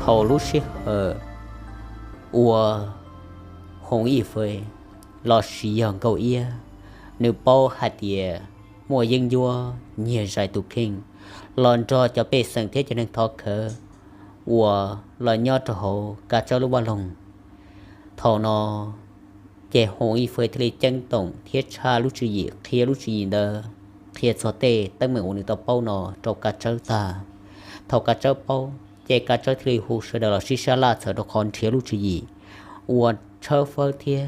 Thaum lub sij hawm uas Hoov Ib Fwj los sis yog Nkauj Iab, nws paub hais tias muaj yeeb ncuab nyiag zais tus kheej los nrog cov pej xeem thiab cov neeg thov khawv uas los nyob rau hauv Kav Tsawb lub vaj loog. Thaum no ces Hoov Ib Fwj thiaj li ceeb toom thiab tshaj lub tswv yim, qhia lub tswv yim ntawd, qhia txog tej teeb meem uas nws tau paub no rau Kav Tsawb tag. Thaum Kav Tsawb paub ces Kav Tsawb thiaj li hu sawv daws los sib sab laj txhawm rau qhov nrhiav lub tswv yim uas tshawb fawb thiab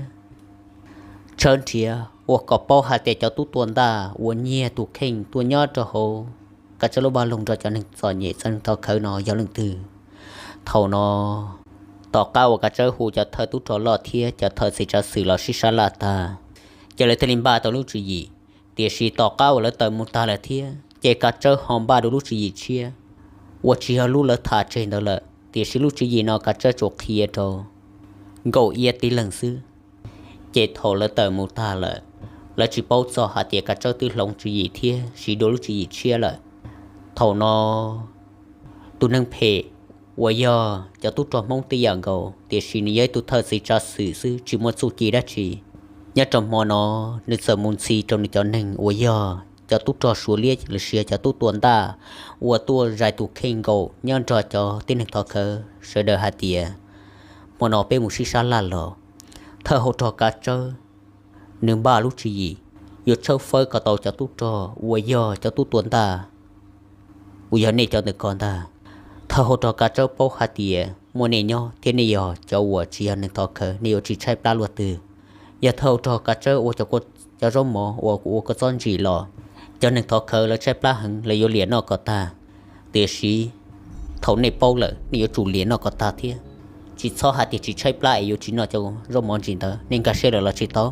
tshawb nrhiav uas kom paub hais tias cov tub tua ntaj uas nyiag tus kheej tuaj nyob rau hauv Kav Tsawb lub vaj loog nrog cov neeg txom nyem, cov neeg thov khawv no yog leej twg. Thaum no, tom qab uas Kav Tsawb hu cov thawj tub rog loj thiab cov thawj txiv tsav xwm los sib sab laj tag, ces lawv thiaj li npaj tau lub tswv yim. Tiam sis tom qab uas lawv tawm mus tag lawm thiab ces Kav Tsawb ho npaj dua lub tswv yim tshiab uas tsis yog lub lawv tham tseg ntawd lawm, tiam sis lub tswv yim no Kav Tsawb tsuas qhia rau Nkauj Iab tib leeg xwb. Ces thaum lawv tawm mus tag lawm, lawv tsis paub txog hais tias Kav Tsawb twb hloov tswv yim thiab siv dua lub tswv yim tshiab lawm. Thaum no, tus neeg phem uas yog cov tub rog Hmoob tib yam nkaus, tiam sis nws yog ib tug thawj txiv tsav xwm xwb, tsis muaj txuj ci dab tsi. Nyob rau hmo no, nws txawm mus ntxhi rau nws cov neeg uas yog cov tub rog Suav Liab los sis yog cov tub tua ntaj uas tuaj zais tus kheej nkaus nyob nrog cov tib neeg thov khawv sawv daws hais tias, hmo no peb mus sib sab laj los. Thawj hauv rog Kav Tsawb nws npaj lub tswv yim yuav tshawb fawb kom tau cov tub rog uas yog cov tub tua ntaj uas yog nej cov ntawm ko ntag. Thawj hauv rog Kav Tsawb paub hais tias muaj nej nyob thiab nej yog cov uas tsis yog neeg thov khawv, nej yuav tsis tshaib plab luaj twg. Yog thawj hauv rog Kav Tsawb ua cov, cov zaub mov uas kuv ua kua txob ntsim los, cov neeg thov khawv lawv tshaib plab heev, lawv yuav liam noj kom tag. Tiam sis thaum nej paub lawm, nej yuav tsum liam noj kom tag thiab. Tsis txhob hais tias tsis tshaib plab es yuav tsis noj cov zaub mov ntsim ntawd, nej nkag siab lawm los tsis tau.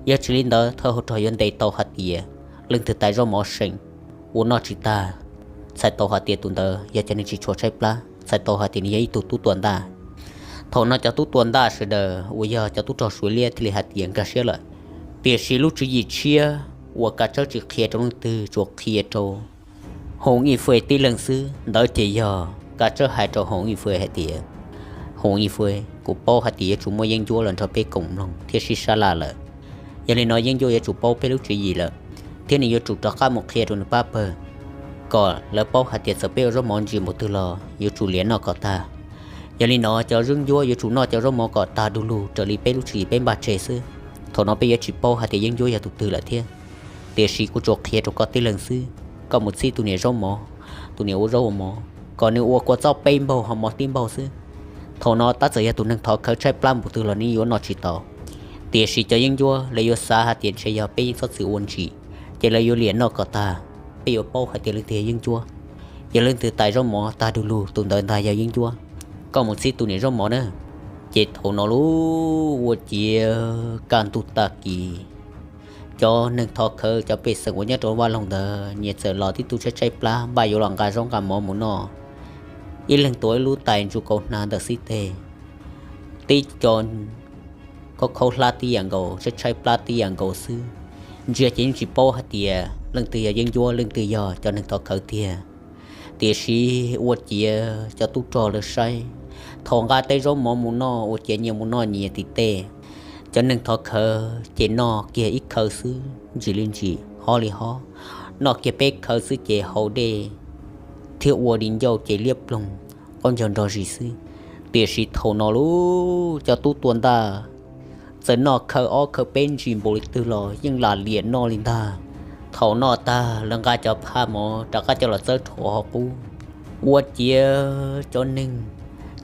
Yog tsis li ntawd, thawj hauv rog yuav ntes tau hais tias leej twg tais zaub mov seem, ua noj tsis tag, txhais tau hais tias tus ntawd yog cov neeg tsis tshua tshaib plab, txhais tau hais tias nws yog ib tug tub tua ntaj. Thaum no cov tub tua ntaj sawv daws uas yog cov tub rog Suav Liab thiaj li hais tias nkag siab lawm. Tiam sis lub tswv yim tshiab uas Kav Tsawb tsis qhia rau leej twg, tsuas qhia rau Hoov Ib Fwj tib leeg xwb, ntawd ces yog Kav Tsawb hais rau Hoov Ib Fwj hais tias, Hoov Ib Fwj, kuv paub hais tias yuav tsum muaj yeeb ncuab los nrog peb koom mloog thiab sib sab laj lawm. Yog li no yeeb ncuab yuav tsum paub peb lub tswv yim lawm, thiab nws yuav tsum rov qab mus qhia rau nws pab pawg kom lawv paub hais tias txawm peb ua zaub mov ntsim npaum twg los yuav tsum liam noj kom tag. Yog li no cov yeeb ncuab yuav tsum noj cov zaub mov kom tag du lug raws li peb lub tswv yim peb npaj tseg xwb. Thaum no peb yuav tsis paub hais tias yeeb ncuab yog tus twg lawm thiab. Tiam sis kuv tsuas qhia rau koj tib leeg xwb, koj mus txib tus niam zaub mov, tus niam ua zaub ua mov, kom nws ua kua txob peb npaug ho mov tib npaug xwb. Thaum no tab txawm yog tus neeg thov khawv tshaib plab npaum twg los nws yuav noj tsis tau. Tiam sis cov yeeb ncuab lawv yuav xav hais tias ntshe yog peb yeej txhob txwm ua ntsim, ces lawv yuav liam noj kom tag, peb yuav paub hais tias leej twg yog yeeb ncuab. Yog leej twg tais zaub mov tag du lug, tus ntawd ntag yog yeeb ncuab. Koj mus txib tus niam zaub mov na. Ces thaum no lub ua ciav kaj ntug tag kis, cov neeg thov khawv cov pej xeem uas nyob rau vaj loog ntawd nyias txawm los tib tug tshaib tshaib plab npaj yuav los nqa zaub nqa mov mus noj. Ib leeg tuav ib lub tais ntsuj kaus hnav ntawm xib teg, tib co khaub khaub hlab tib yam nkaus, tshaib tshaib plab tib yam nkaus xwb. Ntsia ces yeej tsis paub hais tias leej twg yog yeeb ncuab, leej twg yog cov neeg thov khawv tiag. Tiam sis ua ciav cov tub rog lawv saib, thaum nqa tej zaub mov mus noj ua ciav nyias mus noj nyias tim tej. Cov neeg thov khawv ces noj kiag ib khawv xwb ntsim li ntsim, hob li hob, noj kiag peb khawv xwb ces haus dej thiab ua di ncauj ces liab ploog, qaub ncaug nrog zis xwb. Tiam sis thaum no lub cov tub tua ntaj txawm noj khawv ob khawv peb ntsis npaum li twg los yeej lam liam noj li ntag. Thaum noj tag lawv nqa cov phaj mov rov qab coj los txawb rau hauv qub. Ua ciav cov neeg,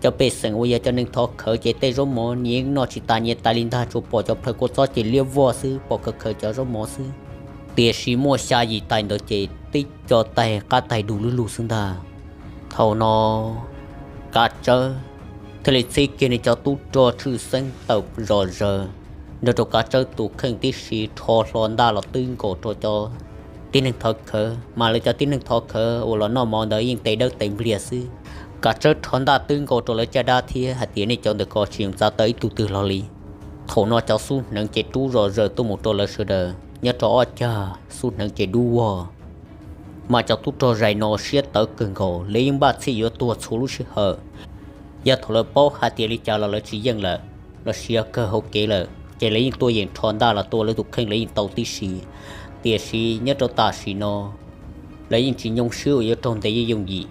cov pej xeem uas yog cov neeg thov khawv ces tej zaub mov nyias yeej noj tsis tas nyias tais li ntag, tsuas pom cov plhaws kua txob ces liab vog xwb, pom khaws khaws cov zaub mov xwb. Tiam sis muaj xya yim tais ntawd ces tib co tais qab tais du lug lug xwb ntag. Thaum no Kav Tsawb thiaj li txib kiag nws cov tub rog tshwj xeeb tawm zom zaws nrog rau Kav Tsawb tus kheej tib si rho hlo ntaj los twb nkaus rau cov tib neeg thov khawv, mas lawv cov tib neeg thov khawv uas los noj mov ntawd yeej tes dawb tes npliag xwb. Kav Tsawb rho ntaj twb nkaus rau lawv caj dab thiab hais tias nej cov ntawm ko tsis yeem txav tawm ib tug twg hlo li. Thaum no cov xub hneev ces rub zom zaws tuaj mus rau lawv sawv daws nyob rau ob cag, xub hneev ces dub vog. Mas cov tub rog zais no siab tawv kawg nkaus, lawv yeej npaj txhij yuav tuag txhua lub sij hawm. Yog thaum lawv paub hais tias li cas los lawv tsis yeej lawm, los sis yog kawg hauv kev lawm ces lawv yeej tuaj yeem rho ntaj los tua lawv tus kheej lawv yeej tau tib si. Tiam sis nyob rau tam sim no lawv yeej tsis nyoo swb uas yuav raug ntes yooj yooj yim,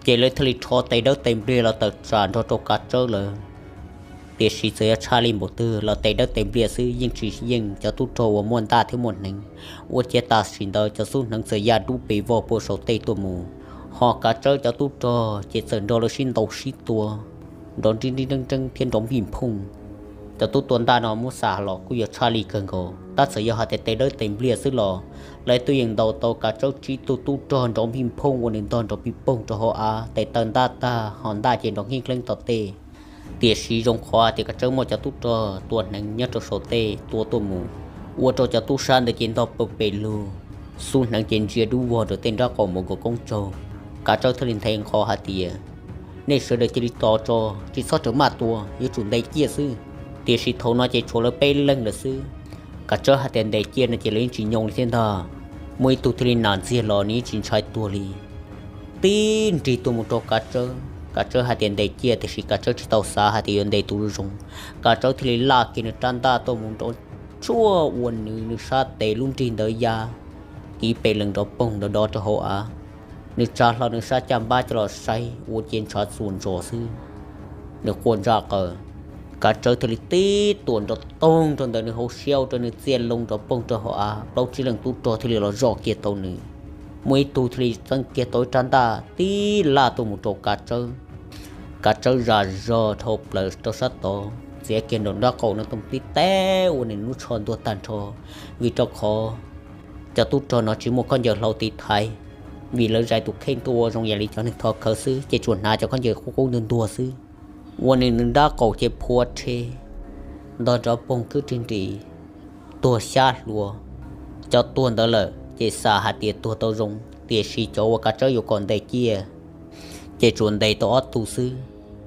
ces lawv thiaj li rho tes dawb tes npliag los tawm tsam nrog rau Kav Tsawb lawm. Tiam sis txawm yog tshaj li npaum twg los tes dawb tes npliag xwb yeej tsis yeej cov tub rog uas muaj ntaj thiab muaj hneev. Ua ciav tam sim ntawd cov xub hneev txawm ya dub pes vog puag saum tej tuaj mus, ho Kav Tsawb cov tub rog ces txawm nrog lawv sib ntaus sib tua nrov nrib nrib nreeb nreeb thiab nrov npij nphooj. Cov tub tua ntaj no muab xam los kuj yog tshaj li kawg nkaus, tab txawm yog hais tias tes dawb tes npliag xwb los lawv twb yeej ntaus tau Kav Tsawb tsib tug tub rog nrov npij nphooj ua nws ntog nrov pij poog rau hauv av, tes taw ntaj tag ho ntaj ces nrov nkheeb dleeb tom tej. Tiam sis zoo qhov hais tias Kav Tsawb muaj cov tub rog tua hneev nyob rau saum tej tua tuaj mus, ua rau cov tub sab ntawd ces ntog pes lug, xub hneev ces ntsia dub vog rau tej nrab qaum mus nkaus koob tsaug. Kav Tsawb thiaj li nthe nqho hais tias, nej sawv daws cia li tos tso, tsis txhob rawm maj tua, yuav tsum ntes ciaj xwb. Tiam sis thaum no ces tshuav lawv peb leeg lawm xwb. Kav Tsawb hais tias ntes ciaj no ces lawv yeej tsis nyoo li thiab ntag. Muaj ib tug thiaj li nam ntxiag los nws yeej tsis ntshai tuag li, tib nrig tuaj mus rau Kav Tsawb. Kav Tsawb hais tias ntes ciaj, tiam sis Kav Tsawb tsis tau xav hais tias yuav ntes tus zoo. Kav Tsawb thiaj li laj kiag nws rab ntaj tuaj mus nrov tshuaj ua nws, nws sab tes lub nrig ntawd ya kiv pes lees nrov poog nrov dov rau hauv av. Nws tsa hlo nws sab caj npab coj los saib ua ciav ntshav txuas ntsos xwb, nws quaj ntsaj qaws. Kav Tsawb thiaj li tib tuam nrov toog rau ntawm nws hauv siab ua rau nws txiaj loo nrov poog rau hauv av, plaub tsib leeg tub rog thiaj li los zoj kiag tau nws. Muaj ib tug thiaj li txeeb kiag tau ib rab ntaj tib laj tuaj mus rau Kav Tsawb. Kav Tsawb zam zog dhau plaws rau sab tod, txiav kiag nraum nrab qaum no tuaj tib teb ua nws lub tsho ntuag tag nrho, vim rau qhov cov tub rog no tsis muaj khaub ncaws hlau tiv thaiv, vim lawv zais tus kheej tuaj ua zoo yam li cov neeg thov khawv xwb ces tsuas hnav cov khaub ncaws qub qub ntuag ntuag xwb, ua nws nws nrab qaum ces phua rhe, ntog nrov poog khwb rig nris, tuag xyab hlua. Cov tuag ntawd lawm ces xav hais tias tuag tau zoo, tiam sis cov uas Kav Tsawb yuav kom ntes ciaj ces tsuas ntes tau ob tug xwb.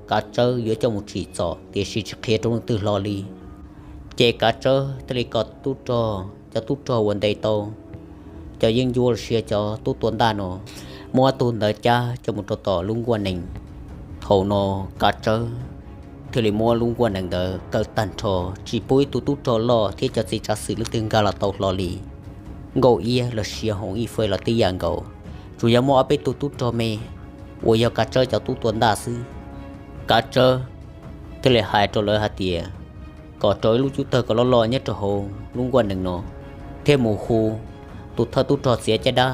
Kav Tsawb yuav coj mus tsim txom tiam sis tsis qhia rau leej twg hlo li. Ces Kav Tsawb thiaj li kom tub rog, cov tub rog uas ntes tau cov yeeb ncuab los sis cov tub tua ntaj no, muab ob tug ntawd cab coj mus rau tom lub nkuaj nees. Thaum no Kav Tsawb thiaj li muab lub nkuaj nees ntawd kaw tag nrho, tsis pub ib tug tub rog loj thiab cov txiv tsav xwm leej twg nkag los tau hlo li. Nkauj Iab los sis Hoom Ib Fej los tib yam nkaus, tsuas yog muaj ob peb tug tub rog me uas yog Kav Tsawb cov tub tua ntaj xwb. Kav Tsawb thiaj li hais rau lawv hais tias kom rau ib lub cub tawg kom loj loj nyob rau hauv lub nkuaj nees no, thiab mus hu tus thawj tub rog txiav caj dab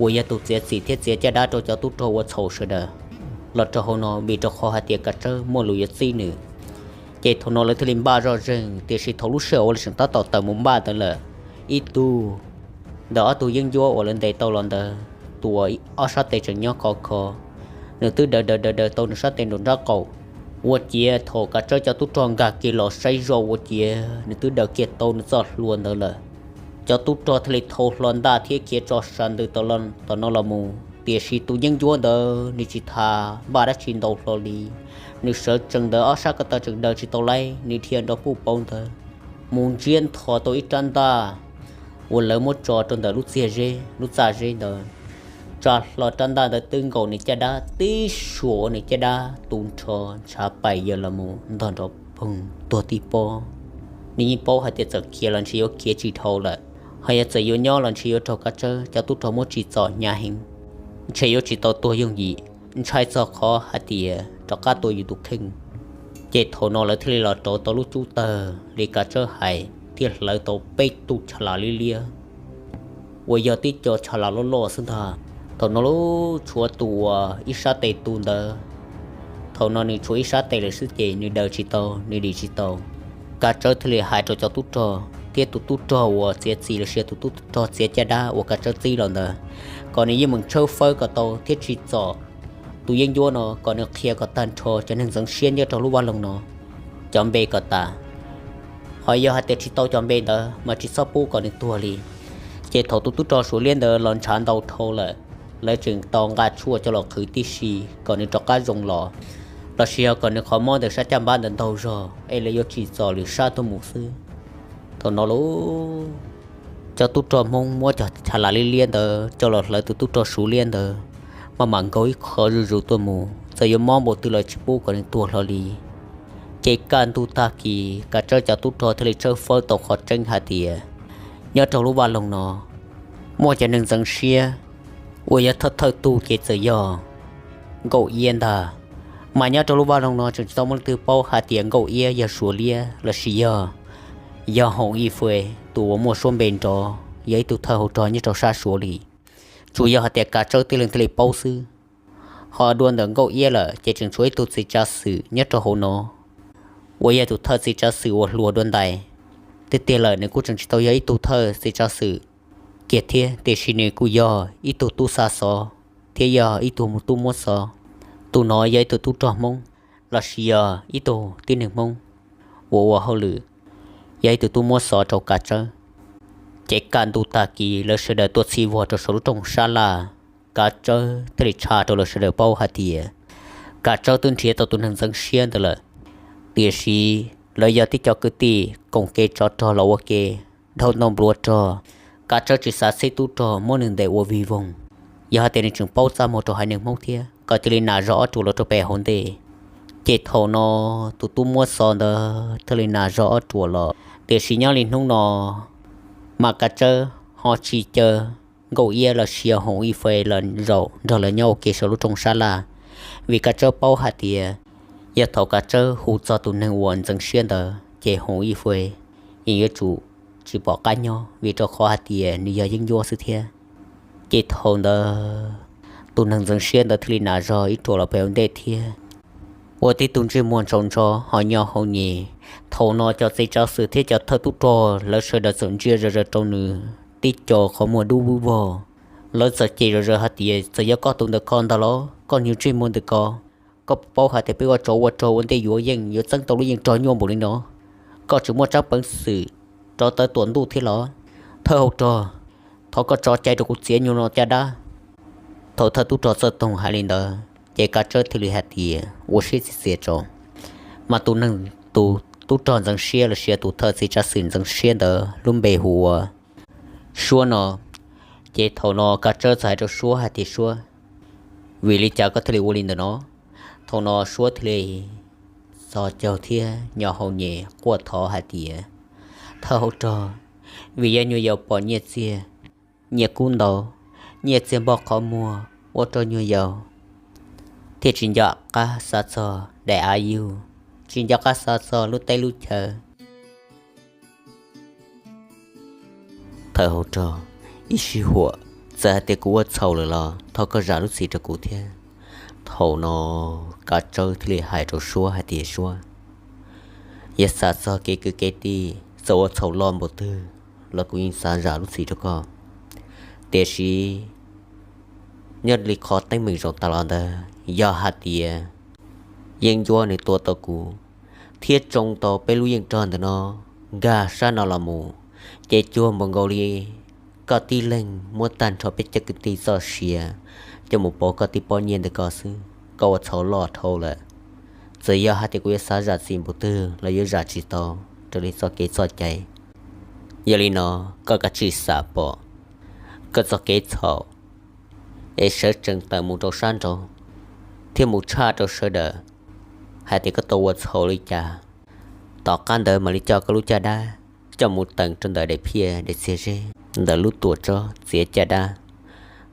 uas yog tus txiav txim thiab txiav caj dab rau cov tub rog ua txhaum sawv daws los rau hauv no, vim rau qhov hais tias Kav Tsawb muaj lus yuav txib nws. Ces thaum no lawv thiaj li npaj zoj zeeg, tiam sis thaum lub sij hawm uas lawv tseem tab tom tawm mus npaj ntawd lawm, ib tug ntawm ob tug yeeb ncuab uas lawv ntes tau los ntawd, tus uas ob sab tes tseem nyob khov kho, nws twb daws daws daws daws tau nws sab tes nraum nrab qaum. Ua ciav thaum Kav Tsawb cov tub rog nkag kiag los saib zoj ua ciav nws twb daws kiag tau nws txoj hlua ntawd lawm. Cov tub rog thiaj li thau hlo ntaj thiab khiav tso sa ntws tom no los mus, tiam sis tus yeeb ncuab ntawd nws tsis tas npaj dab tsi ntau hlo li. Nws sawv tsees ntawd ob sab ko taw tseem daws tsis tau laib, nws dhia nrov puj pauv ntawd mus ntsiab ntho tau ib rab ntaj uas lawv muab tso rau ntawm lub txiag zeb, lub txaj zeb ntawd. Tsa hlo rab ntaj ntawd twb nkaus nws caj dab tib suas ua nws caj dab tu nrho ntshav pais yaws los mus ntog nrov poog tuag tib pob. Nws yeej paub hais tias txawm khiav los ntshe yuav khiav tsis dhau lawm, ho yog txawm yuav nyob los ntshe yuav raug Kav Tsawb cov tub rog muab tsim txom hnyav heev, ntshe yuav tsis tau tuag yooj yim, ntshai txog qhov hais tias rov qab tua yus tus kheej. Ces thaum no lawv thiaj li los rauv tau lub cub tawg li Kav Tsawb hais thiab hlawv tau peb tug chav lam liab liab uas yog tib co chav lam loj loj xwb ntag. Thaum no lub tshuav tus uas ib sab tes tu ntawd, thaum no nws tshuav ib sab tes lawm xwb ces nws daws tsis tau, nws dim tsis tau. Kav Tsawb thiaj li hais rau cov tub rog thiab tus tub rog uas txiav txim los sis tus tub rog txiav caj dab uas Kav Tsawb txib los ntawd, kom nws yeej meem tshawb fawb kom tau thiab tsim txom tus yeeb ncuab no, kom nws qhia kom tag nrho cov neeg ntxeev siab nyob rau lub vaj loog no cov npe kom tas. Ho yog hais tias tsis tau cov npe ntawd mas tsis txhob pub kom nws tuag li. Ces thaum tus tub rog Suav Liab ntawd los ntshav ntau dhau lawm, lawv tseem tau nqa tshuaj coj los qhwv tib si kom nws rov qab zoo los, los sis yog kom nws qhov mob ntawm sab caj npab ntawd ntaug zog es lawv yuav tsim txom lwm sab tuaj mus xwb. Thaum no lauj, cov tub rog Hmoob muab cov chav lam liab liab ntawd coj los hlawv tus tub rog Suav Liab ntawd, maj mam nkaug ib qho zuj zus tuaj mus, txawm yuav mob npaum twg los tsis pub kom nws tuag hlo li. Ces kaj ntug tag kis Kav Tsawb cov tub rog thiaj li tshawb fawb tau qhov tseeb hais tias nyob rau lub vaj loog no muaj cov neeg ntxeev siab uas yog thawj thawj tug ces txawm yog Nkauj Iab ntag. Mas nyob rau lub vaj loog no tseem tsis tau muaj leej twg paub hais tias Nkauj Iab yog Suav liab lossis yog, yog Hoom Ib Fwj tus uas muaj suab npe nrov yog ib tug thawj hauv rog nyob rau sab Suav li. Tsuas yog hais tias Kav Tsawb tib leeg thiaj li paub xwb. Ho dua ntawm Nkauj Iab lawm ces tseem tshuav ib tug txiv tsav xwm nyob rau hauv no uas yog tus thawj txiv tsav xwm uas hluas dua ntais. Tiag tiag lawm nws kuj tseem tsis tau yog ib tug thawj txiv tsav xwm kiag thiab, tiam sis nws kuj yog ib tug tub xa xov thiab yog ib tug tub muab xov. Tus no yog ib tug tub rog Hmoob lossis yog ib tug tib neeg Hmoob uas ua hauj lwm, yog ib tug tub muab xov rau Kav Tsawb. Ces kaj ntug tag kis lawv sawv daws tuaj txhij vog rau saum lub rooj sab laj, Kav Tsawb thiaj li tshaj rau lawv sawv daws paub hais tias Kav Tsawb twb nrhiav tau tus neeg ntxeev siab ntawd lawm. Tiam sis lawv yog tib co kwv tij koom kev tsov rog los ua ke, dhau ntau npluav rog, Kav Tsawb tsis xav txhib tub rog muab nws ntes ua vig voog. Yog hais tias nws tseem paub txaj muag rau haiv neeg Hmoob thiab, kom cia li nas zog ob ruam los rau pem hauv ntej. Ces thaum no tus tub muab xov ntawd thiaj li nas zog ob ruam los. Tiam sis nyob li hnub no mas Kav Tsawb ho tsis caw Nkauj Iab lossis yog Hoom Ib Fwj los zaum nrog lawv nyob ua ke saum lub rooj sab laj, vim Kav Tsawb paub hais tias yog thaum Kav Tsawb hu txog tus neeg uas ntxeev siab ntawd ces Hoom Ib Fwj yeej yuav tsum tsis pom qab nyob, vim rau qhov hais tias nws yog yeeb ncuab xwb thiab. Ces thaum ntawd tus neeg ntxeev siab ntawd thiaj li nas zog ib ruam los pem hauv ntej thiab, ua tib tug ntsej muag ntsaus ntso ho nyo hau nyem. Thaum no cov txiv tsav xwm thiab cov thawj tub rog lawv sawv daws txawm ntsia zom zaws rau nws tib co qhov muag dub vog. Lawv txawm cem zom zaws hais tias, txawm yog koj tus ntawm ko ntag los koj niag ntsej muag ntawm ko, koj paub hais tias peb ua tsov ua rog ua ntej yuav yeej yuav txeeb tau lub yeej rog nyuaj npaum li no, koj tseem muaj tsab peev xwm rov tawm tuam ntuj thiab los? Thawj hauv rog, thov koj tso cai rau kuv txiav nyuag no caj dab. Thaum thawj tub rog Txawj Toog hais li ntawd ces Kav Tsawb thiaj li hais tias, ua siab txias txias tso. Mas tus neeg, tus tub rog ntxeev siab lossis tus thawj txiv tsav xwm ntxeev siab ntawd lub npe hu ua Suab no. Ces thaum no Kav Tsawb txawm hais rau Suab hais tias, Suab, vim li cas koj thiaj li ua li ntawm no? Thaum no Suab thiaj li txhos caug thiab nyo hau nyem quaj thov hais tias, thawj hauv rog, vim yog nyuag yaus pom nyiaj txiag, nyiaj kub ntau, nyiaj txiag npog qhov muag ua rau nyuag yaus thiaj tsis nco qab xav txog daim av yug, tsis nco qab xav txog lub teb lub chaw. Thawj hauv rog, ib sij huam, txawm hais tias kuv ua txhaum lawm los thov koj zam lub txim rau kuv thiab. Thaum no Kav Tsawb thiaj li hais rau Suab hais tias, Suab, yog xav txog kev kwv kev tij, txawm ua txhaum loj npaum twg los kuv yeej xav zam lub txim rau koj. Tiam sis nyob li qhov teeb meem zaum tas los ntawd, yog hais tias yeeb ncuab nws tua tau kuv thiab tsoo tau peb lub yeej rog ntawm no nkag sab no los mus, ces cuag npaum nkaus li koj tib leeg muab tag nrho peb cov kwv tij txoj sia coj mus pauv koj tib pob nyiaj ntawm ko xwb. Koj ua txhaum loj dhau lawm, txawm yog hais tias kuv yuav xav zam txim npaum twg los yuav zam tsis tau raws li txoj kev txoj cai. Yog li no, koj kav tsij xam pom koj txoj kev txhaum es sawv tsees tawm mus rau sab nraud thiab mus tshaj rau sawv daws hais tias koj tau ua txhaum li cas. Tom qab ntawd mam li coj koj lub caj dab coj mus teem rau ntawm daim phiaj daim txiag zeb ntawm lub tuam tsob txiav caj dab.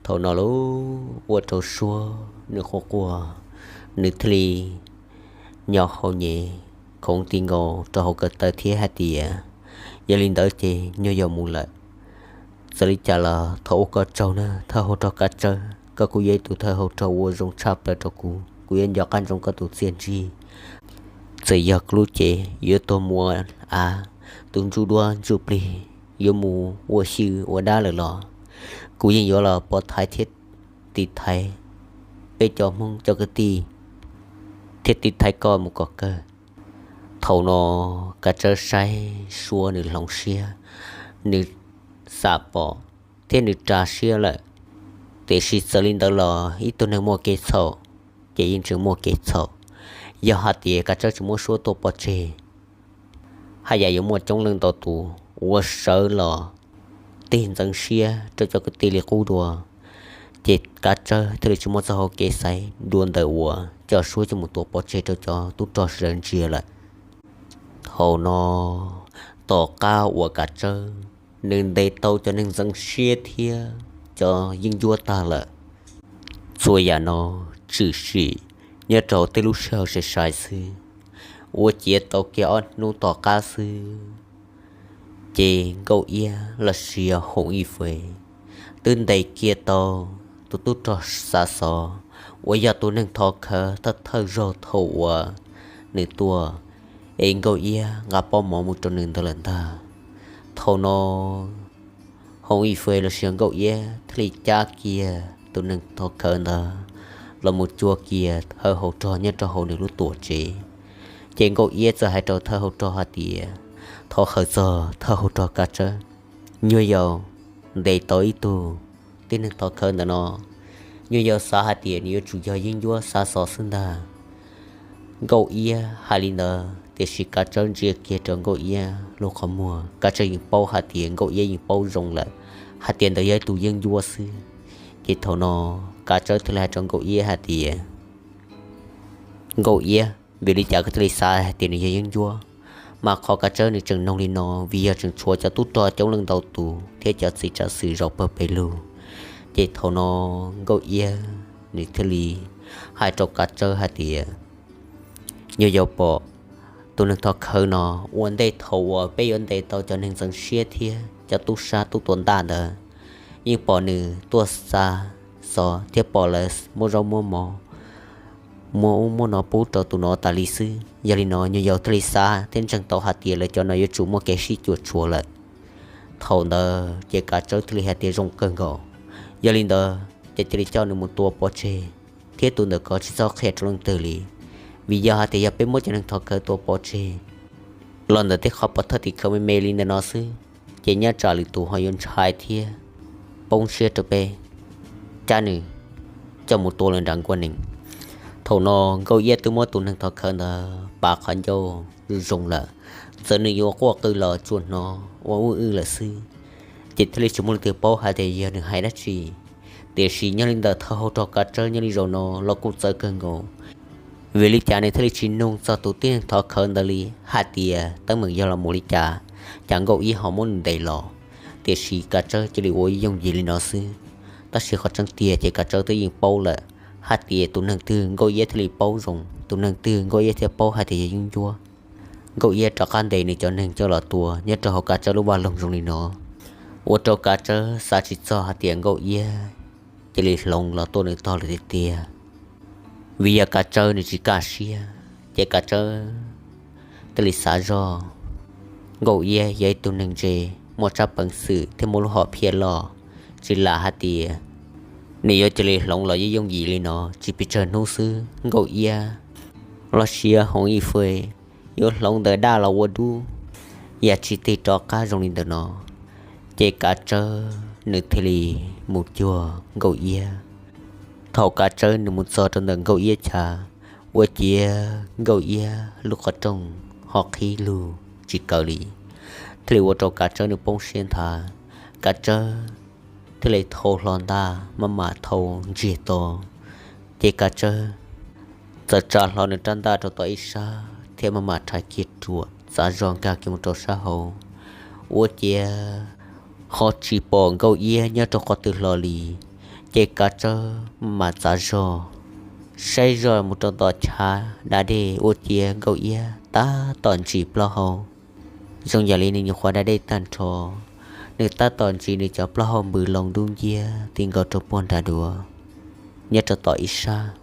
Thaum no los ua rau Suab nws quaj quaj, nws thiaj li nyo hau nyem khoov ti nkaus rau hauv ko taw thiab hais tias, yog li ntawd ces nyuag yaus mus lawm. Txawm li cas los thov ua koj tsaug na thawj hauv rog Kav Tsawb, koj kuj yog ib tug thawj hauv rog ua zoo tshaj plaws rau kuv, kuv yuav nco qab ntsoov koj tus txiaj ntsig. Txawm yog kuv lub cev yuav tuag mus ua av, tus ntsuj duab ntsuj plig yuav mus ua xyw ua dab lawm los kuv yeej yuav los pov thaiv thiab tiv thaiv peb cov Hmoob cov kwv tij thiab tiv thaiv koj mus kom kawg. Thaum no Kav Tsawb saib Suab nws hloov siab, nws xam pom thiab nws ras siab lawm. Tiam sis txawm li ntawd los ib tug neeg muaj kev txhaum ces yeej tseem muaj kev txhaum. Yog hais tias Kav Tsawb tsis muab Suab tua pov tseg, haj yam yuav muaj coob leej ntau tus uas sawv los tig ntxeev siab rau cov kwv tij li qub dua, ces Kav Tsawb thiaj li tsis muaj txoj hau kev xaiv dua ntawm uas coj suab coj mus tua pov tseg rau cov tub rog sawv daws ntsia lawm. Thaum no tom qab uas Kav Tsawb nws ntes tau cov neeg ntxeev siab thiab cov yeeb ncuab tag lawm, txhua yam no tshwm sim nyob rau tej lub sij hawm sai sai xwb. Ua ciav tau kiag ob hnub tom qab xwb, ces Nkauj Iab los sis Hoov Ib Fes twb ntes kiag tau tus tub rog Xav Xov uas yog tus neeg thov khawv thawj thawj zaug thaum uas nws tuaj es Nkauj Iab nqa pob mov mus rau nws ntawd lawm ntag. Thaum no Hoov Ib Fes los sis Nkauj Iab thiaj li cab kiag tus neeg thov khawv ntawd los mus cuag kiag thawj hauv rog nyob rau hauv nws lub tuam tsev. Ces Nkauj Iab txawm hais rau thawj hauv rog hais tias, thov khawv txog thawj hauv rog Kav Tsawb, nyuag yaus ntes tau ib tug tib neeg thov khawv ntawm no, nyuag yaus xav hais tias nws yuav tsum yog yeeb ncuab Xav Xov xwb ntag. Nkauj Iab hais li ntawd tiam sis Kav Tsawb ntsia kiag rau Nkauj Iab lub qhov muag, Kav Tsawb yeej paub hais tias Nkauj Iab yeej paub zoo lawm hais tias ntawd yog ib tug yeeb ncuab xwb. Ces thaum no Kav Tsawb thiaj li hais rau Nkauj Iab hais tias, Nkauj Iab, vim li cas koj thiaj li xav hais tias nws yog yeeb ncuab? Mas qhov Kav Tsawb nws tseem noog li no vim yog tseem tshuav cov tub rog coob leej ntau tus thiab cov txiv tsav xwm zaum pawg pes lug. Ces thaum no Nkauj Iab nws thiaj li hais rau Kav Tsawb hais tias, nyuag yaus pom tus neeg thov khawv no, ua ntej thaum uas peb yuav ntes tau cov neeg ntxeev siab thiab cov tub sab tub tua ntaj ntawd, yeej pom nws tuaj xa xov thiab pom lawv muab zaub muab mov, muab ub muab no pub rau tus no tas li xwb. Yog li no nyuag yaus thiaj li xav thiab ntseeg tau hais tias lawv cov no yuav tsum muaj kev sib cuam tshuam lawm. Thaum ntawd ces Kav Tsawb thiaj li hais tias zoo kawg nkaus. Yog li ntawd ces cia li coj nws mus tua pov tseg, thiab tus ntawm ko tsis txhob qhia rau leej twg li, vim yog hais tias yog peb muab cov neeg thov khawv tua pov tseg los ntawm tej qhov pov thawj tim khawv me me li ntawm no xwb, ces nyob tsam lwm tus ho yuav ntshai thiab poob siab rau peb. Cab nws coj mus tua lawm nram nkuaj nees. Thaum no Nkauj Iab twb muab tus neeg thov khawv ntawd pav qhov ncauj zoo zoo lawm, txawm nws yuav quaj qw los tsuas hnov ua wb wb lawm xwb. Ces thiaj li tsis muaj leej twg paub hais tias yog nws hais dab tsi. Tiam sis nyob li ntawm thawj hauv rog Kav Tsawb nyob li zaum no los kuj txawv kawg nkaus, vim li cas nws thiaj li tsis nug txog tus tib neeg thov khawv ntawd li hais tias teeb meem yog los mus li cas, cas Nkauj Iab ho muab nws ntes los. Tiam sis Kav Tsawb cia li ua yooj yim li no xwb. Tab sis qhov tseeb tiag ces Kav Tsawb twb yeej paub lawm hais tias tus neeg twg Nkauj Iab thiaj li paub zoo, tus neeg twg Nkauj Iab thiaj paub hais tias yog yeeb ncuab. Nkauj Iab rov qab ntes nws cov neeg coj los tua nyob rau hauv Kav Tsawb lub vaj loog zoo li no, ua rau Kav Tsawb xav tsis txog hais tias Nkauj Iab cia li hloov los tua nws tog lawm tiag tiag. Vim yog Kav Tsawb nws tsis kaj siab, ces Kav Tsawb thiaj li xav zog Nkauj Iab yog ib tug neeg ntse, muaj tsab peev xwm thiab muaj lub hom phiaj loj, tsis lam hais tias nws yuav cia li hloov los yooj yooj yim li no tsis pes tsawg hnub xwb Nkauj Iab los sis Hoov Ib Fes yuav hloov ntawm daj los ua dub, yam tsis tig rov qab zoo li ntawm no. Ces Kav Tsawb nws thiaj li mus cuag Nkauj Iab. Thaum Kav Tsawb nws mus txog rau ntawm Nkauj Iab chav, ua ciav Nkauj Iab lub qhov rooj ho qhib lug tsis kawg li, thiaj li ua rau Kav Tsawb nws poob siab nthav. Kav Tsawb thiaj li thau hlo ntaj maj mam thau ntsiag to. Ces Kav Tsawb txawm tsa hlo nws rab ntaj rau tom ib sab thiab maj mam rhais kiag ruam txav zog nkag kiag mus rau sab hauv, ua ciav ho tsis pom Nkauj Iab nyob rau qhov twg hlo li. Ces Kav Tsawb maj mam txav zog saib zog mus rau tom chav da dej, ua ciav Nkauj Iab tab tom ntsis plaub hau. Zoo yam li nws nyuam qhuav da dej tag nrho, nws tab tom ntsis nws cov plaub hau npws loo dub nciab ti nkaus rau puag nram duav nyob rau tom ib sab.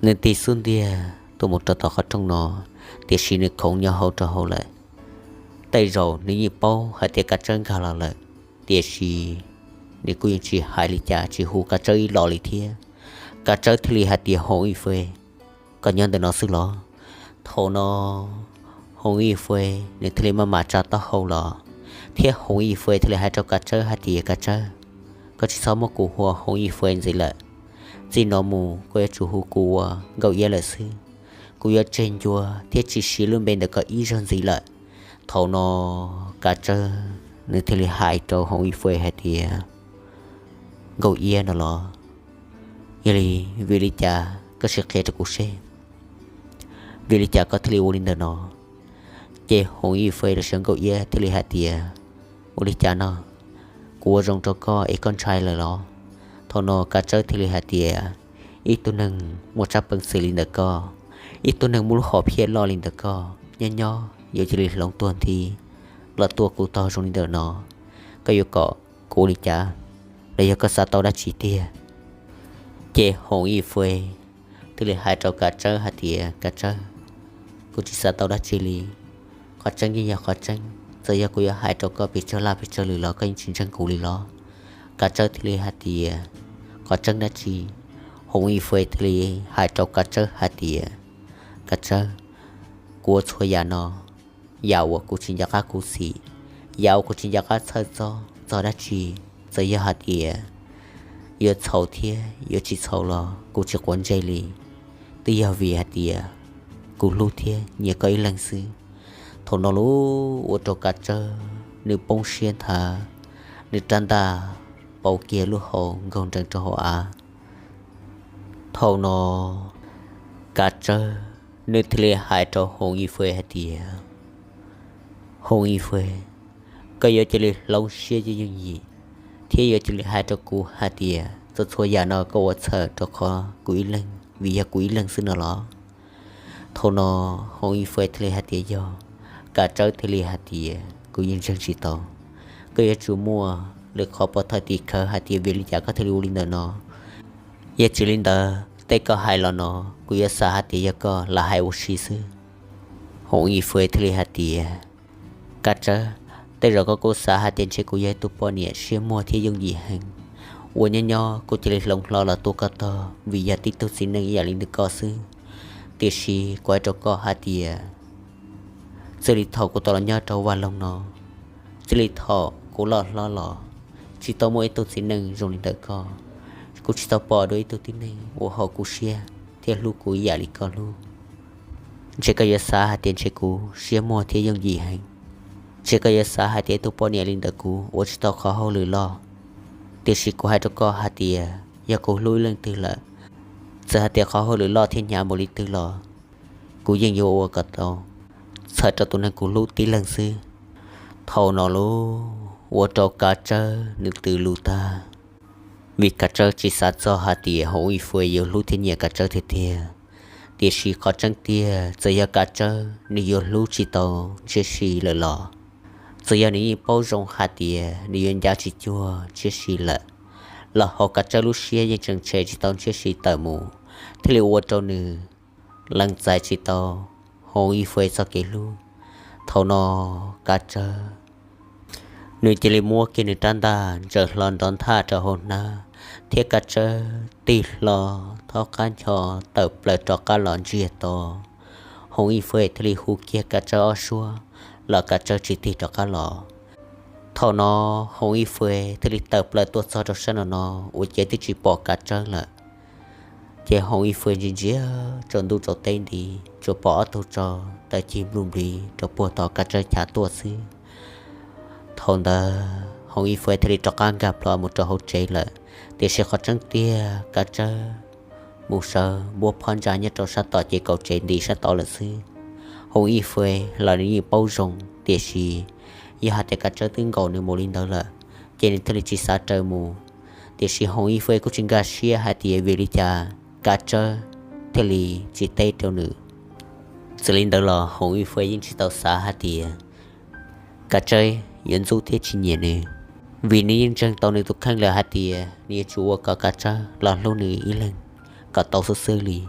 Nws tig xub ntiag tuaj mus rau tom qhov rooj no, tiam sis nws khoov nyob hauv rau hauv lawm. Tej zaum nws yeej paub hais tias Kav Tsawb nkag los lawm, tiam sis nws kuj yeej tsis hais li cas, tsis hu Kav Tsawb ib los li thiab. Kav Tsawb thiaj li hais tias, Hoov Ib Fes, koj nyob ntawm no xwb los? Thaum no Hoov Ib Fes nws thiaj li maj mam tsa taub hau los, thiab Hoov Ib Fes thiaj li hais rau Kav Tsawb hais tias, Kav Tsawb, koj tsis txhob muab kuv hu ua Hoov Ib Fes ntxiv lawm. Txij no mus koj yuav tsum hu kuv ua Nkauj Iab lawm xwb. Kuv yuav tseg ncua thiab tsis siv lub npe ntawm koj ib zaug ntxiv lawm. Thaum no Kav Tsawb nws thiaj li hais rau Hoov Ib Fes hais tias, Nkauj Iab no los? Yog li, vim li cas koj tsis qhia rau kuv seb Vim li cas koj thiaj li ua li ntawm no? Ces Hoov Ib Feb los sis Nkauj Iab thiaj li hais tias, ua li cas no, kuv ua zoo rau koj es koj ntshai lawm los? Thaum no Kav Tsawb thiaj li hais tias, ib tug neeg muaj tsab peev xwm li ntawm koj, ib tug neeg muaj lub hom phiaj loj li ntawm koj, nyob nyob yuav cia li hloov tuag nthi los tua kuv tog zoo li ntawm no, koj yuav kom kuv ua li cas? Los yog koj xav tau dab tsi tiag? Ces Hoov Ib Feb thiaj li hais rau Kav Tsawb hais tias, Kav Tsawb, kuv tsis xav tau dab tsi li. Qhov tseeb yeej yog qhov tseeb, txawm yog kuv yuav hais rau koj pes tsawg laj pes tsawg lwm los koj yeej tsis ntseeg kuv li los? Kav Tsawb thiaj li hais tias, qhov tseeb dab tsi? Hoov Ib Feb thiaj li hais rau Kav Tsawb hais tias, Kav Tsawb, kuv ua txhua yam no, yam uas kuv tsis nco qab khuv xim, yam uas kuv tsis nco qab txhawj txog txog dab tsi, txawm yog hais tias yuav txhaum thiab yuav tsis txhaum los kuv tsis quav ntsej li. Twb yog vim hais tias kuv hlub thiab nyiam koj ib leeg xwb. Thaum no lub ua rau Kav Tsawb nws poob siab nthav, nws rab ntaj pauv kiag lub hau nkaug nrees rau hauv av. Thaum no Kav Tsawb nws thiaj li hais rau Hoov Ib Feb hais tias, Hoov Ib Feb, koj yuav cia li hloov siab yooj yooj yim thiab yuav cia li hais rau kuv hais tias txhua txhua yam no koj ua txhawm rau qhov kuv ib leeg, vim yog kuv ib leeg xwb no los? Thaum no Hoov Ib Feb thiaj li hais tias, yog. Kav Tsawb thiaj li hais tias, kuv yeej ntseeg tsis tau. Koj yuav tsum muaj lwm qhov pov thawj tim khawv hais tias vim li cas koj thiaj li ua li ntawm no. Yog tsis li ntawd tej koj hais los no kuv yuav xav hais tias yog koj lam hais ua si xwb. Hoov Ib Feb thiaj li hais tias, Kav Tsawb, tej zaum koj kuj xav hais tias ntshe kuv yog ib tug poj niam siab muag thiab yooj yim heev, uas nyob nyob kuv cia li hloov hlo los tua koj tog vim yog tib tug txiv neej ib yam li ntawm koj xwb. Tiam sis kuv hais rau koj hais tias txij li thaum kuv tau los nyob rau vaj loog no, txij li thaum kuv loj hlob los, tsis tau muaj ib tug txiv neej zoo li ntawm koj. Kuv tsis tau pom dua ib tug tib neeg uas haum kuv siab thiab hlub kuv ib yam li koj hlub. Ntshe koj yuav xav hais tias ntshe kuv siab muag thiab yooj yim heev. Ntshe koj yuav xav hais tias ib tug poj niam li ntawm kuv ua tsis tau qhov hauj lwm loj. Tiam sis kuv hais rau koj hais tias yog kuv hlub ib leej twg lawm, txawm hais tias qhov hauj lwm loj thiab hnyav npaum li twg los kuv yeej yuav ua kom tau, txhawm rau tus neeg kuv hlub tib leeg xwb. Thaum no lub ua rau Kav Tsawb nws tws lus tag, vim Kav Tsawb tsis xav txog hais tias Hoov Ib Feb yuav hlub thiab nyiam Kav Tsawb tiag tiag. Tiam sis qhov tseeb tiag txawm yog Kav Tsawb nws yuav hlub tsis tau Ntshiab Si lawm los, txawm yog nws yeej paub zoo hais tias nws yuav ncav tsis cuag Ntshiab Si lawm, los hauv Kav Tsawb lub siab yeej tseem tshem tsis tau Ntshiab Si tawm mus, thiaj li ua rau nws lees txais tsis tau Hoov Ib Feb txoj kev hlub. Thaum no Kav Tsawb nws cia li muab kiag nws rab ntaj ntsaws hlo nrov nthaj rau hauv hnab, thiab Kav Tsawb tig hlo thob qab ncho tawm plaws rov qab los ntsiag to. Hoov Ib Feb thiaj li hu kiag Kav Tsawb ob suab los Kav Tsawb tsis tig rov qab los. Thaum no Hoov Ib Feb thiaj li tawm plaws tuaj txog rau sab no no, ua ciav twb tsis pom Kav Tsawb lawm. Ces Hoov Ib Feb ntsia ntsia tsaus ntuj tsaus teb nti, tsuas pom ob tug tsov tawm cig npluj nplig rau puag tom Kav Tsawb chav tuaj xwb. Thaum ntawd Hoov Ib Feb thiaj li rov qab nkag plho mus rau hauv tsev lawm. Tiam sis qhov tseeb tiag Kav Tsawb mus sawv npuab phab ntsa nyob rau sab tom ces kaum tsev nti sab tod lawm xwb. Hoov Ib Feb los nws yeej paub zoo, tiam sis yog hais tias Kav Tsawb twb nkaum nws mus li ntawd lawm, ces nws thiaj li tsis xav raws mus. Tiam sis Hoov Ib Feb kuj tsis nkag siab hais tias vim li cas Kav Tsawb thiaj li tsis teb rau nws. Txawm li ntawd los Hoov Ib Feb yeej tsis tau xav hais tias Kav Tsawb yuav ntxub thiab tsis nyiam nws, vim nws yeej ntseeg tau nws tus kheej lawm hais tias nws yuav tsum ua kom Kav Tsawb los hlub nws ib leeg kom tau xwb xwb li.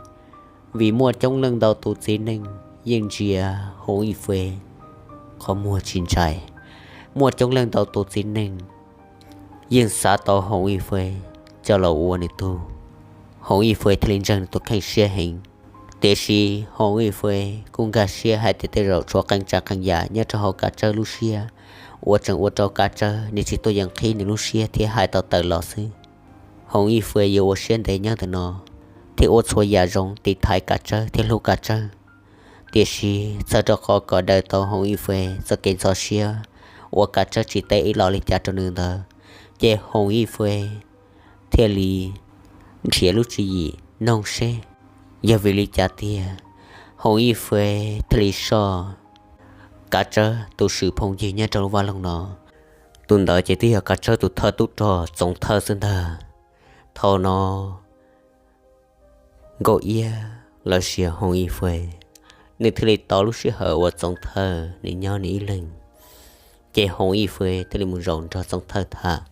Vim muaj coob leej ntau tus txiv neej yeej ntsia Hoov Ib Feb qhov muag tsis ntshai, muaj coob leej ntau tus txiv neej yeej xav tau Hoov Ib Feb coj los ua nws tug. Hoov Ib Feb thiaj li ntseeg nws tus kheej siab heev. Tiam sis Hoov Ib Feb kuj nkag siab hais tias tej zaum tshuav qee tsav qee yam nyob rau hauv Kav Tsawb lub siab uas tseem ua rau Kav Tsawb nws tsis tuaj yeem qhib nws lub siab thiab hais tau tawm los xwb. Hoov Ib Feb yuav ua siab ntev nyob ntawm no thiab ua txhua yam zoo tiv thaiv Kav Tsawb thiab hlub Kav Tsawb. Tiam sis txhawm rau qhov kom daws tau Hoov Ib Feb txoj kev ntxhov siab uas Kav Tsawb tsis teb ib los li cas rau nws ntawd, ces Hoov Ib Feb thiaj li nrhiav lub tswv yim noog seb yog vim li cas tiag Hoov Ib Fwv thiaj li soj Kav Tsawb tus swm phooj ywg nyob rau lub vaj loog no. Tus ntawd ces twb yog Kav Tsawb tus thawj tub rog Txoov Thawj xwb ntag. Thaum no Nkauj Iab los sis Hoov Ib Fwv, nws thiaj li tau lub sij hawm uas Txoov Thawj nws nyob nws ib leeg, ces Hoov Ib Fwv thiaj li mus zaum nrog Txoov Thawj tham.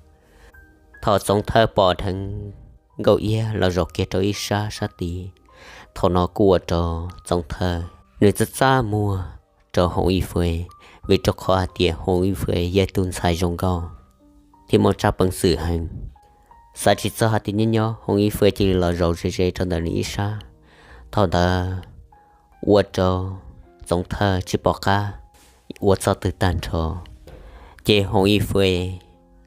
Thaum Txoov Thawj pom dheev Nkauj Iab los zaum kiag rau ib sab sab tid, thaum no kuj ua rau Txoov Thawj nws txaj txaj muag rau Hoov Ib Fwv, vim rau qhov hais tias Hoov Ib Fwv yog tus ntxhais zoo nkauj thiab muaj tsab peev xwm heev. Xav tsis txog hais tias nyob nyob Hoov Ib Fwv cia li los zaum ze ze rau ntawm nws ib sab. Thaum ntawd ua rau Txoov Thawj tsis pom qab ua txoj twg tag nrho, ces Hoov Ib Fwv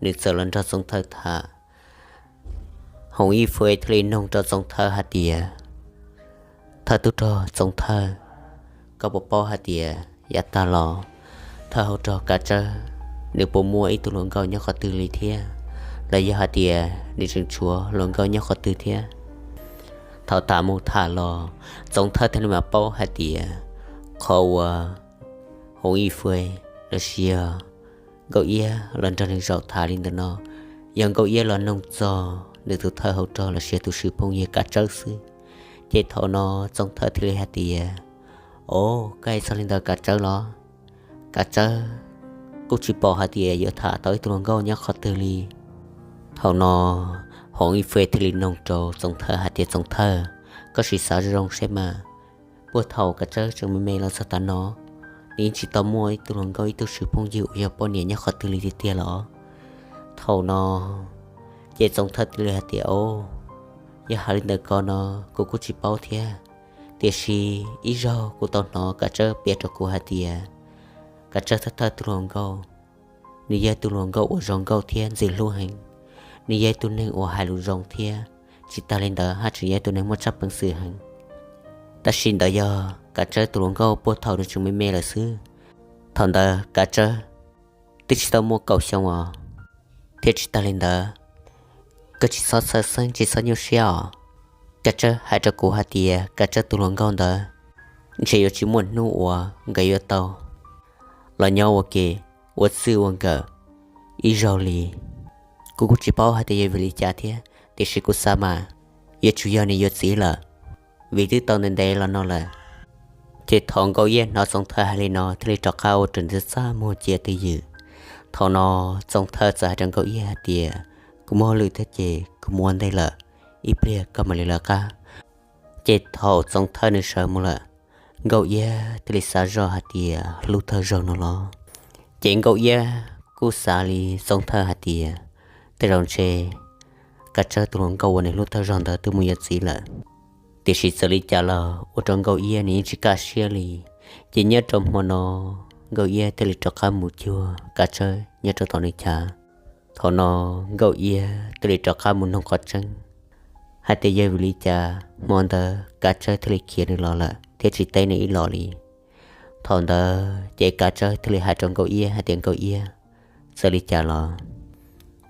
nws txawm los nrog Txoov Thawj tham. Hoov Ib Fwv thiaj li noog rau Txoov Thawj hais tias, Thawj tub rog Txoov Thawj, koj puas paub hais tias yav tag los thawj hauv rog Kav Tsawb nws puas muaj ib tug hluas nkauj nyob qhov twg li thiab, los yog hais tias nws tseem tshuav hluas nkauj nyob qhov twg thiab? Thaum tham mus tham los, Txoov Thawj thiaj li mam paub hais tias qhov uas Hoov Ib Fwv los sis yog Nkauj Iab los nrog nws zaum tham li ntawm no, yog Nkauj Iab los noog txog nws tus thawj hauv rog los sis yog tus swm phooj ywg Kav Tsawb xwb. Ces thaum no Txoov Thawj thiaj li hais tias, Au, koj hais txog li ntawm Kav Tsawb los? Kav Tsawb kuj tsis pom hais tias yuav tham tau ib tug hluas nkauj nyob qhov twg li. Thaum no Hoov Ib Fwv thiaj li noog rau Txoov Thawj hais tias, Txoov Thawj, koj sim xav zoo zoo seb mas, puag thaum Kav Tsawb tseem me me los txog tav no, nws yeej tsis tau muaj ib tug hluas nkauj ib tug swm phooj ywg uas yog poj niam nyob qhov twg li tiag tiag los? Thaum no ces Txoov Thawj thiaj li hais tias, Au, yog hais li ntawm ko no kuv kuj tsis paub thiab, tiam sis ib zaug kuv tau hnov Kav Tsawb piav rau kuv hais tias Kav Tsawb thawj thawj tus hluas nkauj, nws yog tus hluas nkauj uas zoo nkauj thiab ntxim hlub heev, nws yog tus neeg uas hais lus zoo thiab tsis tag li ntawd haj tseem yog tus neeg muaj tsab peev xwm heev. Tab sis ntawd yog Kav Tsawb tus hluas nkauj puag thaum nws tseem me me lawm xwb. Thaum ntawd Kav Tsawb twb tsis tau muaj kaum xyoo os, thiab tsis tag li ntawd koj tsis txhob txhawj xeeb tsis txhob nyuaj siab os. Kav Tsawb hais rau kuv hais tias Kav Tsawb tus hluas nkauj ntawd ntshe yuav tsis muaj hnub uas nkawd yuav tau los nyob ua ke ua txij ua nkawm ib zaug li. Kuv kuj tsis paub hais tias yog vim li cas thiab, tiam sis kuv xav mas yuav tsum yog nws yuav txiv lawm, vim twb tau ntev ntev los no lawm. Ces thaum Nkauj Iab hnov Txoov Thawj hais li no thiaj li rov qab ua rau nws txaj muag cia twj ywm. Thaum no Txoov Thawj txawm hais rau Nkauj Iab hais tias, Kuv muaj hauj lwm thiab ces kuv mus ua ntej lawm, ib pliag koj mam li lawv qab. Ces thaum Txoov Thawj nws sawv mus lawm, Nkauj Iab thiaj li xav zoj hais tias hlub thawj zaug no los. Ces Nkauj Iab kuj xav li Txoov Thawj hais tias tej zaum ntshe Kav Tsawb tus hluas nkauj uas nws hlub thawj zaug ntawd twb mus yuav txiv lawm. Tiam sis txawm li cas los ua rau Nkauj Iab nws yeej tsis kaj siab li. Ces nyob rau hmo no Nkauj Iab thiaj li rov qab mus cuag Kav Tsawb nyob rau tom nws chav. Thaum no Nkauj Iab thiaj li rov qab mus noog qhov tseeb hais tias yog vim li cas hmo ntawd Kav Tsawb thiaj li khiav nws los lawm thiab tsis teb nws ib los li. Thaum ntawd ces Kav Tsawb thiaj li hais rau Nkauj Iab hais tias Nkauj Iab, txawm li cas los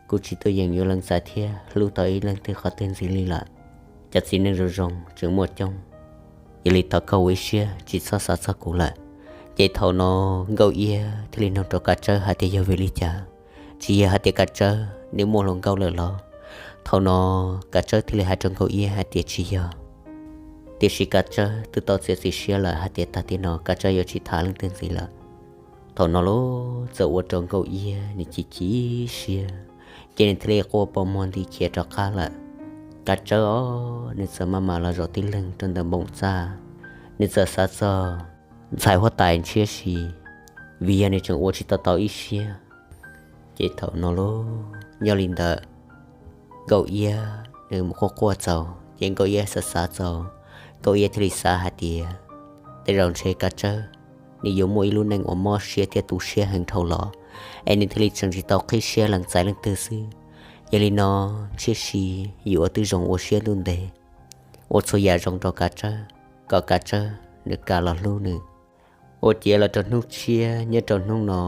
kuv tsis tuaj yeem yuav leej txiv thiab hlub tau ib leej twg qhov twg ntxiv li lawm. Cov txiv neej zoo zoo tseem muaj coob, yog li thov koj ua ib siab tsis txhob xav txog kuv lawm. Ces thaum no Nkauj Iab thiaj li noog rau Kav Tsawb hais tias yog vim li cas, tsis yog hais tias Kav Tsawb nws muaj hluas nkauj lawm los? Thaum no Kav Tsawb thiaj li hais rau Nkauj Iab hais tias tsis yog, tiam sis Kav Tsawb twb tau txiav txim siab lawm hais tias tag kis no Kav Tsawb yuav tsis tham leej twg ntxiv lawm. Thaum no los txawm ua rau Nkauj Iab nws chim chim siab, ces nws thiaj li quaj poob muag nti khiav rov qab lawm. Kav Tsawb os, nws txawm maj mam los zaum tib leeg rau ntawm npoo txaj, nws txawm xav txog ntxhais huab tais Ntshiab Si, vim yog nws tseem ua tsis tau tau ib siab. Ces thaum no los nyob li ntawd, Nkauj Iab nws mus quaj quaj txaus, ces Nkauj Iab xav xav txaus, Nkauj Iab thiaj li xav hais tias tej zaum ntshe Kav Tsawb nws yuav muaj ib lub neej uas mob siab thiab tu siab heev dhau los, es nws thiaj li tseem tsis tau qhib siab lees txais leej twg xwb. Yog li no Ntshiab Si yuav ua tib zoo ua siab ntuj ntev, ua txhua yam zoo rau Kav Tsawb, kom Kav Tsawb nws kam los hlub nws. Ua ciav los rau hnub tshiab nyob rau hnub no,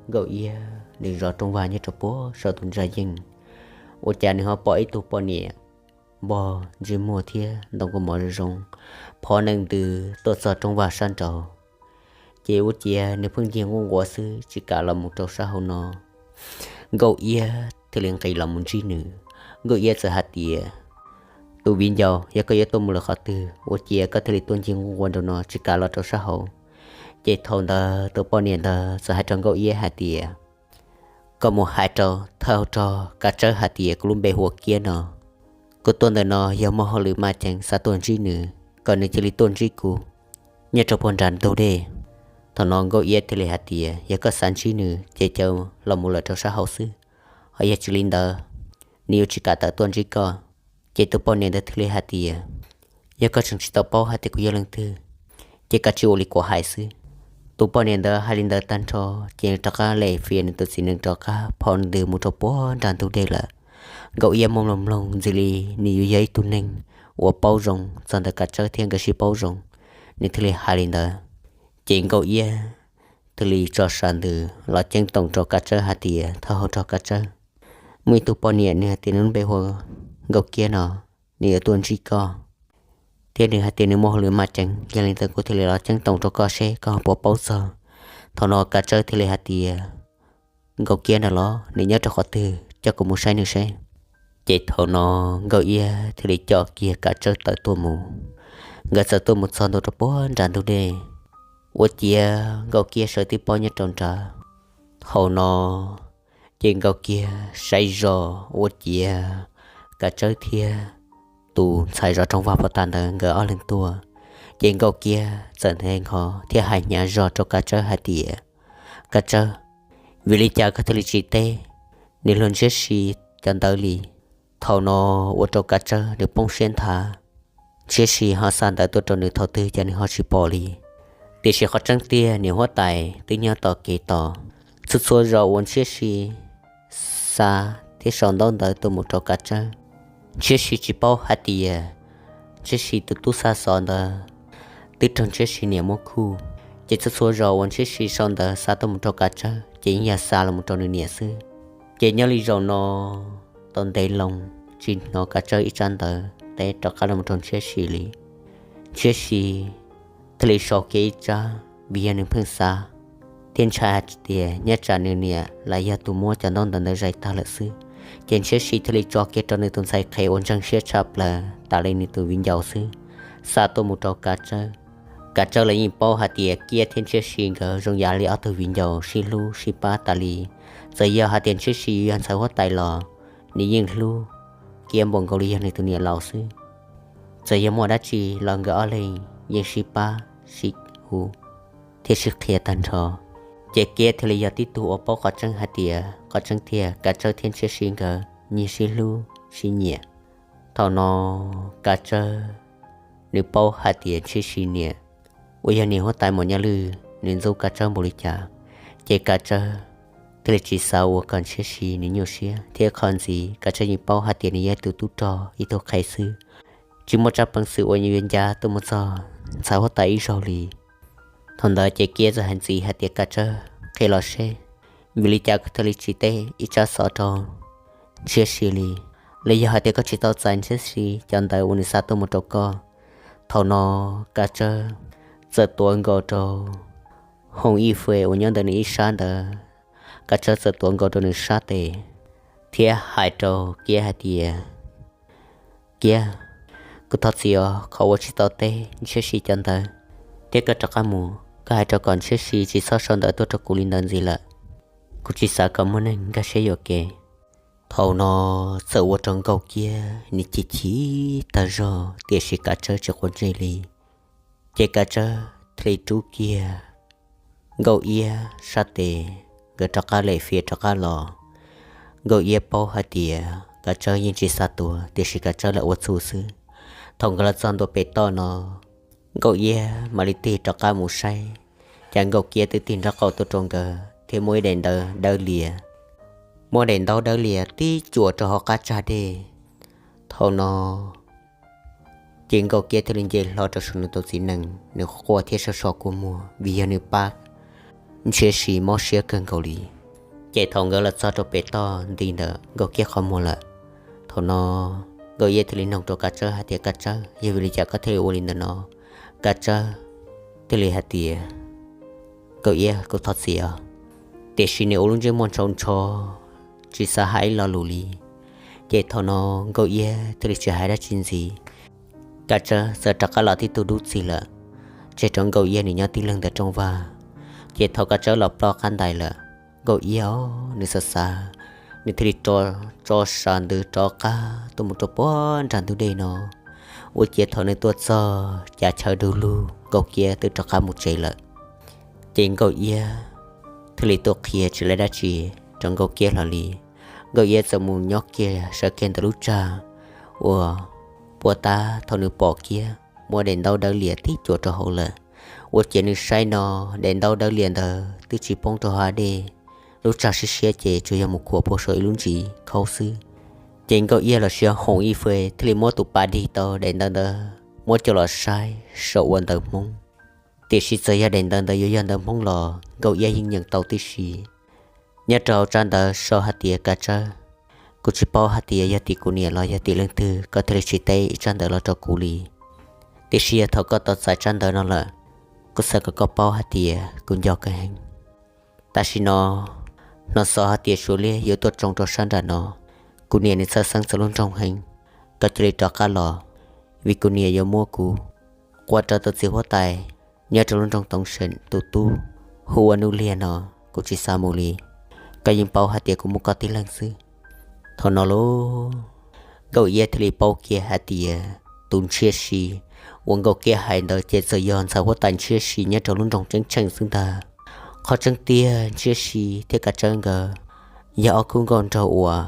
Nkauj Iab nws zov rooj vag nyob rau puag saum tus ntsa yeej, ua cas nws ho pom ib tug poj niam npog ntsej muag thiab ntoo kua mov zoo zoo, phov nees ntws tuaj txog roob vaj sab nraud. Ces ua ciav nws pheej ncig nquj nquav xwb tsis kam los mus rau sab hauv no. Nkauj Iab thiaj li nqis los mus ntsib nws. Nkauj Iab txawm hais tias, tus viv ncaus, yog koj yuav tuaj mus lawm qhov twg ua ciav koj thiaj li tuaj ncig nquj nquav nraum no tsis kam los rau sab hauv? Ces thaum ntawd tus poj niam ntawd txawm hais rau Nkauj Iab hais tias, koj mus hais rau thawj hauv rog Kav Tsawb hais tias kuv lub npe hu ua Kiab no, kuv tuaj ntawm no yog muaj hauj lwm maj ceev xav tuaj ntsib nws, kom nws cia li tuaj ntsib kuv nyob rau puag nram ntug dej. Thaum no Nkauj Iab thiaj li hais tias, yog koj xav ntsib nws ces caw los mus lawm rau sab hauv xwb, ho yog tsis li ntawd nws yuav tsis kam tawm tuaj ntsib koj. Ces tus poj niam ntawd thiaj li hais tias, yog koj tseem tsis tau paub hais tias kuv yog leej twg, ces koj tsis ua li kuv hais xwb. Tus poj niam ntawd hais li ntawd tag nrho, ces rov qab lem fias nws tus txiv nees rov qab phov ntws mus rau puag nram ntug dej lawm. Nkauj Iab muab mloog mloog ntxim li nws yuav yog ib tug neeg uas paub zoo txog ntawm Kav Tsawb thiab nkawd sib paub zoo, nws thiaj li hais li ntawd. Ces Nkauj Iab thiaj li tso sam ntws los ceeb toom rau Kav Tsawb hais tias, thawj hauv rog Kav Tsawb, muaj ib tug poj niam nws hais tias nws lub npe hu ua Nkauj Kiab no, nws yuav tuaj ntsib koj, thiab nws hais tias nws muaj hauj lwm maj ceev, yog li ntawd kuv thiaj li los ceeb toom rau koj seb koj ho puas paub txog. Thaum no Kav Tsawb thiaj li hais tias, Nkauj Kiab ntawd los nws nyob rau qhov twg, coj kuv mus saib nws seb. Ces thaum no Nkauj Iab thiaj li coj kiag Kav Tsawb tawm tuaj mus. Nkawd txawm tuaj mus txog ntua rau puag nram ntug dej, ua ciav Nkauj Kiab sawv tib pob nyob rau nrad. Thaum no ces Nkauj Kiab saib zos ua ciav Kav Tsawb thiab tus ntxhais zov rooj vag pov tas ntawd nkawd ob leeg tuaj. Ces Nkauj Kiab txawm nte nqho thiab hais hnyav zog rau Kav Tsawb hais tias, Kav Tsawb, vim li cas koj thiaj li tsis teb nws luag Ntshiab Si cov ntawd li? Thaum no ua rau Kav Tsawb nws poob siab nthav. Ntshiab Si ho xa ntawv tuaj rau nws thaum twg cas nws ho tsis pom li. Tiam sis qhov tseeb tiag niam huab tais twb nyob tom kev tos. Txhua txhua zaus uas Ntshiab Si xa thiab sau ntaub ntawv tuaj mus rau Kav Tsawb, Ntshiab Si tsis paub hais tias Ntshiab Si tus tub xa xov ntawd twb raug Ntshiab Si niam muab khuj. Ces txhua txhua zaus uas Ntshiab Si sau ntawv xa tuaj mus rau Kav Tsawb ces yeej yog xa los mus rau nws niam xwb. Ces nyob li zaum no tau ntev loo tsis hnov Kav Tsawb ib tsab ntawv teb rov qab los mus rau Ntshiab Si li. Ntshiab Si thiaj li sau kiag ib tsab vim yog nws pheej xav thiab ntshai hais tias nyob tsam nws niam los yog tus muab cov ntaub ntawv ntawd zais tag lawm xwb. Ces Ntshiab Si thiaj li tso kiag rau nws tus ntxhais qhev uas ntseeg siab tshaj plaws tas li nws tus viv ncaus xwb, xa tuaj mus rau Kav Tsawb. Kav Tsawb los yeej paub hais tias Kiab thiab Ntshiab Si nkawd zoo yam li ob tug viv ncaus sib hlub sib pab tas li. Txawm yog hais tias Ntshiab Si yog ntxhais huab tais los nws yeej hlub Kiab npaum nkaus li yog nws tus niam laus xwb. Txawm yog muaj dab tsi los nkawd ob leeg yeej sib pab sib hu thiab sib qhia tag nrho. Ces Kiab thiaj li yog tib tug uas paub qhov tseeb hais tias qhov tseeb tiag Kav Tsawb thiab Ntshiab Si nkawd nyiag sib hlub sib nyiam. Thaum no Kav Tsawb nws paub hais tias Ntshiab Si niam uas yog niam huab tais Maum Nyaj Lwj nws ntxub Kav Tsawb npaum li cas, ces Kav Tsawb thiaj li tsis xav ua kom Ntshiab Si nws nyuaj siab. Thiab qhov ntxiv Kav Tsawb yeej paub hais tias nws yog tus tub rog ib tug qhev xwb, tsis muaj tsab peev xwm uas yuav ncav tuaj mus txog ntxhais huab tais ib zaug li. Thaum ntawd ces Kiab txawm hais ntxiv hais tias Kav Tsawb, qhia los seb vim li cas koj thiaj li tsis teb ib tsab xov rau Ntshiab Si li? Los yog hais tias koj tsis tau txais Ntshiab Si cov ntawv uas nws xa tuaj mus rau koj? Thaum no Kav Tsawb txawm tuav nkaus rau hoo ib fue uas nyob ntawm nws ib sab ntawd, Kav Tsawb txawm tuav nkaus rau nws sab tes thiab hais rau Kiab hais tias, Kiab, kuv thov txim os qhov uas tsis tau teb Ntshiab Si cov ntawv, thiab koj rov qab mus koj hais rau kom Ntshiab Si tsis txhob sau ntawv tuaj rau kuv li ntawd ntxiv lawm. Kuv tsis xav kom muaj neeg nkag siab yuam kev. Thaum no txawm ua rau Nkauj Kiab nws chim chim tag zog tiam sis Kav Tsawb tsis quav ntsej li. Ces Kav Tsawb thiaj li rub kiag Nkauj Iab sab tes, nkawd rov qab lem fias rov qab los. Nkauj Iab paub hais tias Kav Tsawb yeej tsis xav tuag tiam sis Kav Tsawb lam ua txuj xwb. Thaum nkawd los txog ntua pem toj no, Nkauj Iab mam li tig rov qab mus saib, cas Nkauj Kiab twb tig nraub qaum tuaj rau nkawd thiab muab ib daim ntawv dawb lias, muab daim ntaub dawb lias tib cuam rau hauv qab tsag dej. Thaum no ces Nkauj Kiab thiaj li nce hlo rau saum nws tus txiv nees, nws quaj thiab so so kua muag vim yog nws pab Ntshiab Si mob siab kawg nkaus li. Ces thaum nkawd los txog rau pem toj nti ntawm Nkauj Kiab qhov muag lawm, thaum no Nkauj Iab thiaj li noog rau Kav Tsawb hais tias, Kav Tsawb, yog vim li cas koj thiaj li ua li ntawm no? Kav Tsawb thiaj li hais tias, Nkauj Iab, kuv thov txim os. Tiam sis nws ua lub ntsej muag ntshaus ntsho, tsis xav hais ib lo lus li. Ces thaum no Nkauj Iab thiaj li tsis hais dab tsi ntxiv. Kav Tsawb txawm rov qab los tib tug dub txig lawm, tseg rau Nkauj Iab nws nyob tib leeg ntawm rooj vag. Ces thaum Kav Tsawb los ploj qab ntais lawm, Nkauj Iab nws xav xav, nws thiaj li rov tso sav ntws rov qab tuaj mus rau puag nram ntug dej no. Ua ciav thaum nws tuaj txog cas chaw du lug, Nkauj Iab twb rov qab mus tsev lawm. Ces Nkauj Iab thiaj li tuaj qhia tsis lawv dab tsi rau Nkauj Iab hlo li. Nkauj Iab txawm mus nyob kiag sawv kiag ntawm lub tsag uas puag ta, thaum nws pom kiag muaj daim ntaub dawb lias tib cuam rau hauv lawm. Ua ciav nws saib no, daim ntaub dawb lias ntawd twb tsis poob rau hauv dej, lub tsag siab siab ces tsuas yog mus khuam puag saum ib lub ntsis khaub xwb. Ces Nkauj Iab los sis hoom ib fwj thiaj li muab tus pas dig tau daim ntawv ntawd muab coj los saib saum ua ntawv Hmoob. Tiam sis txawm yog daim ntawv ntawd yuav yog ntawv Hmoob los Nkauj Iab yeej nyeem tau tib si. Nyob rau hauv tsab ntawv sau hais tias, Kav Tsawb, kuv tsis paub hais tias yog tim kuv niam los yog tim leej twg koj thiaj li tsis teb ib tsab ntawv los rau kuv li. Tiam sis yog thaum koj tau txais tsab ntawv no lawm, kuv xav kom koj paub hais tias kuv nco koj heev. Tam sim no hnov xov hais tias Suav liab yuav tuaj tsoo rau sab nram no, kuv niam nws txhawj xeeb txog lub nroog heev. Koj cia li rov qab los, vim kuv niam yuav muab kuv qua rau tus txiv huab tais nyob rau lub nroog Toov Seem tus tub hu ua Nuj Liag no, kuv tsis xav mus li. Koj yeej paub hais tias kuv muaj koj tib leeg xwb. Thaum no lauj, Nkauj Iab thiaj li paub kiag hais tias tus Ntshiab Si uas Nkauj Iab hais ntawd ces txawm yog ntxhais huab tais Ntshiab Si nyob rau lub nroog Tseeb Tsheej xwb ntag. Qhov tseeb tiag Ntshiab Si thiab Kav Tsawb nkawd yog ob khub nkauj nraug uas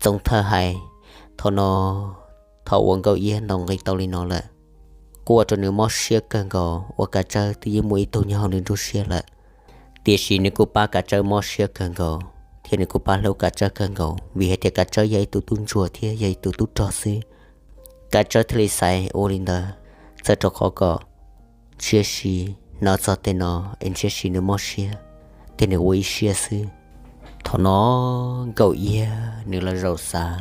Txoov Thawj hais. Thaum no thaum uas Nkauj Iab ntaus nqi tau li no lawm, kuj ua rau nws mob siab kawg nkaus uas Kav Tsawb twb yeej muaj ib tug nyob hauv nws nruab siab lawm. Tiam sis nws kuj pab Kav Tsawb mob siab kawg nkaus thiab nws kuj pab hlub Kav Tsawb kawg nkaus vim hais tias Kav Tsawb yog ib tug tub ntsuag thiab yog ib tug tub rog xwb. Kav Tsawb thiaj li xaiv ua li ntawd, txawm rau qhov kom Ntshiab Si hnov txog tej no es Ntshiab Si nws mob siab thiab nws ua ib siab xwb. Thaum no Nkauj Iab nws los zaum xav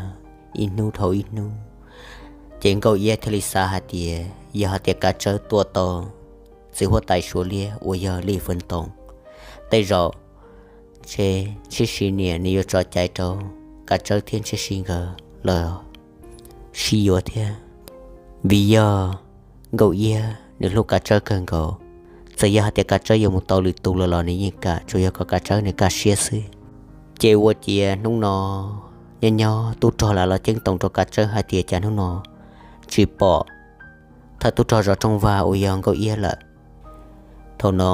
ib hnub dhau ib hnub, ces Nkauj Iab thiaj li xav hais tias yog hais tias Kav Tsawb tua tau txiv huab tais Suav liab uas yog Lij Fwj Toom, tej zaum ntshe Ntshiab Si niam nws yuav tso cai rau Kav Tsawb thiab Ntshiab Si nkawd los sib yuav thiab. Vim yog Nkauj Iab nws hlub Kav Tsawb kawg nkaus, txawm yog hais tias Kav Tsawb yuav mus tau lwm tus lawm los nws yeej kam, tsuas yog kom Kav Tsawb nws kaj siab xwb. Ces ua ciav hnub no nyob nyob tub rog lam los ceeb toom rau Kav Tsawb hais tias cas hnub no tsis pom thawj tub rog zov rooj vag uas yog Nkauj Iab lawm. Thaum no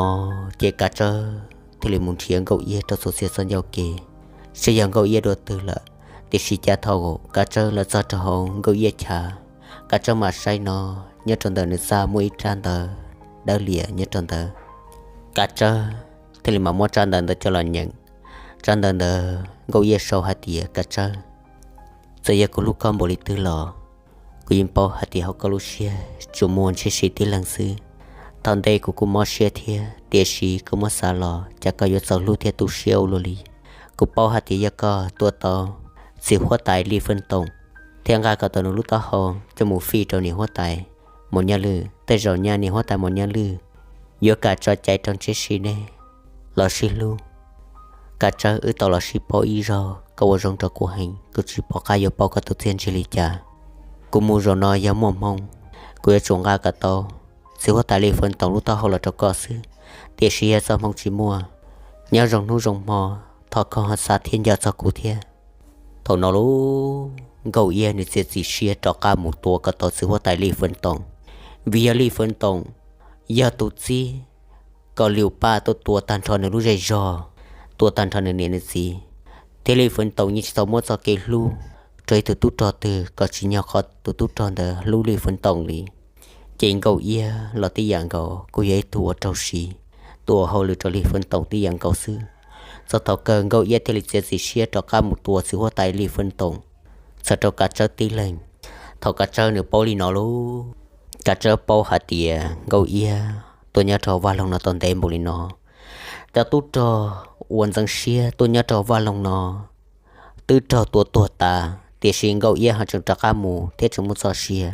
ces Kav Tsawb thiaj li mus nrhiav Nkauj Iab rau txhua txhia txoj ncauj kev, saib yog Nkauj Iab dua twg lawm. Tiam sis cas thaum Kav Tsawb los txog rau hauv Nkauj Iab chav, Kav Tsawb mam saib no, nyob rau ntawm nws txaj muaj ib rab ntawv dawb lias nyob rau ntawd. Kav Tsawb thiaj li mam muab rab ntawv ntawd coj los nyeem. Rab ntawv ntawd Nkauj Iab sau hais tias, Kav Tsawb, txawm yog kuv hlub koj npaum li twg los kuv yeej paub hais tias hauv koj lub siab tsuas muaj Ntshiab Si tib leeg xwb. Thaum ntej kuv kuj mob siab thiab, tiam sis koj muab xav los cas koj yuav txaus hlub thiab tu siab ua luaj li. Kuv paub hais tias yog koj tua tau txiv huab tais Lij Fwj Toom thiab nqa kom tau nws lub taub hau coj mus fij rau niam huab tais Maum Nyaj Lwj, tej zaum nyaj niam huab tais Maum Nyaj Lwj yuav kam tso cai rau Ntshiab Si nej los sib hlub. Kav Tsawb, wb tau los sib paub ib zaug, koj ua zoo rau kuv heev, kuv tsis pom qab yuav pauj koj tus txiaj ntsig li cas. Kuv mus zaum no yog muaj hmoo, kuv yuav tsum nqa kom tau txiv huab tais Lij Fwj Toom lub taub hau los rau koj xwb. Tiam sis yog txoj hmoo tsis muaj, nyob zoo hnub zoo hmo, thov koj ho xav thiab nco txog kuv thiab. Thaum no lauj, Nkauj Iab nws txiav txim siab rov qab mus tua kom tau txiv huab tais Lij Fwj Toom, vim yog Lij Fwj Toom yog tus txib kom Liu Paj tuaj tua tag nrho nws lub zej zog, tua tag nrho nws niam nws txiv, thiab Lij Fwj Toom yeej tsis tau muab txoj kev hlub rau ib tug tub rog twg kom tsim nyog qhov tus tub rog ntawd hlub Lij Fwj Toom li. Ces Nkauj Iab los tib yam nkaus, kuj yog ib tug uas raug siv, tuaj ua hauj lwm rau Lij Fwj Toom tib yam nkaus xwb. Txog thaum kawg Nkauj Iab thiaj li txiav txim siab rov qab mus tua txiv huab tais Lij Fwj Toom, txhawm rau Kav Tsawb tib leeg. Thaum Kav Tsawb nws paub li no lauj, Kav Tsawb paub hais tias Nkauj Iab tuaj nyob rau vaj loog no tau ntev npaum li no, cov tub rog uas ntxeev siab tuaj nyob rau vaj loog no twb raug tua tuag tas, Tiam sis Nkauj Iab ho tseem rov qab mus thiab tseem muaj txoj sia.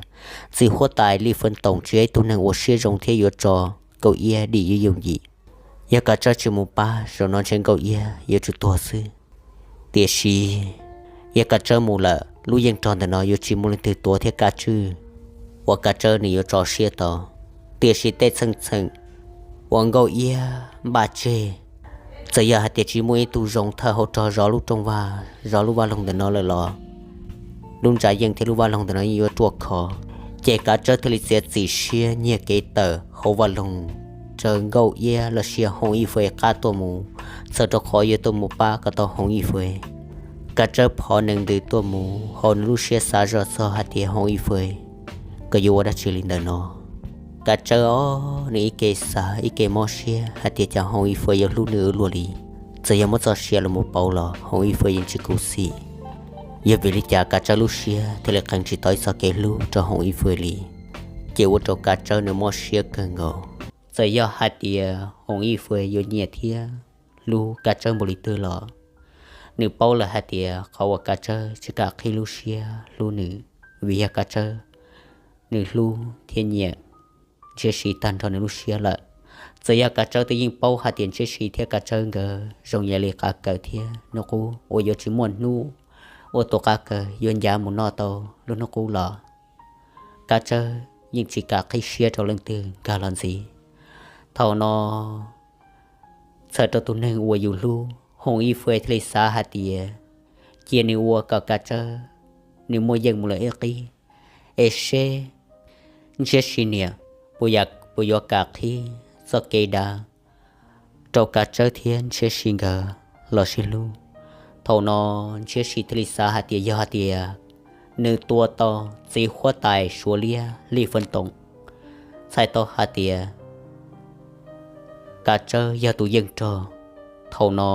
Txiv huab tais Li Feeb Toom tsis yog ib tug neeg uas siab zoo thiab yuav tso Nkauj Iab dim yooj yooj yim. Yog Kav Tsawb tsis mus pab, zaum no ntshe Nkauj Iab yuav tsum tuag xwb. Tiam sis yog Kav Tsawb mus lawm, lub yeej rog ntawm no yuav tsis muaj leej twg tuav thiab kav tswj uas Kav Tsawb nws yuav tso siab tau. Tiam sis tej txheej txheem uas Nkauj Iab npaj tseg, txawm yog hais tias tsis muaj ib tug zoo thawj hauv rog zov lub rooj vag, zov lub vaj loog ntawm no lawm los lub ntsa yeej thiab lub vaj loog ntawm no yeej yuav ruaj khov. Ces Kav Tsawb thiaj li txiav txim siab nyiag kev tawm hauv vaj loog, raws Nkauj Iab los sis Hoov Ib Fwj qab tuaj mus, txhawm rau qhov yuav tuaj mus pab kom tau Hoov Ib Fwj. Kav Tsawb phov nees ntws tuaj mus, hauv nws lub siab xav zoj txog hais tias Hoov Ib Fwj, koj yuav ua dab tsi li ntawm no? Kav Tsawb os, nws ib ke xav ib ke mob siab hais tias cas Hoov Ib Fwj yuav hlub nws ua luaj li. Txawm yog muab txoj sia los mus pauv los Hoov Ib Fwj yeej tsis khuv xim. Yog vim li cas Kav Tsawb lub siab thiaj li qee tsis tau ib txoj kev hlub rau Hoov Ib Fwj li? Ces ua rau Kav Tsawb nws mob siab kawg nkaus. Txawm yog hais tias Hoov Ib Fwj yuav nyiam thiab hlub Kav Tsawb npaum li twg los nws paub lawm hais tias qhov uas Kav Tsawb tsis kam qhib lub siab hlub nws, vim yog Kav Tsawb nws hlub thiab nyiam Ntshiab Si tag nrho nws lub siab lawm. Txawm yog Kav Tsawb twb yeej paub hais tias Ntshiab Si thiab Kav Tsawb nkawd zoo yam li qav kaws thiab hnub qub uas yuav tsis muaj hnub ua tus qav kaws yuav ncav mus noj tau lub hnub qub los Kav Tsawb yeej tsis kam qhib siab rau leej twg nkag los ntxiv. Thaum no txhawm rau tus neeg uas yus hlub, Hoov Ib Fwj thiaj li xav hais tias cia nws ua kom Kav Tsawb nws muaj yeej mus lawm ib qib, es seb Ntshiab Si niam puas yuav kam qhib txoj kev dav rau Kav Tsawb thiab Ntshiab Si nkawd los sib hlub. Thaum no Ntshiab Si thiaj li xav hais tias yog hais tias nws tua tau txiv huab tais Suav Liab Lij Feeb Toom, txhais tau hais tias Kav Tsawb yog tus yeej rog. Thaum no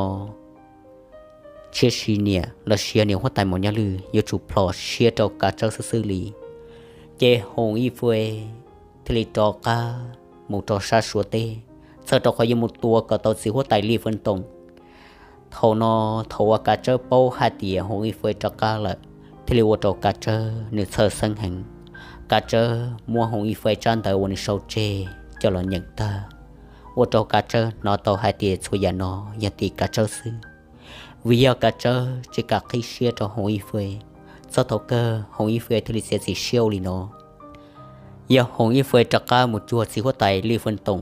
Ntshiab Si niam los sis niam huab tais Maum Nyaj Lwj yuav tsum plhom siab rau Kav Tsawb xwb xwb li. Ces Hoov Ib Fwj thiaj li rov qab mus rau sab Suav teb, txhawm rau qhov yuav mus tua kom tau txiv huab tais Lij Feeb Toom. Thaum no, thaum uas Kav Tsawb paub hais tias Hoov Ib Fwj rov qab lawm, thiaj li ua rau Kav Tsawb nws txhawj xeeb heev. Kav Tsawb muab Hoov Ib Fwj tsab ntawv uas nws sau tseg coj los nyeem tag, ua rau Kav Tsawb hnov tau hais tias txhua yam no yog tim Kav Tsawb xwb, vim yog Kav Tsawb tsis kam qhib siab rau Hoov Ib Fwj. Txog thaum kawg Hoov Ib Fwj thiaj li txiav txim siab ua li no. Yog Hoov Ib Fwj rov qab mus cuag txiv huab tais Lij Feeb Toom,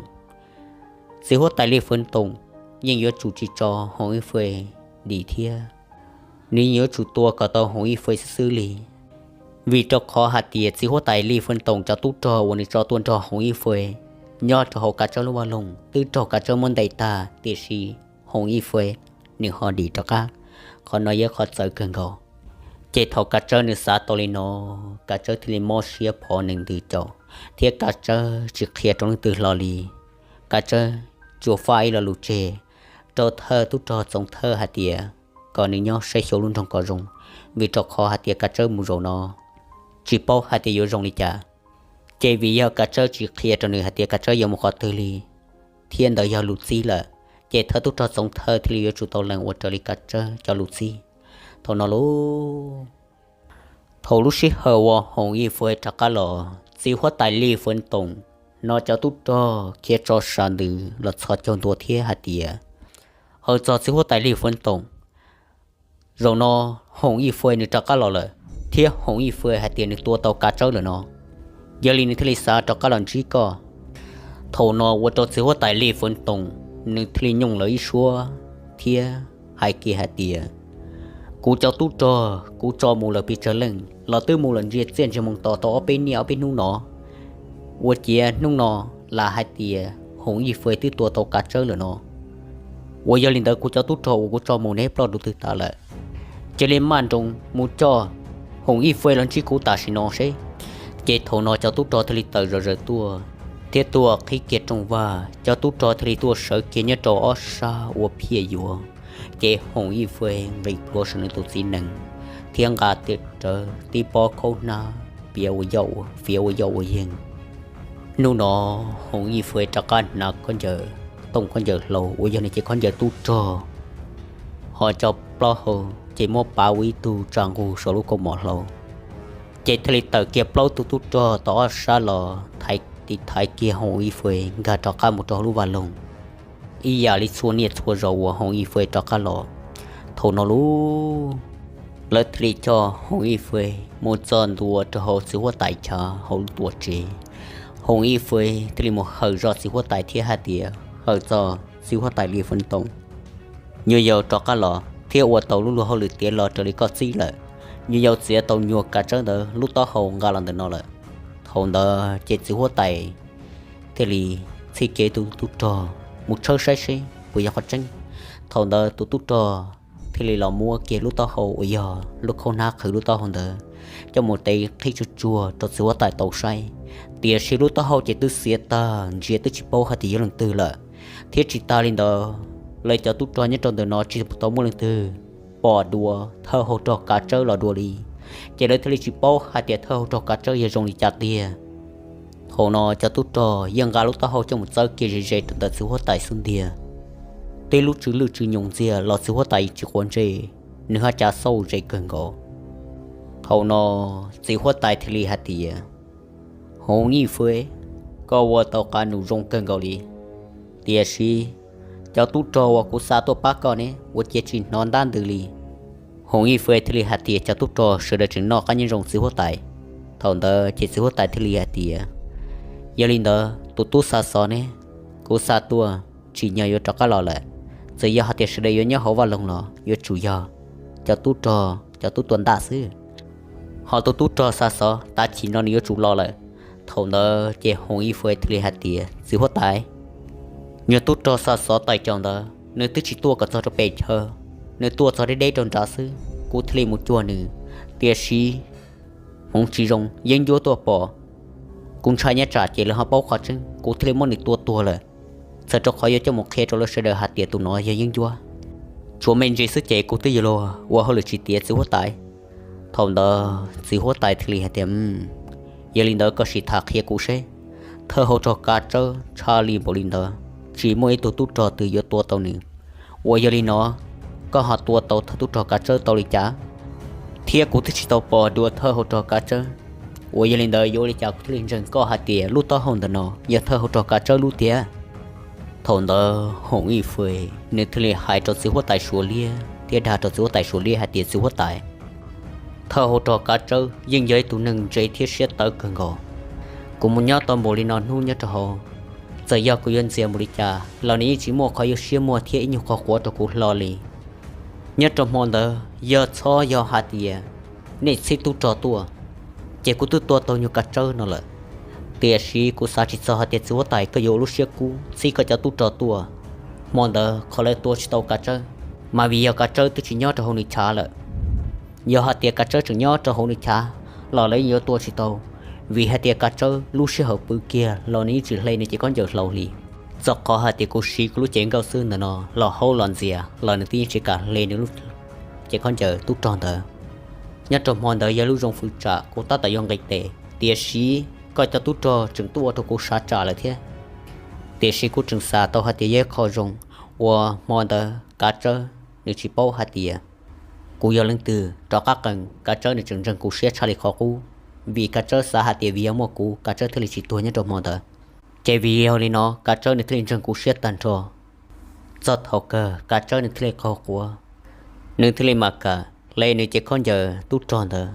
txiv huab tais Lij Feeb Toom yeej yuav tsum tsis tso Hoov Ib Fwj dim thiab, nws yeej yuav tsum tua kom tau Hoov Ib Fwj xwb xwb li. Vim rau qhov hais tias txiv huab tais Lij Feeb Toom cov tub rog uas nws tso tuaj nrog Hoov Ib Fwj nyob rau hauv Kav Tsawb lub vaj loog twb raug Kav Tsawb muab ntes tag, tiam sis Hoov Ib Fwj nws ho dim rov qab. Qhov no yog qhov txawv kawg nkaus. Ces thaum Kav Tsawb nws xav tau li no, Kav Tsawb thiaj li mob siab phov nees ntws caum, thiab Kav Tsawb tsis qhia rau leej twg hlo li. Kav Tsawb tsuas faj ib lo lus tseg rau thawj tub rog Txoov Thawj hais tias kom nws nyob saib xyuas lub nroog kom zoo, vim rau qhov hais tias Kav Tsawb mus zaum no tsis paub hais tias yuav zoo li cas. Ces vim yog Kav Tsawb tsis qhia rau nws hais tias Kav Tsawb yuav mus qhov twg li, thiab ntawd yog lus txib lawm, ces thawj tub rog Txoov Thawj thiaj li yuav tsum tau lees ua raws li Kav Tsawb cov lus txib. Thaum no lauj, thaum lub sij hawm uas Hoov Ib Fwj rov qab los, txiv huab tais Lij Feeb Toom hnov cov tub rog khiav tso sam ntws los txhos caug ntua thiab hais tias, hawm txog txiv huab tais Lij Feeb Toom, zaum no Hoov Ib Fwj nws rov qab los lawm, thiab Hoov Ib Fwj hais tias nws tua tau Kav Tsawb lawm no, yog li nws thiaj li xav rov qab los ntsib koj. Thaum no ua rau txiv huab tais Lij Feeb Toom nws thiaj li nyooj lawv ib suab thiab hais kiag hais tias, kuv cov tub rog kuv tso mus lawm pes tsawg leej los twb mus lawm ntsia txiaj ntsia moo tos tau ob peb niaj ob peb hnub no, ua ciav hnub no lam hais tias Hoov Ib Fwj twb tua tau Kav Tsawb lawm no. Uas yog li ntawd kuv cov tub rog uas kuv tso mus neb ploj dua twg tas lawm? Cia li maj nroos mus coj Hoov Ib Fwj los ntsib kuv tam sim no seb. Ces thaum no cov tub rog thiaj li tawm zom zaws tuaj, thiab tuaj qhib kiag rooj vag, cov tub rog thiaj li tuaj sawv kiag nyob rau ob sab ua phiaj yuav. Ces Hoov Ib Fwj nqis plhuav saum nws tus txiv nees, thiab nqa rawv tib pob khaub hnab piav ua yoj ua, fiav ua yoj ua yeeg. Hnub no Hoov Ib Fwj rov qab hnav khaub ncaws tooj khaub ncaws hlau uas yog nws cev khaub ncaws tub rog, ho cov plaub hau ces muab pav ua ib tug tsa nqug saum lub kaus mom hlau, ces thiaj li tawm kiag plaub tug tub rog tau ob sab los thaiv tiv thaiv kiag Hoov Ib Fwj nkag rov qab mus rau hauv lub vaj loog, ib yam li txhua niaj txhua zaus uas Hoov Ib Fwj rov qab los. Thaum no lub, lawv thiaj li coj Hoov Ib Fwj mus txog ntua rau hauv txiv huab tais chav hauv lub tuam tsev. Hoov Ib Fwj thiaj li mus hawm zog txiv huab tais thiab hais tias, hawm txog txiv huab tais Li Fwj Toom, nyuam yaus rov qab los thiab ua tau lub luag hauj lwm tiav los raws li koj txib lawm. Nyuam yaus txiav tau nyuag kav tsawb ntawd lub taub hau nqa los ntawm no lawm. Thaum ntawd ces txiv huab tais thiaj li txhij kiag tus tub rog mus tshawb saib seb puas yog qhov tseeb. Thaum ntawd tus tub rog thiaj li los muab kiag lub taub hau uas yog lub khaub hnab qhwv lub taub hau ntawd coj mus tev qhib tsuag tsuag rau txiv huab tais tau saib, tiam sis lub taub hau ces twb xiav tag ntsia twb tsis paub hais tias yog leej twg lawm. Thiab tsis tas li ntawd, lawv cov tub rog nyob rau ntawm no tsis tau muaj leej twg pom dua thawj hauv rog kav tsawb los dua li, ces lawv thiaj li tsis paub hais tias thawj hauv rog kav tsawb yog zoo li cas tiag. Thaum no cov tub rog yeej nqa lub taub hau coj mus txawb kiag ze ze rau ntawm txiv huab tais xub ntiag. Tej lub tsw lwj tsw nyoos ntxiag los txiv huab tais tsis quav ntsej, nws haj cav xauj ze kawg nkaus. Thaum no txiv huab tais thiaj li hais tias, Hoov Ib Fwj, koj ua tau qab num zoo kawg nkaus li, tiam sis cov tub rog uas kuv xa tuaj pab koj ne ua ciav tsis hnov ntab ntws li. Hoov Ib Fwj thiaj li hais tias, cov tub rog sawv daws tseem noj qab nyob zoo txiv huab tais. Thaum ntawd ces txiv huab tais thiaj li hais tias, yog li ntawd tus tub xa xov ne, kuv xa tuaj tsim nyog yuav rov qab los lawm. Txawm yog hais tias sawv daws yuav nyob hauv vaj loog los yuav tsum yog cov tub rog, cov tub tua ntaj xwb. Ho tus tub rog xa xov tav chim no nws yuav tsum los lawm. Thaum ntawd ces Hoov Ib Fwj thiaj li hais tias, txiv huab tais, nyuag tub rog xa xov tais caus ntawd nws twb tsis tuaj kom txog rau pem chaw, nws tuaj txog deb deb rau nrad xwb, kuv thiaj li mus cuag nws. Tiam sis hmoov tsis zoo yeeb ncuab tuaj pom, kuv ntshai nyob tsam ces lawv ho paub qhov tseeb, kuv thiaj li muab nws tua tuag lawm. Txawm rau qhov yuav coj mus qhia rau lawv sawv daws hais tias tus no yog yeeb ncuab, tsuas me ntsis xwb ces kuv twb yuav luag ua hauj lwm tsis tiav txiv huab tais. Thaum ntawd txiv huab tais thiaj li hais tias, yog li ntawd koj sim tham qhia kuv seb, thawj hauv rog kav tsawb tshaj li npaum li ntawd, tsis muaj ib tug tub rog twg yuav tua tau nws. Uas yog li no, koj ho tua tau thawj tub rog kav tsawb tau li cas? Thiab kuv twb tsis tau pom dua thawj hauv rog kav tsawb. Uas yog li ntawd yuav ua li cas kuv thiaj li ntseeg koj hais tias lub taub hau ntawm no yog thawj hauv rog kav tsawb lub tiag? Thaum ntawd Hoov Ib Fwj nws thiaj li hais rau txiv huab tais Suav Liab thiab dag rau txiv huab tais Suav Liab hais tias, txiv huab tais, thawj hauv rog kav tsawb yeej yog ib tug neeg ntse thiab siab tawv kawg nkaus. Kuv mus nyob tau npaum li no hnub nyob rau hauv, txawm yog kuv yuav ntxias npaum li cas los nws yeej tsis muaj qhov yuav siab muag thiab ib nyuag qhov quav rau kuv hlo li. Nyob rau hmo ntawd yog txhob yog hais tias nej txhib tub rog tuaj, ces kuv twb tua tau nyuag kav tsawb no lawm. Tiam sis kuv xav tsis txog hais tias txiv huab tais koj yuav ua lub siab kub txhib koj cov tub rog tuaj. Hmo ntawd qhov lawv tua tsis tau kav tsawb, mas vim yog kav tsawb twb tsis nyob rau hauv nws chav lawm. Yog hais tias kav tsawb tseem nyob rau hauv nws chav los lawv yeej yuav tua tsis tau, vim hais tias kav tsawb lub sij hawm pw kiag los nws yeej tsis hle nws cev khaub ncaws hlau li. Txog qhov hais tias kuv siv kuv lub cev nkauj xwb ntawm no los haub los ntxias los nws twb yeej tsis kam hle nws lub cev khaub ncaws tub rog ntawd. Nyob rau hmo ntawd yog lub zoo fwv tsam kuv tab tom yuav nqis tes, tiam sis koj cov tub rog tseem tuaj ua rau kuv sav tsam lawm thiab. Tiam sis kuv tseem xav tau hais tias yog ib qho zoo uas hmo ntawd kav tsawb nws tsis paub hais tias kuv yog leej twg, rov qab qees kav tsawb nws tseem ntseeg kuv siab tshaj li qhov qub, vim kav tsawb xav hais tias vim yog muaj kuv kav tsawb thiaj li tsis tuag nyob rau hmo ntawd. Ces vim yog li no kav tsawb nws thiaj li ntseeg kuv siab tag nrho. Txog thaum kawg kav tsawb nws thiaj li qaug quav, nws thiaj li mam kam hle nws cev khaub ncaws tub rog ntawd.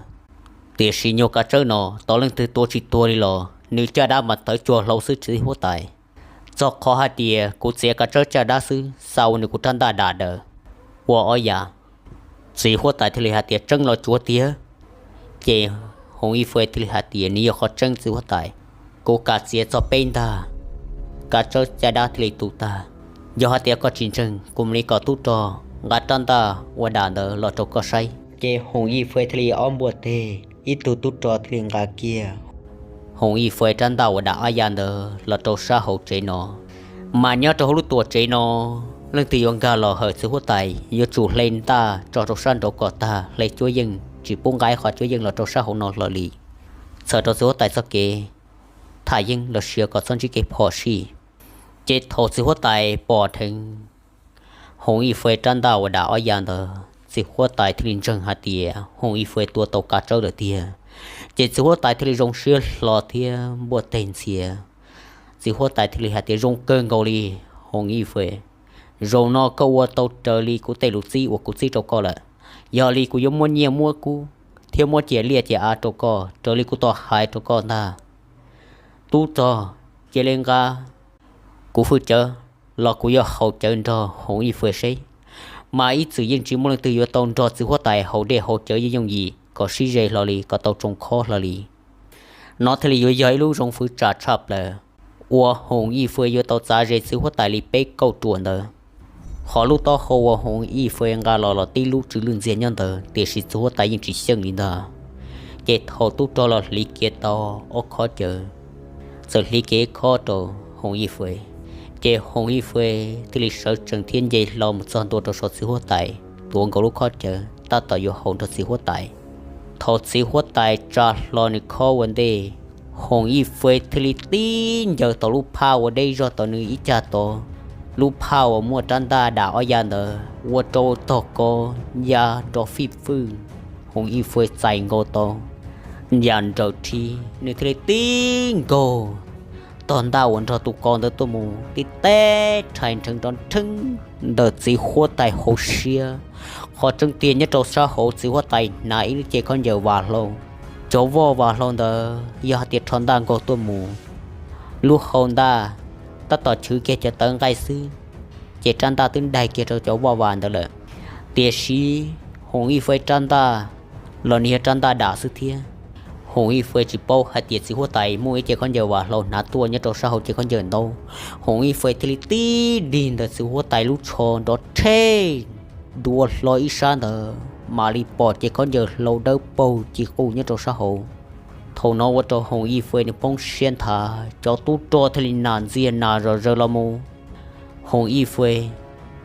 Tiam sis nyuag kav tsawb no tau leej twg tua tsis tuag li los nws caj dab mas tawv cuag hlau xwb txiv huab tais. Txog qhov hais tias kuv txiav kav tsawb caj dab xwb xa ua nws kuv rab ntaj dam daws ua ob yav. Txiv huab tais thiaj li hais tias tseeb los tsuav tiag. Ces Hoov Ib Fwj thiaj li hais tias nws yog qhov tseeb txiv huab tais, kuv kam txiav txog peb ntag, kav tsawb caj dab thiaj li tu tag. Yog hais tias koj tsis ntseeg kuv mam li kom tub rog nqa rab ntaj ua dam ntawd los rau koj saib. Ces Hoov Ib Fwj thiaj li ob npuaj teg, ib tug tub rog thiaj li nqa kiag Hoov Ib Fwj rab ntaj ua dam ob yav ntawd los rau sab hauv tsev no. Mas nyob rau hauv lub tuam tsev no, leej twg yuav nkag los hawm txiv huab tais yuav tsum hle ntaj tso rau sab nraud kom tag, hle cuab yeej tsis pub nqa qhov cuab yeej los rau sab hauv no hlo li. Txhawm rau txiv huab tais txoj kev tham yeeb los sis kom txhob ntsib kev phom sij. Ces thaum txiv huab tais pom dheev Hoov Ib Fwj rab ntaj ua dam ob yav ntawd, Txiv huab tais thiaj li ntseeg hais tias Hoov Ib Fwv tua tau kav tsawb lawm tiag. Ces txiv huab tais thiaj li zoo siab hlo thiab npuaj teg ntxias. Txiv huab tais thiaj li hais tias zoo kawg nkaus li Hoov Ib Fwv, zaum no koj ua tau raws li kuv tej lus txib uas kuv txib rau koj lawm. Yog li kuv yuav muab nyiaj muab kub thiab muab cia liaj cia av rau koj raws li kuv tau hais rau koj ntag. Tub rog, cia li nqa kuv hwj cawv los kuv yuav haus cawv nrog Hoov Ib Fwv seb. Mas ib txwm yeej tsis muaj leej twg yuav tau nrog txiv huab tais haus dej haus cawv yooj yooj yim kom sib ze hlo li, kom tau tsoo khob hlo li. No thiaj li yuav yog ib lub zoo fwv tsam tshaj plaws uas Hoov Ib Fwv yuav tau txav ze txiv huab tais li peb kauj ruam ntawd. Qhov lub taub hau uas Hoov Ib Fwv nqa los los tib lub tsw lwj ntxiag nyob ntawd, tiam sis txiv huab tais yeej tsis xyeej li ntag. Ces thaum tub rog los hliv kiag tau ob khob cawv, txawm hliv kiag ib khob rau Hoov Ib Fwv, ces Hoov Ib Fwv thiaj li sawv tsees thiab nce hlo mus txog ntua rau saum txiv huab tais, tuav nkaus lub khob cawv tab tom yuav haus nrog txiv huab tais. Thaum txiv huab tais tsa hlo nws khob ua ntej, Hoov Ib Fwv thiaj li tib ncaws tau lub phaj ua deb zog tau nws ib cag tod. Lub phaj uas muaj rab ntaj dam ob ya ntawd ua rau tog ko ya nrov fij fwj. Hoov Ib Fwv txais nkaus tau ya nraws rhib, nws thiaj li tib nkaug tog ntaj uas nrog tus ko ntawd tuaj mus tib teb rhais nrheev nrov nrheeb ntawm txiv huab tais hauv siab. Qhov tseeb tiag nyob rau sab hauv txiv huab tais hnav ib lub cev khaub ncaws vas hlau. Cov voj vas hlau ntawd yog hais tias rho ntaj nkaug tuaj mus, lub hau ntaj tab tom chwv kiag cov tawv nqaij xwb, ces rab ntaj twb daig kiag rau cov voj vas ntawd lawm. Tiam sis Hoov Ib Fwv rab ntaj los nws yog rab ntaj dam xwb thiab. Hoov Ib Fwv tsis paub hais tias txiv huab tais muaj ib cev khaub ncaws vas hlau hnav tuaj nyob rau sab hauv cev khaub ncaws ntaub. Hoov Ib Fwv thiaj li tib dig ntawm txiv huab tais lub tsho nrov rheb dua hlo ib sab ntawd mam li pom cev khaub ncaws hlau dawb paug ci quj nyob rau sab hauv. Thaum no ua rau Hoov Ib Fwv nws poob siab nthav, cov tub rog thiaj li nas ntxiag nas zom zaws los mus. Hoov Ib Fwv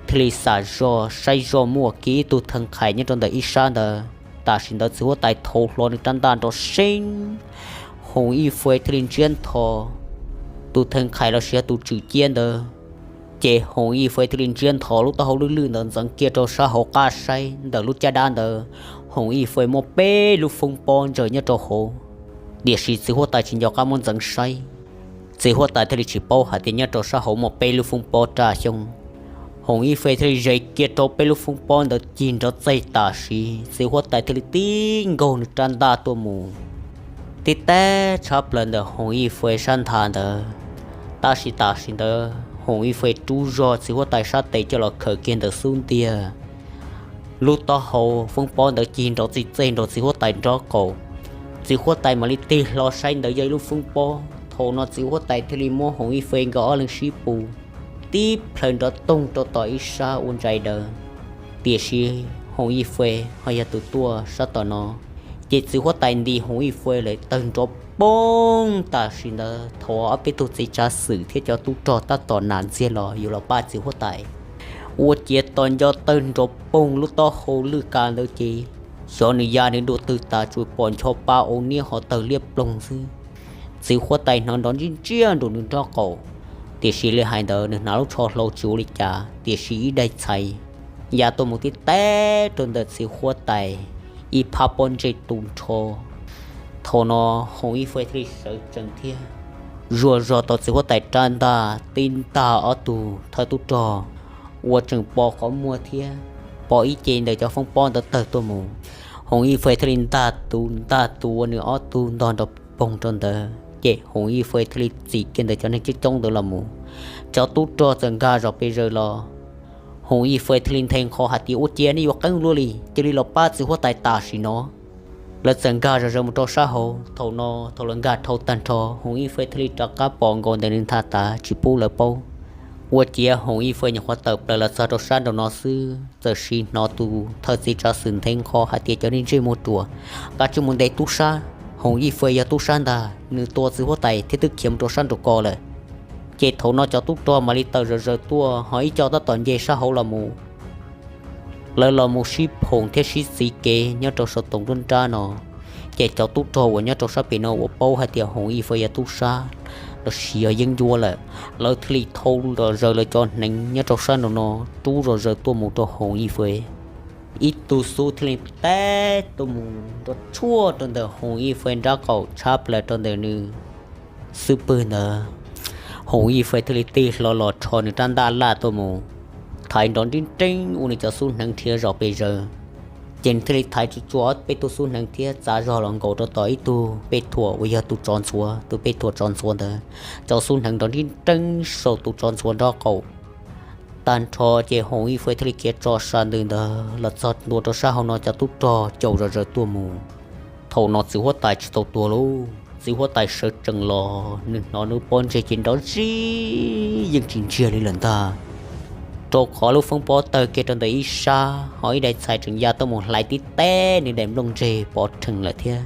thiaj li xam zoj saib zoj muaj kiag ib tug theev qhais nyob rau ntawm ib sab ntawd. Tam sim ntawd txiv huab tais thau hlo nws rab ntaj nrov seeb. Hoov Ib Fwv thiaj li ntsiab ntho tus theev qhais los sis yog tus tswm ciab ntawd. Ces Hoov Ib Fwv thiaj li ntsiab ntho lub taub hau lwj lwj ntawd ntxeev kiag rau sab hauv qab saib ntawm lub caj dab ntawd, Hoov Ib Fwv muaj peb lub foob pob ntsaws nyob rau hauv. Tiam sis txiv huab tais tsis nco qab muab ntxeev saib. Txiv huab tais thiaj li tsis paub hais tias nyob rau sab hauv muaj peb lub foob pob raj xyoob. Hoov Ib Fwv thiaj li zes kiag rau peb lub foob pob ntawd cig nrov txaij tam sim, txiv huab tais thiaj li tib nkaug nws rab ntaj tuaj mus tib teb tshab plaws ntawm Hoov Ib Fwv sab nthav ntawd. Tab sis tam sim ntawd Hoov Ib Fwv rub zog txiv huab tais sab tes coj los khawm kiag ntawm xub ntiag. Lub taub hau foob pob ntawd cig nrov txaij txaij nrog txiv huab tais nraub qaum. Txiv huab tais mam li tig hlo saib ntawd yog ib lub foob pob. Thaum no txiv huab tais thiaj li muab Hoov Ib Fwv nkawd ob leeg sib pus tib plhaw nrov toog rau tom ib sab ua ntsais daws. Tiam sis Hoov Ib Fwv ho yog tus tuaj sab tom no, ces txiv huab tais nti Hoov Ib Fwv lawm tawg nrov poog tam sim ntawd. Thaum ob peb tug txiv tsav xwm thiab cov tub rog tab tom nas ntxiag los yuav los pab txiv huab tais, ua ciav tos nco tawg nrov poog lub taub hau lwj ka ntawd ces xyov nws ya nws dua twg tas tsuas pom ncho pa au niab ho tawg liab ploog xwb. Txiv huab tais hnov nrov ntsiab ntsiab nraum nws nraub qaum, tiam sis li hais ntawd nws hnav lub tsho hlau tsis ua li cas, tiam sis ib daig txhais ya tuaj mus tib teb rau ntawm txiv huab tais ib phab pob ntseg tu nrho. Thaum no Hoov Ib Fwv thiaj li sawv tsees thiab zuaj zog tau txiv huab tais rab ntaj tib ntag ob tug thawj tub rog uas tseem pos qhov muag thiab pos ib ce ntawm cov foob pob ntawd tawg tuaj mus. Hoov Ib Fwv thiaj li ntag tus ntag tus ua nws ob tug ntog nrov poog rau ntawd, ces Hoov Ib Fwv thiaj li txim kiag ntawm cov neeg coob coob ntawd los mus. Cov tub rog txawm nkag zom pes zaws los. Hoov Ib Fwv thiaj li nthe nqho hais tias, ua ciav nej yuav qeeb luaj li, cia li los pab txiv huab tais tam sim no. Lawv txawm nkag zom zaws mus rau sab hauv. Thaum no thaum lawv nkag dhau tag nrho, Hoov Ib Fwv thiaj li rov qab pom nkaus ntawm nws ntha tas tsis pub lawv paub. Ua ciav Hoov Ib Fwv nyuam qhuav tawm plaws los txog rau sab nraum no xwb, txawm sis hnov tus thawj txiv tsav xwm nthe nqho hais tias, cov neeg ntsej muag ruam, kav tsij mus ntes tub sab. Hoov Ib Fwv yog tub sab ntag, nws tua txiv huab tais thiab twb khiav mus rau sab nraum ko lawm. Ces thaum no cov tub rog mam li tawm zom zaws tuaj, ho ib co tab tom nce sab hauv los mus. Lawv los mus sib phoom thiab sib txiv kev nyob rau saum toom nruab nrab no. Ces cov tub rog uas nyob rau sab pem no uas paub hais tias Hoov Ib Fwv yog tub sab los sis yog yeeb ncuab lawm, lawv thiaj li thau zom zaws lawv cov hneev nyob rau sab nraum no rub zom zaws tuaj mus rau Hoov Ib Fwv. ib tug xub thiaj li teb tuaj mus nrov tshuaj rau ntawm Hoov Ib Feb nrab qaum tshab plaws rau ntawm nws xub pwg ntawd. Hoov Ib Feb thiaj li tig hlo los rho nws rab ntaj laj tuaj mus thaiv nrov nrib nreeb ua nws cov xub hneev rhiav zom pes zaws. Ces nws thiaj li thaiv tsuas tsuas peb tug xub hneev thiab txav zog los nkaus rau tom ib tug pej thuam uas yog tus tsov ntxhuav, tus pej thuam tsov ntxhuav ntawd cov xub hneev nrov nrib nreeb saum tus tsov ntxhuav nrab qaum. Tag nrho ces Hoov Ib Feb thiaj li khiav tso sa ntws ntawd los txog ntua rau sab hauv no cov tub rog caum zom zaws tuaj mus. Thaum no txiv huab tais tsis tau tuag lauj, txiv huab tais sawv tsees los nws hnov nws pob ntseg ces nrov zib yeej tsis ntsiag li lawm ntag, rau qhov lub feeb pob tawg kiag rau ntawm ib sab ho ib daim txhais tseem ya tuaj mus hlais tib teb nws daim nplooj ntseg pov rhees lawm thiab.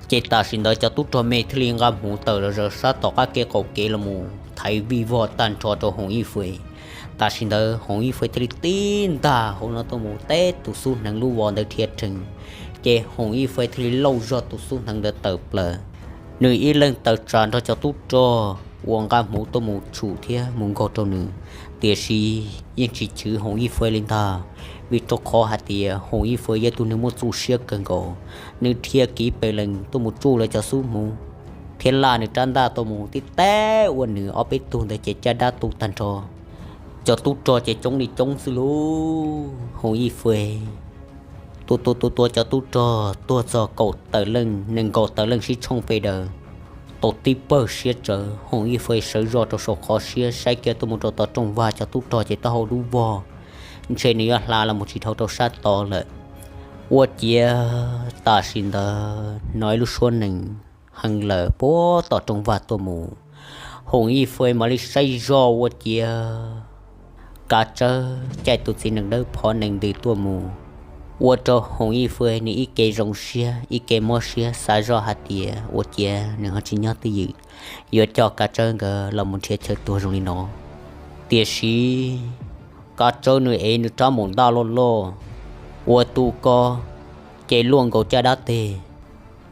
Ces tam sim ntawd cov tub rog me thiaj li nqa hmuv tawm los zaws sab tom qab kev qaum kev los mus thaiv vij vog tag nrho rau Hoov Ib Feb. Tam sim ntawd Hoov Ib Feb thiaj li tib ntag hauv no tuaj mus teb tus xub hneev lub vos ntawd rhiav rhees, ces Hoov Ib Feb thiaj li lauj zog tus xub hneev ntawd tawm plaws. Nws ib leeg tawm tsam nrog cov tub rog uas nqa hmuv tuaj mus tshum thiab mus nkaug rau nws, tiam sis yeej tsis chwv Hoov Ib Feb li ntag, vim rau qhov hais tias Hoov Ib Feb yog tus neeg muaj txuj siab kawg nkaus. Nws dhia kiv pes lees tuaj mus tsuj lawv cov xub hmuv thiab laj nws rab ntaj tuaj mus tib teb ua nws ob peb tug ntawd ces caj dab tu tag nrho. Cov tub rog ces coob li coob xwb lauj. Hoov Ib Feb tua tua tua tua cov tub rog tuag txog kaum tawm leej nees nkaum tawm leej sib tshooj pes daws. Tau tib pawg siab tsawv, Hoov Ib Feb sawv zog rau saum qhov siab saib kiag tuaj mus rau tom rooj vag cov tub rog ces taub hau dub vog, ntshe nws yuav hla los mus tsis dhau rau sab tod lawm. Ua ciav tam sim ntawd hnov ib lub suab nees heev lawm puag tom rooj vag tuaj mus. Hoov Ib Feb mam li saib zog ua ciav Kav Tsawb caij tus txiv nees dawb phov nees ntws tuaj mus, ua rau Hoov Ib Feb nws ib ke zoo siab ib ke mob siab xav zoj hais tias ua ciav nws ho tsis nyob twj ywm, yuav coj Kav Tsawb nkawd los mus nrhiav chaw tuag zoo li no. Tiam sis Kav Tsawb nws ev nws rab maum ntaj loj loj, ua tus ko ces luaj nkaus caj dab teg,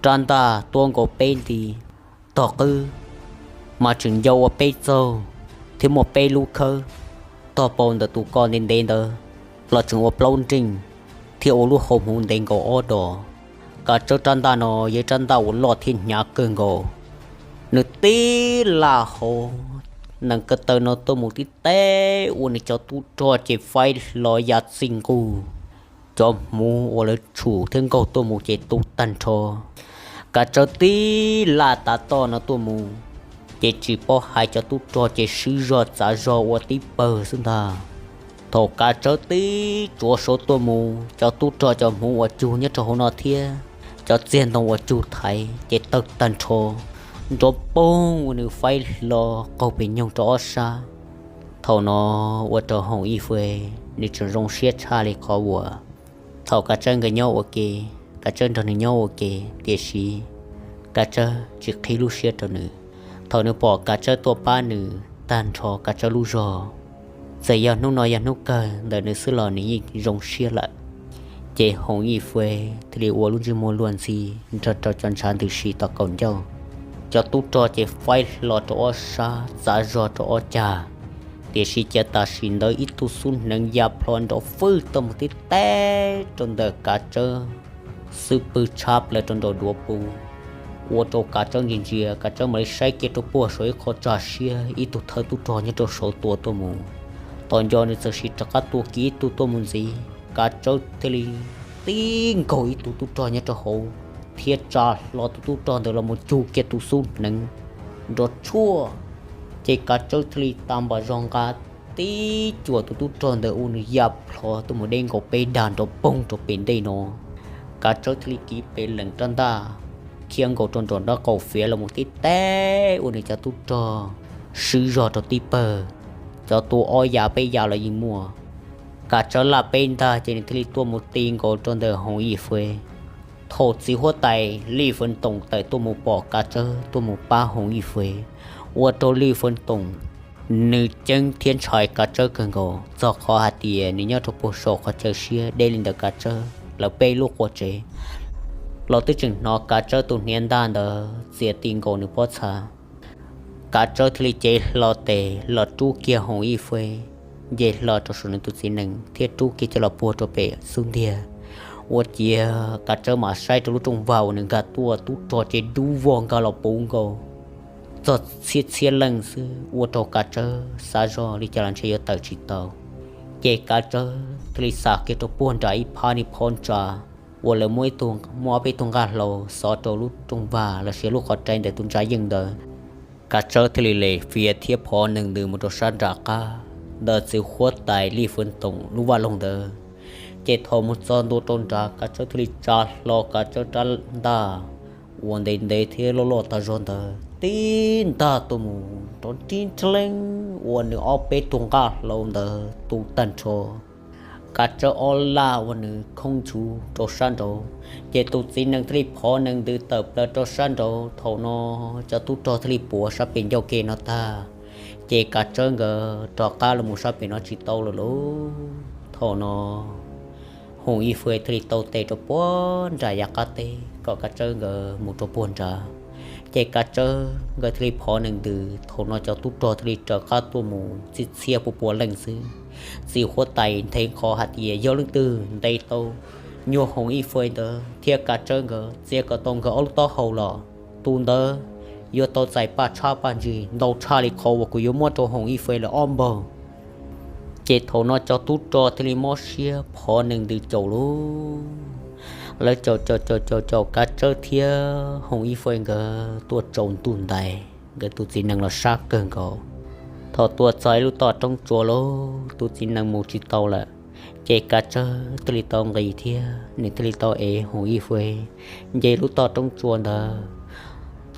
rab ntaj tuab nkaus peb nti, tog qwb mas tseem ncau ua peb txaug thiab muaj peb lub khawb, tog paus ntawm tus ko ntev ntev ntawd los tseem ua plaub nreej thiab ua lub hau hmuv ntev nkaus ob dos. Kav Tsawb rab ntaj no yog ib rab ntaj uas loj thiab hnyav kawg nkaus. Nws tib laj hauv nees ko taw no tuaj mus tib teb ua nws cov tub rog ces faib hlo ya txij nqug. Cov hmuv uas lawv tshum thiab nkaug tuaj mus ces tu tag nrho. Kav Tsawb tib laj tav toj no tuaj mus, ces tsis paub hais cov tub rog ces swb zog txav zog ua tib pawg xwb ntag. Thaum Kav Tsawb tib tsuav saud tuaj mus, cov tub rog cov hmuv uas cug nyob rau hauv no thiab cov txiag ntoo uas cug thaiv ces tawg tag nrho, nrov poog ua nws faib hlo qaug pes nyoog rau ob sab. Thaum no ua rau Hoov Ib Feb nws tseem zoo siab tshaj li qhov uas thaum Kav Tsawb nkawd nyob ua ke, Kav Tsawb nrog nws nyob ua ke, tiam sis Kav Tsawb tsis qhib lub siab rau nws. Thaum nws pom Kav Tsawb tuaj pab nws tag nrho Kav Tsawb lub zog, txawm yog hnub no yog hnub kawg ntawm nws xwb los nws yeej zoo siab lawm. Ces Hoov Ib Feb thiaj li ua lub ntsej muag luag ntxhi nrog rau cov ntshav ntws si tom kaum ncauj. Cov tub rog ces faib hlo rau ob sab txav zog rau ob cag, tiam sis cas tam sim ntawd ib tug xub hneev ya plho nrov fwj tuaj mus tib teb rau ntawm Kav Tsawb xub pwg tshab plaws rau nraum duav pus, ua rau Kav Tsawb ntsia ntsia, Kav Tsawb mam li saib kiag rau puag saum ib qho tsag siab ib tug thawj tub rog nyob rau saud tua tuaj mus. Tos nco nws txawm sim rov qab tua kiag ib tug tuaj mus ntxiv, Kav Tsawb thiaj li tib nkaug ib tug tub rog nyob rau hauv thiab tsa hlo tus tub rog ntawd los mus cug kiag tus xub hneev nrov tshuaj, ces Kav Tsawb thiaj li tau npam zog nqa tib cuam tus tub rog ntawd ua nws ya plho tuaj mus deb nkaus peb dag nrov poog rau pem ntej no. Kav Tsawb thiaj li kiv pes lees rab ntaj khiab nkaus rau nraum nraub qaum fiav los mus tib teb ua nws cov tub rog swb zog rau tib pawg, cov tua ob ya peb ya los yeej muaj. Kav Tsawb laj peb ntag ces nws thiaj li tuaj mus ti nkaus rau ntawm Hoov Ib Feb. Thaum txiv huab tais Lij Fee Toom tawm tuaj mus pom Kav Tsawb tuaj mus pab Hoov Ib Feb, ua rau Lij Fee Toom nws ceeb thiab ntshai Kav Tsawb kawg nkaus, txog qhov hais tias nws nyob rau puag saum qhov chaw siab deb li ntawm Kav Tsawb lawv peb lub qua tsev los twb tseem hnov Kav Tsawb tus hniav ntaj ntawd txias ti nkaus nws pob txha. Kav Tsawb thiaj li cev hlo tes los rub kiag Hoov Ib Feb, nce hlo rau saum nws tus txiv nees thiab rub kiag coj los puag rau pem xub ntiag. Ua ciav Kav Tsawb mam saib rau lub rooj vag uas nws nkag tuaj, tub rog ces dub vog nkag los puv nkaus txog txhiab txhiab leej xwb, ua rau Kav Tsawb xav zoj li cas los ntshe yuav tawm tsis tau. Ces Kav Tsawb thiaj li xa kiag rau puag nram ib phab niag phab ntsa uas lawv muab ib tug, muab ob peb tug nqaj hlau xov rau lub rooj vag los sis lub qhov rai ntawm tus ntsa yeej ntawd. Kav Tsawb thiaj li lem fiav thiab phov nees ntws mus rau sab nram qab ntawm txiv huab tais Lij Fwv Toom lub vaj loog ntawd. Ces thaum mus txog ntua rau nrad, Kav Tsawb thiaj li tsa hlo Kav Tsawb rab ntaj uas ntev ntev thiab loj loj tag zog ntawd tib ntaj tuaj mus rau nrib nrhleeb uas nws ob peb tug nqaj hlau ntawd tu tag nrho. Kav Tsawb ob laj uas nws khoob nchuv rau sab nraud, ces tus txiv nees thiaj li phov nees ntws tawm plaws rau sab nraud. Thaum no cov tub rog thiaj li puav sab pem ncauj ke no tag, ces Kav Tsawb nkawd rov qab los mus sab pem no tsis tau lawm lauj. Thaum no Hoom Ib Fwj thiaj li tau tes rau puag nram yav qab teb kom Kav Tsawb nkawd mus rau puag nrad. Ces Kav Tsawb nkawd thiaj li phov nees ntws, thaum no cov tub rog thiaj li raws qab tuaj mus txhij txhia pua pua leej xwb. Txiv huab tais nthe qhov hais tias yog leej twg ntes tau nyuag Hoom Ib Fwj ntawd thiab Kav Tsawb nkawd txia kom tau nkawd ob lub taub hau los, tus ntawd yuav tau txais paj tshab paj ntsig ntau tshaj li qhov uas kuv yuav muab rau Hoom Ib Fwj lawm ob npaug. Ces thaum no cov tub rog thiaj li mob siab phov nees ntws caum lauj. Lawv caum caum caum caum caum Kav Tsawb thiab Hoom Ib Fwj nkawd tuaj tsaus ntuj ntais, nkawd tus txiv nees los sab kawg nkaus. Thaum tuaj txog ib lub toj roob tsua lauj, tus txiv nees mus tsis tau lawm, ces Kav Tsawb thiaj li tau nqis thiab nws thiaj li tau ev Hoom Ib Fwj nce lub toj roob tsua ntawd.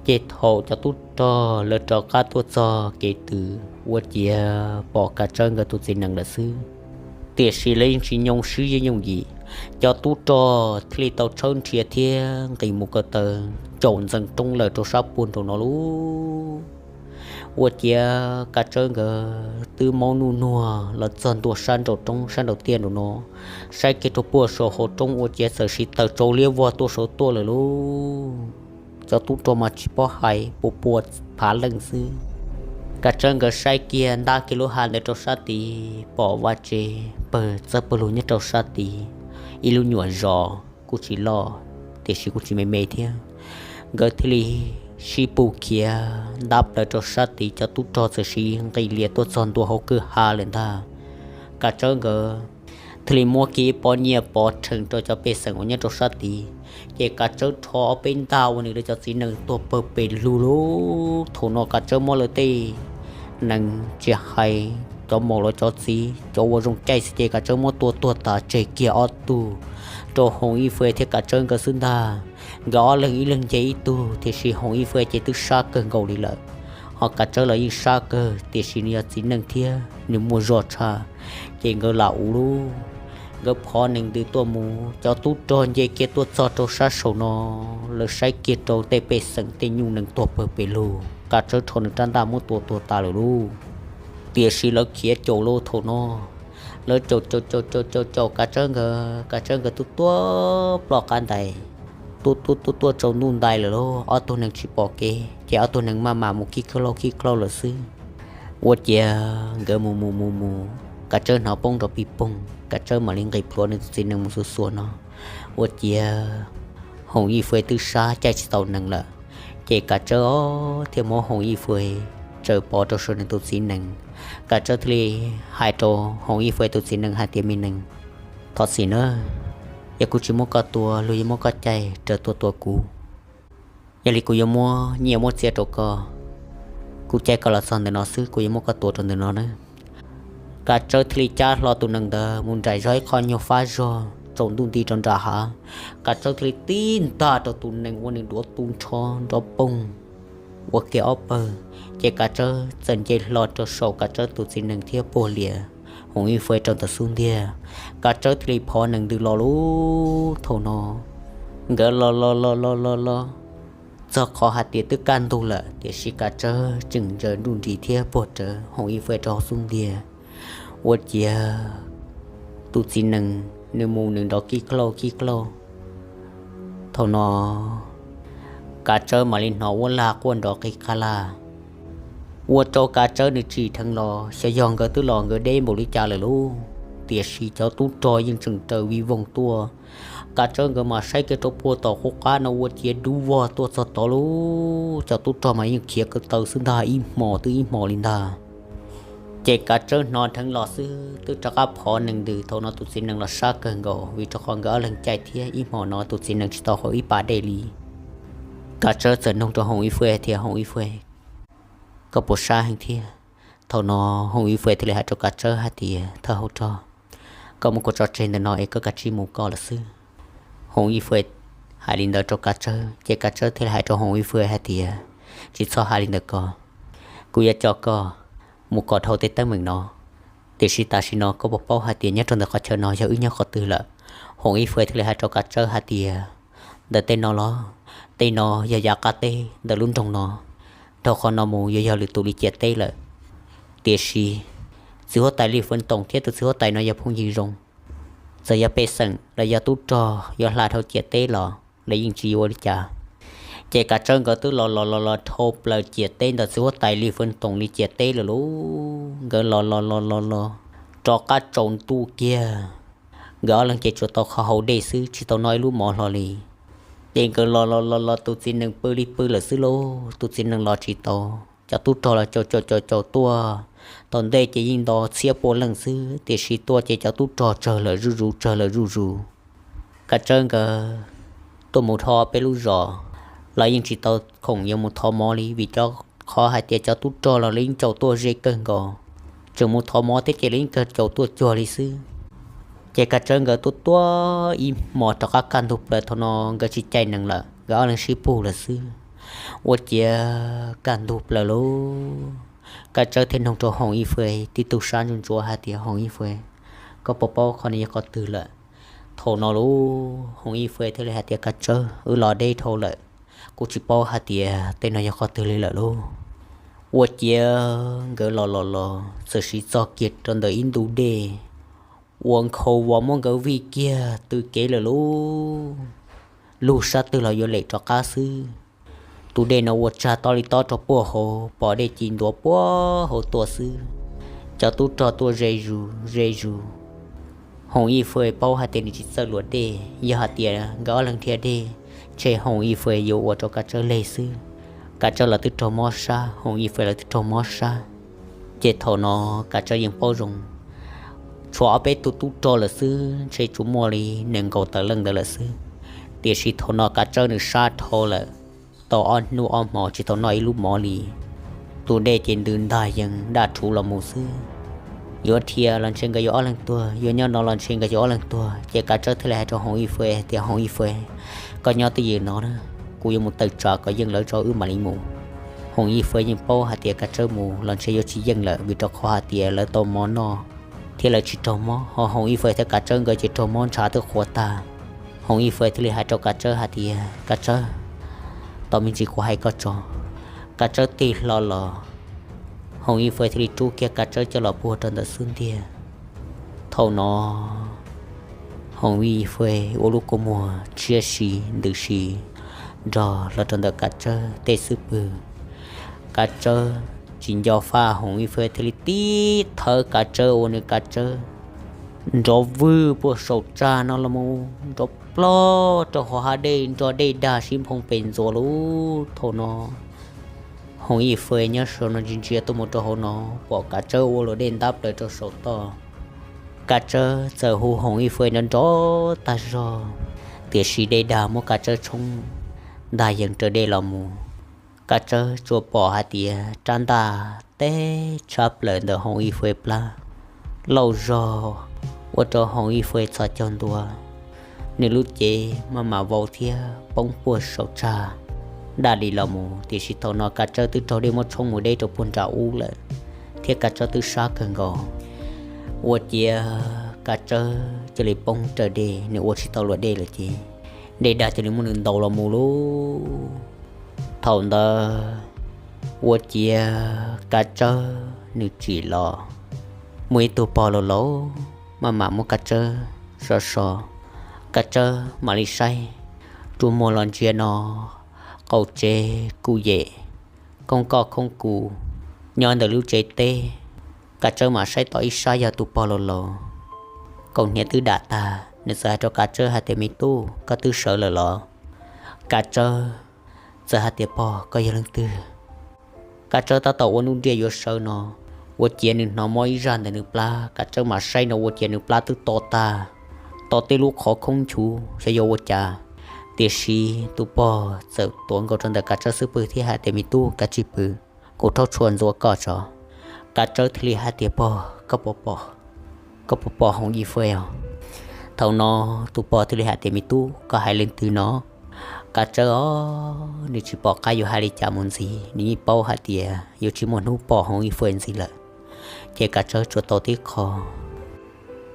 Ces thaum cov tub rog lawv rov qab tuaj txog kev twg ua ciav pom Kav Tsawb nkawd tus txiv nees lawm xwb. Tiam sis lawv yeej tsis nyoo swb yeej yooj yim, cov tub rog thiaj li tau tshawb nrhiav thiab nqis mus ko taw caum ntxeev roob lawm rau sab puag nraum no lauj. Ua ciav Kav Tsawb nkawd twb maub nuj nuag los txog ntua sab nraum roob sab nraum tiaj nraum no, saib kiag rau puag saum hauv roob ua ciav txawm sis taws tsau liab vog tuaj saud tuaj lawm lauj. Cov tub rog mas tsis paub hais pua pua phav leej xwb. Kav Tsawb nkawd saib kiag ntab kiag lub hav ntawd rau sab tid pom vaj tse pawg txawb pawg lug nyob rau sab tid, ib lub nyuam zos kuj tsis loj tiam sis kuj tsis me me thiab. Nkawd thiaj li sib pug khiav ntab plaws rau sab tid, cov tub rog txawm sis nqis lias tuaj txog ntua hauv kwj ha lawm ntag. Kav Tsawb nkawd thiaj li muab kiag ib pob nyiaj pov rhees rau cov pej xeem uas nyob rau sab tid, ces Kav Tsawb rho ob peb ntaj ua nws lawv cov txiv nees tuag pawg pes lug lauj. Thaum no Kav Tsawb muab lawv tej nees tsis hais cov maum los cov txiv cov uas zoo caij xwb ces Kav Tsawb muab tua tuag tas tseg kiag ob tug rau Hoom Ib Fwj thiab Kav Tsawb nkawd xwb ntag. Nkawd ob leeg ib leeg nce ib tug tiam sis Hoom Ib Fwj ces twb sab kawg nkaus li lawm, ho Kav Tsawb los yeej sab kawg tiam sis nws yog txiv nees thiab nws muaj zog tshaj, ces nkawd lam ua lauj. Nkawd phov nees ntws tuaj mus, cov tub rog nce kiag tuaj txog rau sab saum no, lawv saib kiag rau tej pej xeem tej nyuj nees tuag pawg pes lug, Kav Tsawb rho nws rab ntaj muab tua tuag tas lawm lauj. Tiam sis lawv khiav caum lauj. Thaum no lawv caum caum caum caum caum caum Kav Tsawb nkawd, Kav Tsawb nkawd twb tuaj ploj qab ntais, tuaj tuaj tuaj tuaj tsaus ntuj ntais lawm lauj. Ob tug nees tsis pom kev ces ob tug nees maj mam mus kib khaub lauj kib khaub lauj lawm xwb. Ua ciav nkawd mus mus mus mus, Kav Tsawb hnov poob nrov pij poog, Kav Tsawb mam li nqis plhuav nws tus txiv nees mus xuas xuas no. Ua ciav Hoom Ib Fwj twb sab caij tsis tau nees lawm, ces Kav Tsawb thiaj muab Hoom Ib Fwj tsaws pov rau saum nws tus txiv nees. Kav Tsawb thiaj li hais rau Hoom Ib Fwj tus txiv nees hais tias, me nees, thov txim nawb, yog kuv tsis muab koj tua luag yuav muab koj caij raws tuaj tua kuv. Yog li kuv yuav muab nyiaj muab txiaj rau koj, kuv caij koj los txog ntawm no xwb kuv yuav muab koj tua rau ntawm no nawb. Kav Tsawb thiaj li cab hlo tus nees ntawd mus nraim zog ib qho nyuag fab zog tsaus ntuj nti rau nram hav. Kav Tsawb thiaj li tib ntaj rau tus nees ua nws duav tu nrho nrov poog ua kiag ob pawg, ces Kav Tsawb txawm nce hlo rau saum Kav Tsawb tus txiv nees thiab puag lias Hoom Ib Fwj rau ntawm xub ntiag. Kav Tsawb thiaj li phov nees ntws los lauj. Thaum no nkawd los los los los los los txog qhov hais tias twb kaj ntug lawm, tiam sis Kav Tsawb tseem ntsaws nruj nris thiab puag rawv Hoom Ib Fwj rau hauv xub ntiag. Ua ciav tus txiv nees nws mus nws nrov kib klauj kib klauj. Thaum no Kav Tsawb mam li hnov uab lag quaj nrov qig qab laj. ua rau Kav Tsawb nws tsim dheev los, xyov yog nkawd twb los nkawd deb npaum li cas lawm lauj. Tiam sis cov tub rog yeej tseem raws vij voog tuaj. Kav Tsawb nkawd mas saib kiag rau puag tom qub qab no ua ciav dub vog tuaj txog tod lauj. Cov tub rog mas yeej khiav ko taw xwb ntag, ib hmos twb ib hmos li ntag. Ces Kav Tsawb hnov dheev los xwb twb rov qab phov nees ntws. Thaum no tus txiv nees los sab kawg nkaus vim rau qhov nkawd ob leeg caij thiab ib hmos no tus txiv nees tsis tau haus ib pas dej li. Kav Tsawb txawm nug rau Hoom Ib Fwj tias, Hoom Ib Fwj, koj puas sab heev thiab? Thaum no Hoom Ib Fwj thiaj li hais rau Kav Tsawb hais tias, Thawj hauv rog, koj muab kuv tso tseg ntawm no es koj kav tsij mus koj lawm xwb. Hoom Ib Fwj hais li ntawd rau Kav Tsawb ces Kav Tsawb thiaj li hais rau Hoom Ib Fwj hais tias, Tsis txhob hais li ntawd ko, kuv yuav coj koj mus kom dhau tej teeb meem no. Tiam sis tam sim no koj puas paub hais tias nyob rau ntawm qhov chaw no yog wb nyob qhov twg lawm? Hoom Ib Fwj thiaj li hais rau Kav Tsawb hais tias, Ntawm tej no los, tej no yog yav qab teb ntawm lub nroog no, dhau qhov no mus yuav yog lwm tus li ciam teb lawm. Tiam sis txiv huab tais Lis Fwv Toom thiab tus txiv huab tais no yog phooj ywg zoo, txawm yog pej xeem los yog tub rog yuav hla dhau ciam teb los lawv yeej tsis yuav ua li cas. Ces Kav Tsawb nkawd twb los los los los dhau plaws ciam teb ntawm txiv huab tais Lis Fwv Toom li ciam teb lawm lauj. Nkawd los los los los los rov qab tsaus ntuj kiag, nkawd ob leeg ces tsuas tau kho haus dej xwb tsis tau noj ib lub mov hlo li. Ces nkawd los los los los tus txiv nees pw li pw lawm xwb lauj, tus txiv nees los tsis tau. Cov tub rog los caum caum caum caum tuaj, tom ntej ces yeej nto txhiab pua leej xwb tiam sis tuaj ces cov tub rog tsawg lawm zuj zus tsawg lawm zuj zus. Kav Tsawb nkawd tuaj mus dhau peb lub zos los yeej tsis tau khoom yuav mus thov mov li vim rau qhov hais tias cov tub rog los lawv yeej caum tuaj ze kawg nkaus, tseem mus thov mov thiab ces lawv yeej caum tuaj cuag li xwb. Ces Kav Tsawb nkawd tuaj tuaj ib hmos rov qab kaj ntug plaws, thaum no nkawd tsis caij nees lawm, nkawd ob leeg sib pug lawm xwb. Ua ciav kaj ntug plaws lauj, Kav Tsawb thiaj nug rau Hoom Ib Fwj tib tug sab ntsuav ntsuav hais tias, Hoom Ib Fwj, koj puas paub qhov no yog qhov twg lawm? Thaum no lauj, Hoom Ib Fwj thiaj li hais tias, Kav Tsawb, wb los deb dhau lawm, kuv tsis paub hais tias tej no yog qhov twg li lawm lauj. Ua ciav nkawd los los los txawm siv txog kiag rau ntawm ib ntu dej uas nkhaus vos muab nkawd vij kiag tw kev lawm lauj. Lug sab twg los yuav lem rov qab xwb. Tus dej no ua tsag tob li tob rau puag hauv, pom dej ci ntuav puag hauv tuaj xwb. Cov tub rog tuaj ze zus ze zus. Hoom Ib Fwj paub hais tias nws tsis txawj luam dej, yog hais tias nkawd ob leeg dhia dej, ntshe Hoom Ib Fwj yuav ua rau Kav Tsawb leg xwb. Kav Tsawb los twb raug mob sab, Hoom Ib Fwj los twb raug mob sab. Ces thaum no Kav Tsawb yeej paub zoo, tshuav ob peb tug tub rog lawm xwb, ntshe tsuas muaj li nees nkaum tawm leej ntawd lawm xwb. Tiam sis thaum no Kav Tsawb nws sab dhau lawm, tau ob hnub ob hmo tsis tau noj ib lub mov li. Tus dej ces ntws ntag yees daj rhuv los mus xwb. Yuav dhia los ntshe nkawd yuav ob leeg tuag, yuav nyob no los ntshe nkawd yuav ob leeg tuag. Ces Kav Tsawb thiaj li hais rau Hoom Ib Fwj tias, Hoom Ib Fwj, koj nyob twj ywm no na, kuv yuav mus tawm tsam kom yeej lawv tso wb mam li mus. Hoom Ib Fwj yeej paub hais tias Kav Tsawb mus los ntshe yuav tsis yeej lawm vim rau qhov hais tias lawv tau mov noj thiab lawv tsis raug mob, ho Hoom Ib Fwj thiab Kav Tsawb nkawd ces raug mob ntshav twb qhuav tag. Hoom Ib Fwj thiaj li hais rau Kav Tsawb hais tias, Kav Tsawb, tos me ntsis kuv hais koj tso. Kav Tsawb tig hlo los, Hoom Ib Fwj thiaj li rub kiag Kav Tsawb coj los puag rau ntawm xub ntiag. Thaum no Hoom Ib Fwj ua lub kua muag tshiab si ntws si nrog los rau ntawm Kav Tsawb tej xub pwg. Kav Tsawb tsis nco faj, Hoom Ib Fwj thiaj li tib thawb Kav Tsawb ua nws Kav Tsawb nrov vwg puag saum tsag no los mus nrov plog rau hauv hav dej, nrog dej dag sib nphoo pes ntxuav lauj. Thaum no Hoom Ib Fwj nyob saum no ntsia ntsia tuaj mus rau hauv no, pom Kav Tsawb ua luam dej ntab plaws rau saum toj. Kav Tsawb txawm hu Hoom Ib Fwj nrov nrov tag zog, tiam sis dej dag muab Kav Tsawb tshoob ntag yees raws dej los mus. Kav Tsawb tsuas pom hais tias rab ntaj teb tshab plaws ntawm Hoom Ib Fwj plab lauj zog, ua rau Hoom Ib Fwj txhos caug ntua, nws lub cev maj mam vau thiab poob puag saum tsag daj li los mus. Tiam sis thaum no Kav Tsawb twb raug dej muab tshoob mus deb rau puag nram ub lawm, thiab Kav Tsawb twb sab kawg nkaus. Ua ciav Kav Tsawb cia li poob raws dej, nws ua tsis tau luam dej lawm ces dej dag cia li muab nws ntaus los mus lauj. Thaum ntawd ua ciav Kav Tsawb nws tsim los, muaj ib tug pog laus laus maj mam muab Kav Tsawb so so. Kav Tsawb mam li saib, rua muag los ntsia no, qaum tsev kuj yem, khoob koj khoob kuv, nyob ntawm lub tsev teb. Kav Tsawb mam saib tau ib sab yog tus pog laus laus, kaus hniav twb dam tag, nws txawm hais rau Kav Tsawb hais tias, Me tub, koj twb sawv lawm los? Kav Tsawb txawm hais tias, Pog, koj yog leej twg? Kav Tsawb tab tom ua nuj nriaj yuav sawv no, ua ciav nws hnov mob ib zaj ntawm nws plab. Kav Tsawb mam saib no ua ciav nws plab twb to tag, to tej lub qhov khoob nchuv xyov yuav ua cas. Tiam sis tus pog txawm tuav nkaus rau ntawm Kav Tsawb xub pwg thiab hais tias, Me tub, kav tsij pw, kuv rhaub tshua ntxuav koj tso. Kav Tsawb thiaj li hais tias, Pog, koj puas pom, koj puas pom Hoov Ib Fwj os? Thaum no tus pog thiaj li hais tias, Me tub, koj hais leej twg no? Kav Tsawb os, nws tsis pom qab yuav hais li cas mus ntxiv, nws yeej paub hais tias yuav tsis muaj hnub pom Hoov Ib Fwj ntxiv lawm. Ces Kav Tsawb tsuas tau tib qho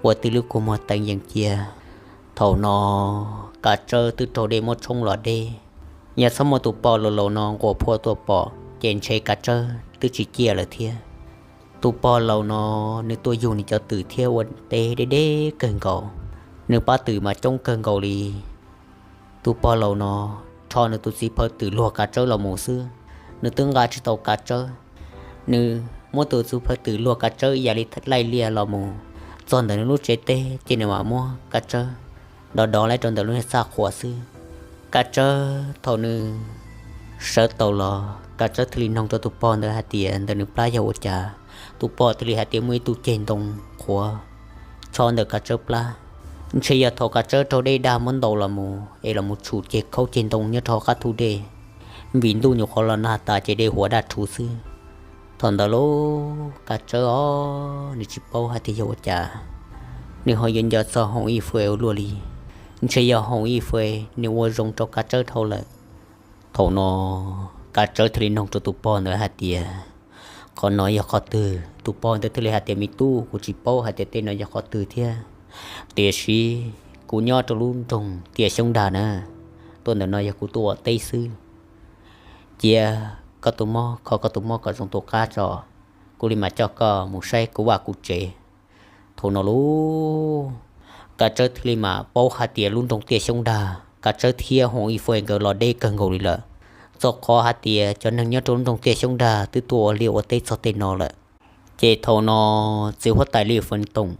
ua tib lub kua muag teev yees cia. Thaum no Kav Tsawb twb raug dej muab tshoob los deb, yog txhob muaj tus pog laus laus no nquas phua tuaj pom ces ntshe Kav Tsawb twb tsis ciaj lawm thiab. Tus pog laus no nws tuaj yug nws cov twm thiab ua teb deb deb kawg nkaus, nws pab twm mas coob kawg nkaus li. Tus pog laus no rho nws tus txiv phaw twm luag Kav Tsawb los mus xwb, nws twb nqa tsis tau Kav Tsawb. Nws muab tus txiv phaw twm luag Kav Tsawb ib yam li laij liaj los mus txog ntawm nws lub tsev teb ces nws mam muab Kav Tsawb dov dov lawm rau ntawm lub niag txaj qhua xwb. Kav Tsawb thaum nws sawv tau los, Kav Tsawb thiaj li noog rau tus pog ntawd hais tias ntawm nws plab yog ua cas. Tus pog thiaj li hais tias muaj ib tug ceg ntoo qhuav tsho ntawm Kav Tsawb plab, ntshe yog thaum Kav Tsawb raug dej dag muab ntaus los mus es los mus tshum ceg khaub ceg ntoo nyob rau hauv qab thu dej, vim ntuj nyuam qhuav los nag tas ces dej huam daj rhuv xwb. Thaum ntawd lub Kav Tsawb os, nws tsis paub hais tias yog ua cas nws ho yuav nco txog Hoov Ib Fwj ua luaj li. Ntshe yog Hoov Ib Fwj nws ua zoo rau Kav Tsawb dhau lawm. Thaum no Kav Tsawb thiaj li noog rau tus pog ntawd hais tias, qhov no yog qhov twg? Tus pog ntawd thiaj li hais tias, me tub, kuv tsis paub hais tias tej no yog qhov twg thiab, tiam sis kuv nyob rau lub nroog Tiaj Xyoob Dag na, tuaj ntawm no yog kuv tuaj ua teb xwb. Cia koj tus mob kho koj tus mob kom zoo tus qab tso, kuv li mam coj koj mus saib kuv vaj kuv tsev. Thaum no lub Kav Tsawb thiaj li mam paub hais tias lub nroog Tiaj Xyoob Dag Kav Tsawb thiab Hoov Ib Fwj nkawd los deb kawg nkaus li lawm, txog qhov hais tias cov neeg nyob rau lub nroog Tiaj Xyoob Dag twb tuaj ua liaj ua teb txog tej no lawm. Ces thaum no txiv huab tais Li Feev Toom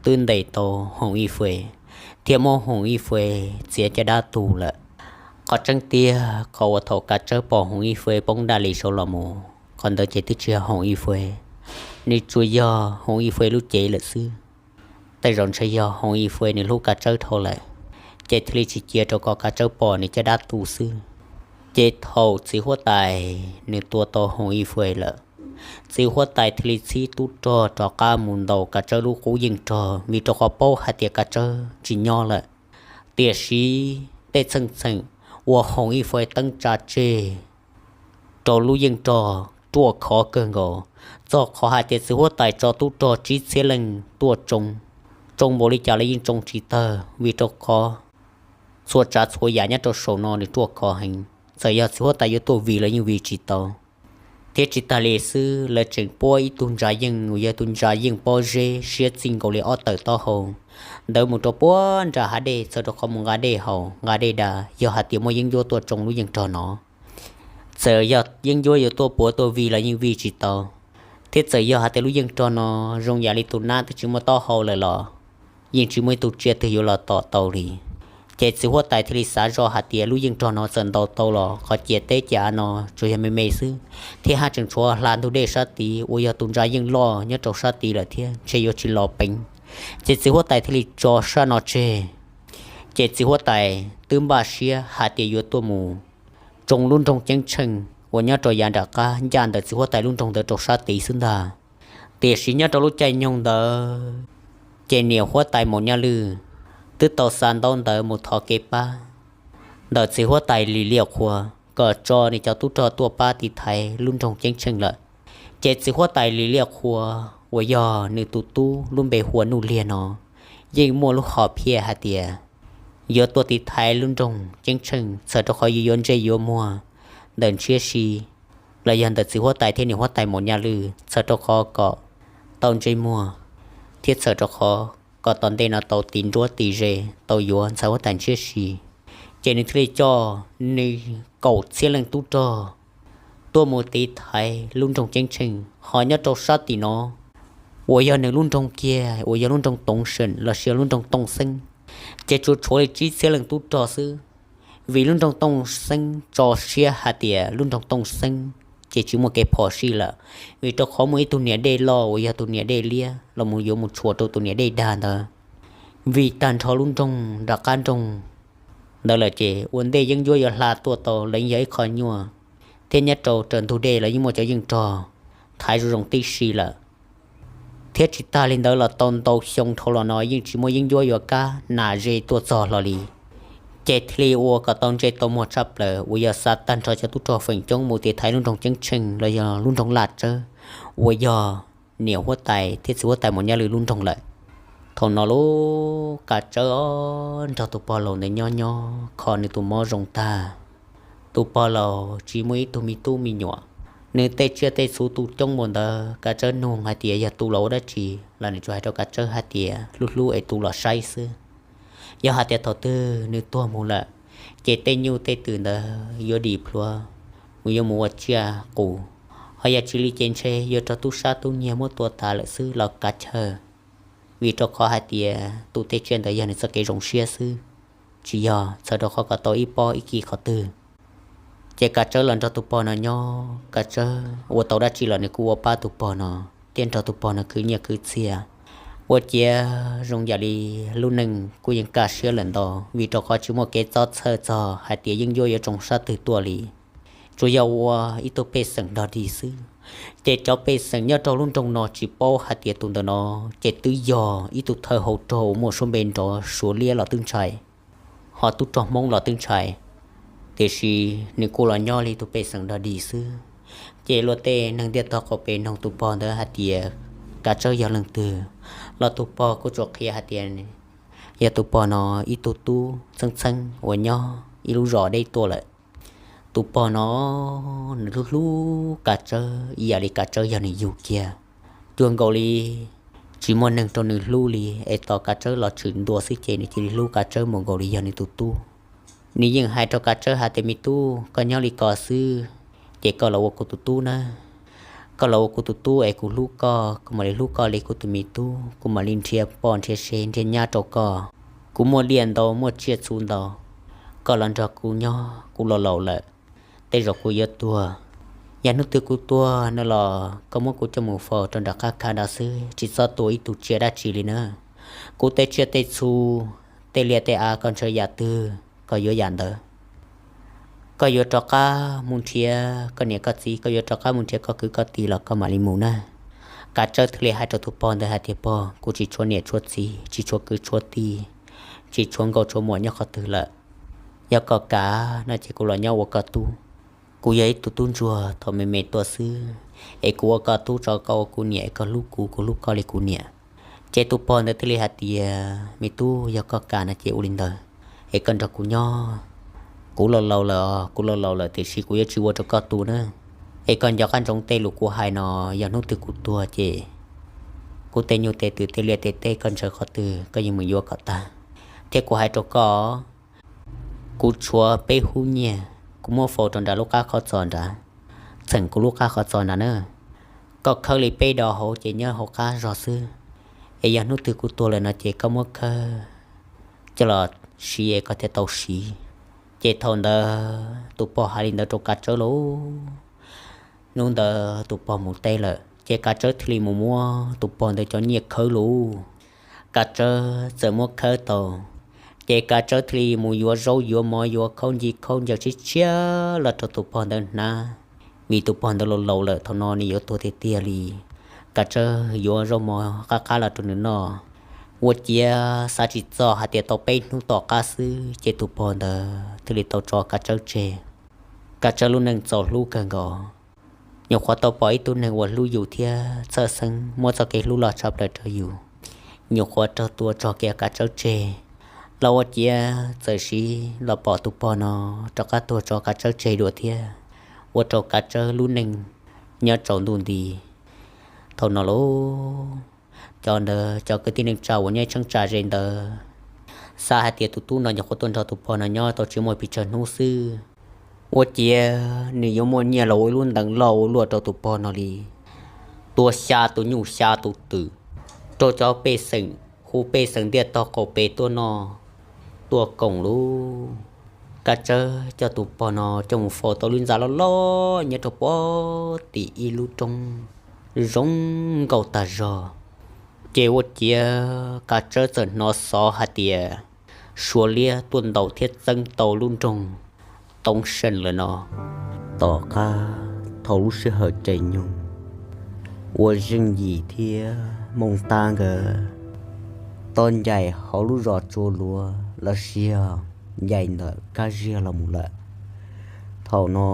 twb ntes tau Hoov Ib Fwj thiab muab Hoov Ib Fwj txiav caj dab tu lawm. Qhov tseeb tiag qhov uas thaum Kav Tsawb pom Hoov Ib Fwj poob daj li saud los mus, qhov ntawd ces twb tsis yog Hoov Ib Fwj, nws tsuas yog Hoov Ib Fwj lub cev lawm xwb. Tej zaum ntshe yog Hoov Ib Fwj nws hlub Kav Tsawb dhau lawm, ces thiaj li tsis cia rau kom Kav Tsawb pom nws caj dab tu xwb. Ces thaum txiv huab tais nws tua tau Hoov Ib Fwj lawm, txiv huab tais thiaj li txhib tub rog rov qab mus ntaus Kav Tsawb lub qub yeej rog, vim rau qhov paub hais tias Kav Tsawb tsis nyob lawm. Tiam sis tej txheej txheem uas Hoov Ib Fwj teeb tsa tseg rau lub yeej rog ruaj khov kawg nkaus, txog qhov hais tias txiv huab tais tso tub rog tsib txhiab leej tuaj tsoo, tsoo npaum li cas los yeej tsoo tsis tawg, vim rau qhov txhua tsav txhua yam nyob rau saum no nws ruaj khov heev, txawm yog txiv huab tais yuav tuaj vij los yeej vij tsis tau. Thiab tsis tag li xwb, lawv tseem puab ib tug ntsa yeej uas yog tus ntsa yeej pob zeb siab txij nkaus li ob tawm taub hau ntawd mus rau puag nram hav dej, txawm rau qhov mus nqa dej haus nqa dej da, yog hais tias muaj yeeb ncuab tuaj tsoo lub yeej rog no, txawm yog yeeb ncuab yuav tuaj puav tuaj vij los yeej vij tsis tau. Thiab txawm yog hais tias lub yeej rog no zoo yam li tus nab twb tsis muaj taub hau lawm los yeej tsis muaj ib tug tsiaj twg yuav los tom tau li. Ces txiv huab tais thiaj li xav zoj hais tias lub yeej rog no txawm ntaus tau los qhov ciam teb ciam av no tsuas yog me me xwb, thiab haj tseem tshuav hla ntug dej sab tid uas yog tus ntsa yeej loj nyob rau sab tid lawm thiab ntshe yuav tsis los peev. Ces txiv huab tais thiaj li tso sab no tseg. Ces txiv huab tais twb npaj siab hais tias yuav tuaj mus tsoo lub nroog Ceeb Tsheej uas nyob rau yav nram qab ncaj ntawm txiv huab tais lub nroog ntawd rau sab tid xwb ntag. Tiam sis nyob rau lub caij nyoog ntawd, ces niam huab tais Maum Nyaj Lwj twb tau xa ntaub ntawv mus thov kev pab ntawm txiv huab tais Lis Liaj Qhua kom tso nws cov tub rog tuaj pab tiv thaiv lub nroog Ceeb Tsheej lawm. Ces txiv huab tais Lis Liaj Qhua uas yog nws tus tub lub npe hu ua Nuj Liag no yeej muaj lub hom phiaj hais tias yuav tuaj tiv thaiv lub nroog Ceeb Tsheej, txhawm rau qhov yuav yuav ntsej yuav muag ntawm ntshiab si los yog ntawm txiv huab tais thiab niam huab tais Maum Nyaj Lwj, txhawm rau qhov kom tau ntsej muag, thiab txhawm rau qhov kom tom ntej no tau tiv nruab tiv ze tau yuav ntxhais huab tais ntshiab si. Ces nws thiaj li coj nws kaum txhiab leej tub rog tuaj mus tiv thaiv lub nroog Ceeb Tsheej, ho nyob rau sab tim no uas yog nws lub nroog kiag uas yog lub nroog Toov Seem los sis lub nroog Tooj Xeeb, ces tsuas tshuav li tsib txhiab leej tub rog xwb. Vim lub nroog Tooj Xeeb tso siab hais tias lub nroog Tooj Xeeb ces tsis muaj kev phom sij lawm, vim rau qhov muaj ib tug niam dej loj uas yog tus niam dej liab los mus yuav mus tshuam rau tus niam dej dag ntawd. Vim tag nrho lub nroog nram qab nroog ntawd lawm ces ua ntej yeeb ncuab yuav hla tuaj tau los yog ib qho nyuaj, thiab nyob rau raws ntug dej los yeej muaj cov yeej rog thaiv zoo zoo tib si lawm. Thiab tsis tag li ntawd los tau ntau xyoo dhau los no yeej tsis muaj yeeb ncuab yuav kab nas ze tuaj txog hlo li. Ces thiaj li ua kom tau ntsej tau muag tshaj plaws uas yog xa tag nrho cov tub rog feem coob mus tiv thaiv lub nroog Ceeb Tsheej los yog lub nroog Laj Tsawb uas yog niam huab tais thiab txiv huab tais Maum Nyaj Lwm lub nroog lawm. Thaum no lub Kav Tsawb os nrog tus pog laus ntawd nyob nyob kho nws tus mob zoo tag. Tus pog laus tsis muaj ib tug me tub me nyuam, nws tej tsiaj tej txhu tu coob npaum ntawd Kav Tsawb nug hais tias yog tu los ua dab tsi los nws tsuas hais rau Kav Tsawb hais tias hlub hlub es tu los saib xwb. Yog hais tias thaum twg nws tuag mus lawm, ces tej nyuj tej twm ntawd yuav dim plhuav, mus yuav mus ua tsiaj qus, ho yog tsis li ces ntshe yuav raug tub sab tub nyiag muab tua tas lawm xwb los kav chaw. Vim rau qhov hais tias tu tej tsiaj ntawd yog nws txoj kev zoo siab xwb, tsis yog txhawm rau qhov kom tau ib pob ib ki qhov twg. Ces Kav Tsawb los nrog tus pog no nyob, Kav Tsawb ua tau dab tsi los nws kuj ua pab tus pog no, thiab nrog tus pog no khwv nyiaj khwv txiaj, ua ciav zoo yam li lub neej kuj yeej kaj siab lawm ntau, vim rau qhov tsis muaj kev txob txhawj txog hais tias yeeb ncuab yuav tsoo sab twg tuaj li. Tsuas yog ua ib tug pej xeem dog dig xwb, ces cov pej xeem nyob rau lub nroog no tsis paub hais tias tus ntawm no ces twb yog ib tug thawj hau rog uas muaj suab npe nrov Suav liab los twb ntshai, ho tub rog Hmoob los twb ntshai, tiam sis nws kuj los nyob li tus pej xeem dog dig xwb. Ces luag tej neeg ntiaj tog qaum pem noog tus pog ntawd hais tias Kav Tsawb yog leej twg, los tus pog kuj tsuas qhia hais tias yog tus pog no ib tug tub txheeb txheeb uas nyob ib lub zos deb tuaj lawm. Tus pog no nws hlub hlub Kav Tsawb ib yam li Kav Tsawb yog nws yug kiag, cuag nkaus li tsis muaj neeg rau nws hlub li, es tos Kav Tsawb los tshwm ntua xwb ces nws cia li hlub Kav Tsawb mus nkaus li yog nws tus tub. Nws yeej hais rau Kav Tsawb hais tias me tub, koj nyob li ko xwb, ces koj los ua kuv tus tub nawb. Koj los ua kuv tus tub es kuv hlub koj, kuv mam li hlub koj li kuv tus me tub, kuv mam li nrhiav poj nrhiav sev nrhiav nyab rau koj. Kuv muaj liaj ntau muaj tsiaj txhu ntau, koj los nrog kuv nyob, kuv los laus lawm, tej zaum kuv yuav tuag. Yog hnub twg kuv tuag no los koj muab kuv coj mus faus rau nram qab khav nrad xwb, tsis txhob tua ib tug tsiaj dab tsi li na. Kuv tej tsiaj tej txhu, tej liaj tej av koj ntshaw yam twg koj yuav yam ntawd. Koj yuav rov qab mus nrhiav koj niam koj txiv, koj yuav rov qab mus nrhiav koj kwv koj tij los koj mam li mus na. Kav Tsawb thiaj li hais rau tus pog ntawd hais tias pog, kuv tsis tshuav niam tshuav txiv, tsis tshuav kwv tshuav tij, tsis tshuav nkauj tshuav muam nyob qhov twg lawm. Yog koj kam no ces kuv los nyob ua koj tub. Kuv yog ib tug tub ntsuag thaum me me tuaj xwb, es kuv ua koj tub tso koj ua kuv niam es koj hlub kuv, kuv hlub koj li kuv niam. Ces tus pog ntawd thiaj li hais tias me tub, yog koj kam no ces ua li ntawd, es koj nrog kuv nyob. Kuv los laus lawm, kuv los laus lawm tiam sis kuv yuav tsis ua rau koj tu na. Es koj nco qab ntsoov tej lus kuv hais no, yog hnub twg kuv tuag ces kuv tej nyuj tej twm tej liaj tej teb koj ntshaw qhov twg koj yeej mus yuav kom tag. Thiab kuv hais rau koj, kuv tshuav peb hub nyiaj, kuv muab faus rau nram lub qab qhov txos nrad, txheem kuv lub qab qhov txos nrad na. Koj khawb li peb do hauv ces nyob hauv qab zog xwb. Es yog hnub twg kuv tuag lawm no ces koj muab khawb coj los siv es koj thiaj tau siv. Ces thaum ntawd tus pog hais li ntawd rau Kav Tsawb lauj, hnub ntawd tus pog mus teb lawm ces Kav Tsawb thiaj li mus muab tus pog ntawd cov nyiaj khawb lauj. Kav Tsawb txawm muab khawb tau, ces Kav Tsawb thiaj li mus yuav zaub yuav mov yuav khaub nci khaub ncaws tshiab tshiab los rau tus pog ntawd hnav. Vim tus pog ntawd laus laus lawm thaum no nws yuav tuag tiag tiag li. Kav Tsawb yuav zaub mov qab qab los rau nws noj, ua ciav xav tsis txog hais tias tau peb hnub tom qab xwb ces tus pog ntawd thiaj li tau tso Kav Tsawb tseg. Kav Tsawb lub neej txaus hlub kawg nkaus, nyuam qhuav tau pom ib tug neeg uas hlub yus thiab txhawj xeeb muab txoj kev hlub loj tshaj plaws rau yus, nyuam qhuav raug tua tso kiag Kav Tsawb tseg los ua ciav txawm siv los pom tus pog no rov qab tuag tso Kav Tsawb tseg dua thiab, ua rau Kav Tsawb lub neej nyob tsaus ntuj nti. Thaum no lauj, cov ntawd cov kwv tij neej tsa uas nyob ib cheeb tsam ze ntawd xav hais tias tus tub no nyuam qhuav tuaj nrog tus pog no nyob tau tsis muaj pes tsawg hnub xwb, Ua ciav nws yuav muaj nyiaj los ua ib lub ntees loj ua luaj rau tus pog no li. Tua xya tus nyuj xya tus twm, raug cov pej xeem hu pej xeem ntiaj tog qaum pes tuaj noj tuaj koom lub. Kav tsawb coj tus pog no coj mus faus tau lub ntxa loj loj nyob rau puag tim ib lub roob zoo nkauj tag zog. Ces ua ciav Kav Tsawb txawm hnov xov hais tias Suav liab tuaj ntaus thiab txeeb tau lub nroog Toob Seej lawm no. Tom qab thaum lub sij hawm tseem nyoog uas Zeej Yim thiab Mooj Tab nkawd tau ncaim hauv lub zos Tsua Luav los sis yog ncaim ntawm Kab Ziag los mus lawm, thaum no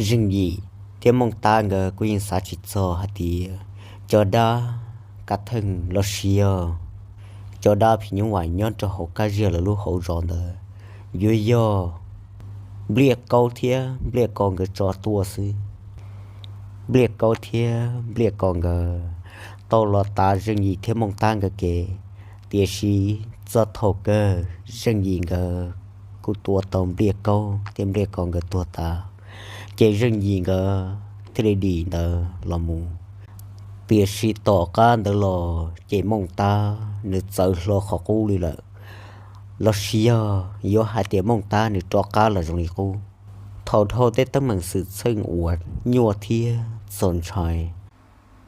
Zeej Yim thiab Mooj Tab nkawd kuj yeej xav tsis txog hais tias cov dab kav theej los sis yog cov dab phim nyuj vais nyob rau hauv Kab Ziag lawv lub hauv zos ntawd yuav yog Npliaj Kaub thiab Npliaj Ko nkawd tso tuaj xwb. Npliaj Kaub thiab Npliaj Ko nkawd tau los tav Zeej Yim thiab Mooj Tab nkawd kev, tiam sis txog thaum kawg Zeej Yim nkawd kuj tua tau Npliaj Kaub thiab Npliaj Ko nkawd tuag tas, ces Zeej Yim nkawd thiaj li dim ntawd los mus. Tiam sis tom qab ntawd los ces Mooj Tab nws txawv hlo qhov qub li lawm, los sis yog yuav hais tias Mooj Tab nws rov qab los zoo li qub. Thaum dhau tej teeb meem xwm txheej uas nyuaj thiab txaus ntshai,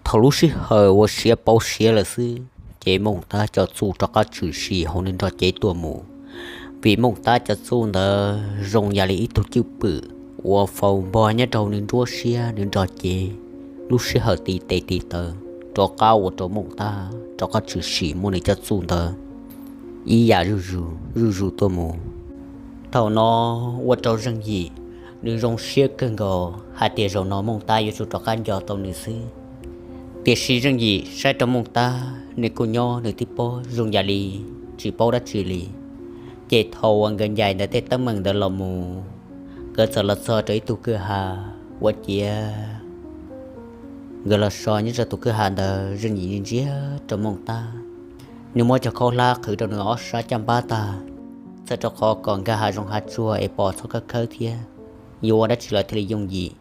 thaum lub sij hawm uas siav pauv siav lawm xwb, ces Mooj Tab cov txuj rov qab tshwm sim hauv nws nrog cev tuaj mus. Vim Mooj Tab cov txuj ntawd zoo yam li ib tug cwj pwm uas faus npog nyob rau nws nruab siab nws nrog cev. Lub sij hawm tiv tes tiv taw rov qab ua rau Mooj Tab rov qab tshwm sim muaj nws cov txuj ntawd ib yam zuj zus zuj zus tuaj mus. Thaum no ua rau Zeej Yim nws zoo siab kawg nkaus hais tias zaum no Mooj Tab yuav tsum rov qab nco tau nws xwb. Tiam sis Zeej Yim saib rau Mooj Tab nws kuj nyob nws tib pob zoo yam li tsis paub dab tsi li. Ces thaum uas nkawd ncaim ntawm tej teeb meem ntawd los mus, nkawd txawm los txog rau ib tug kwj ha ua ciav nkawd los so nyob rau tus kwj ha ntawd. Zeej Yim ntsia ntsia rau Mooj Tab, nws muab cov khaub hlab qhwv rau nws ob sab caj npab tag, txhawm rau qhov kom nkag hav zoov hav tsuag es pom txhob khawb khawb thiab yuav ua dab tsi los thiaj li yooj yim.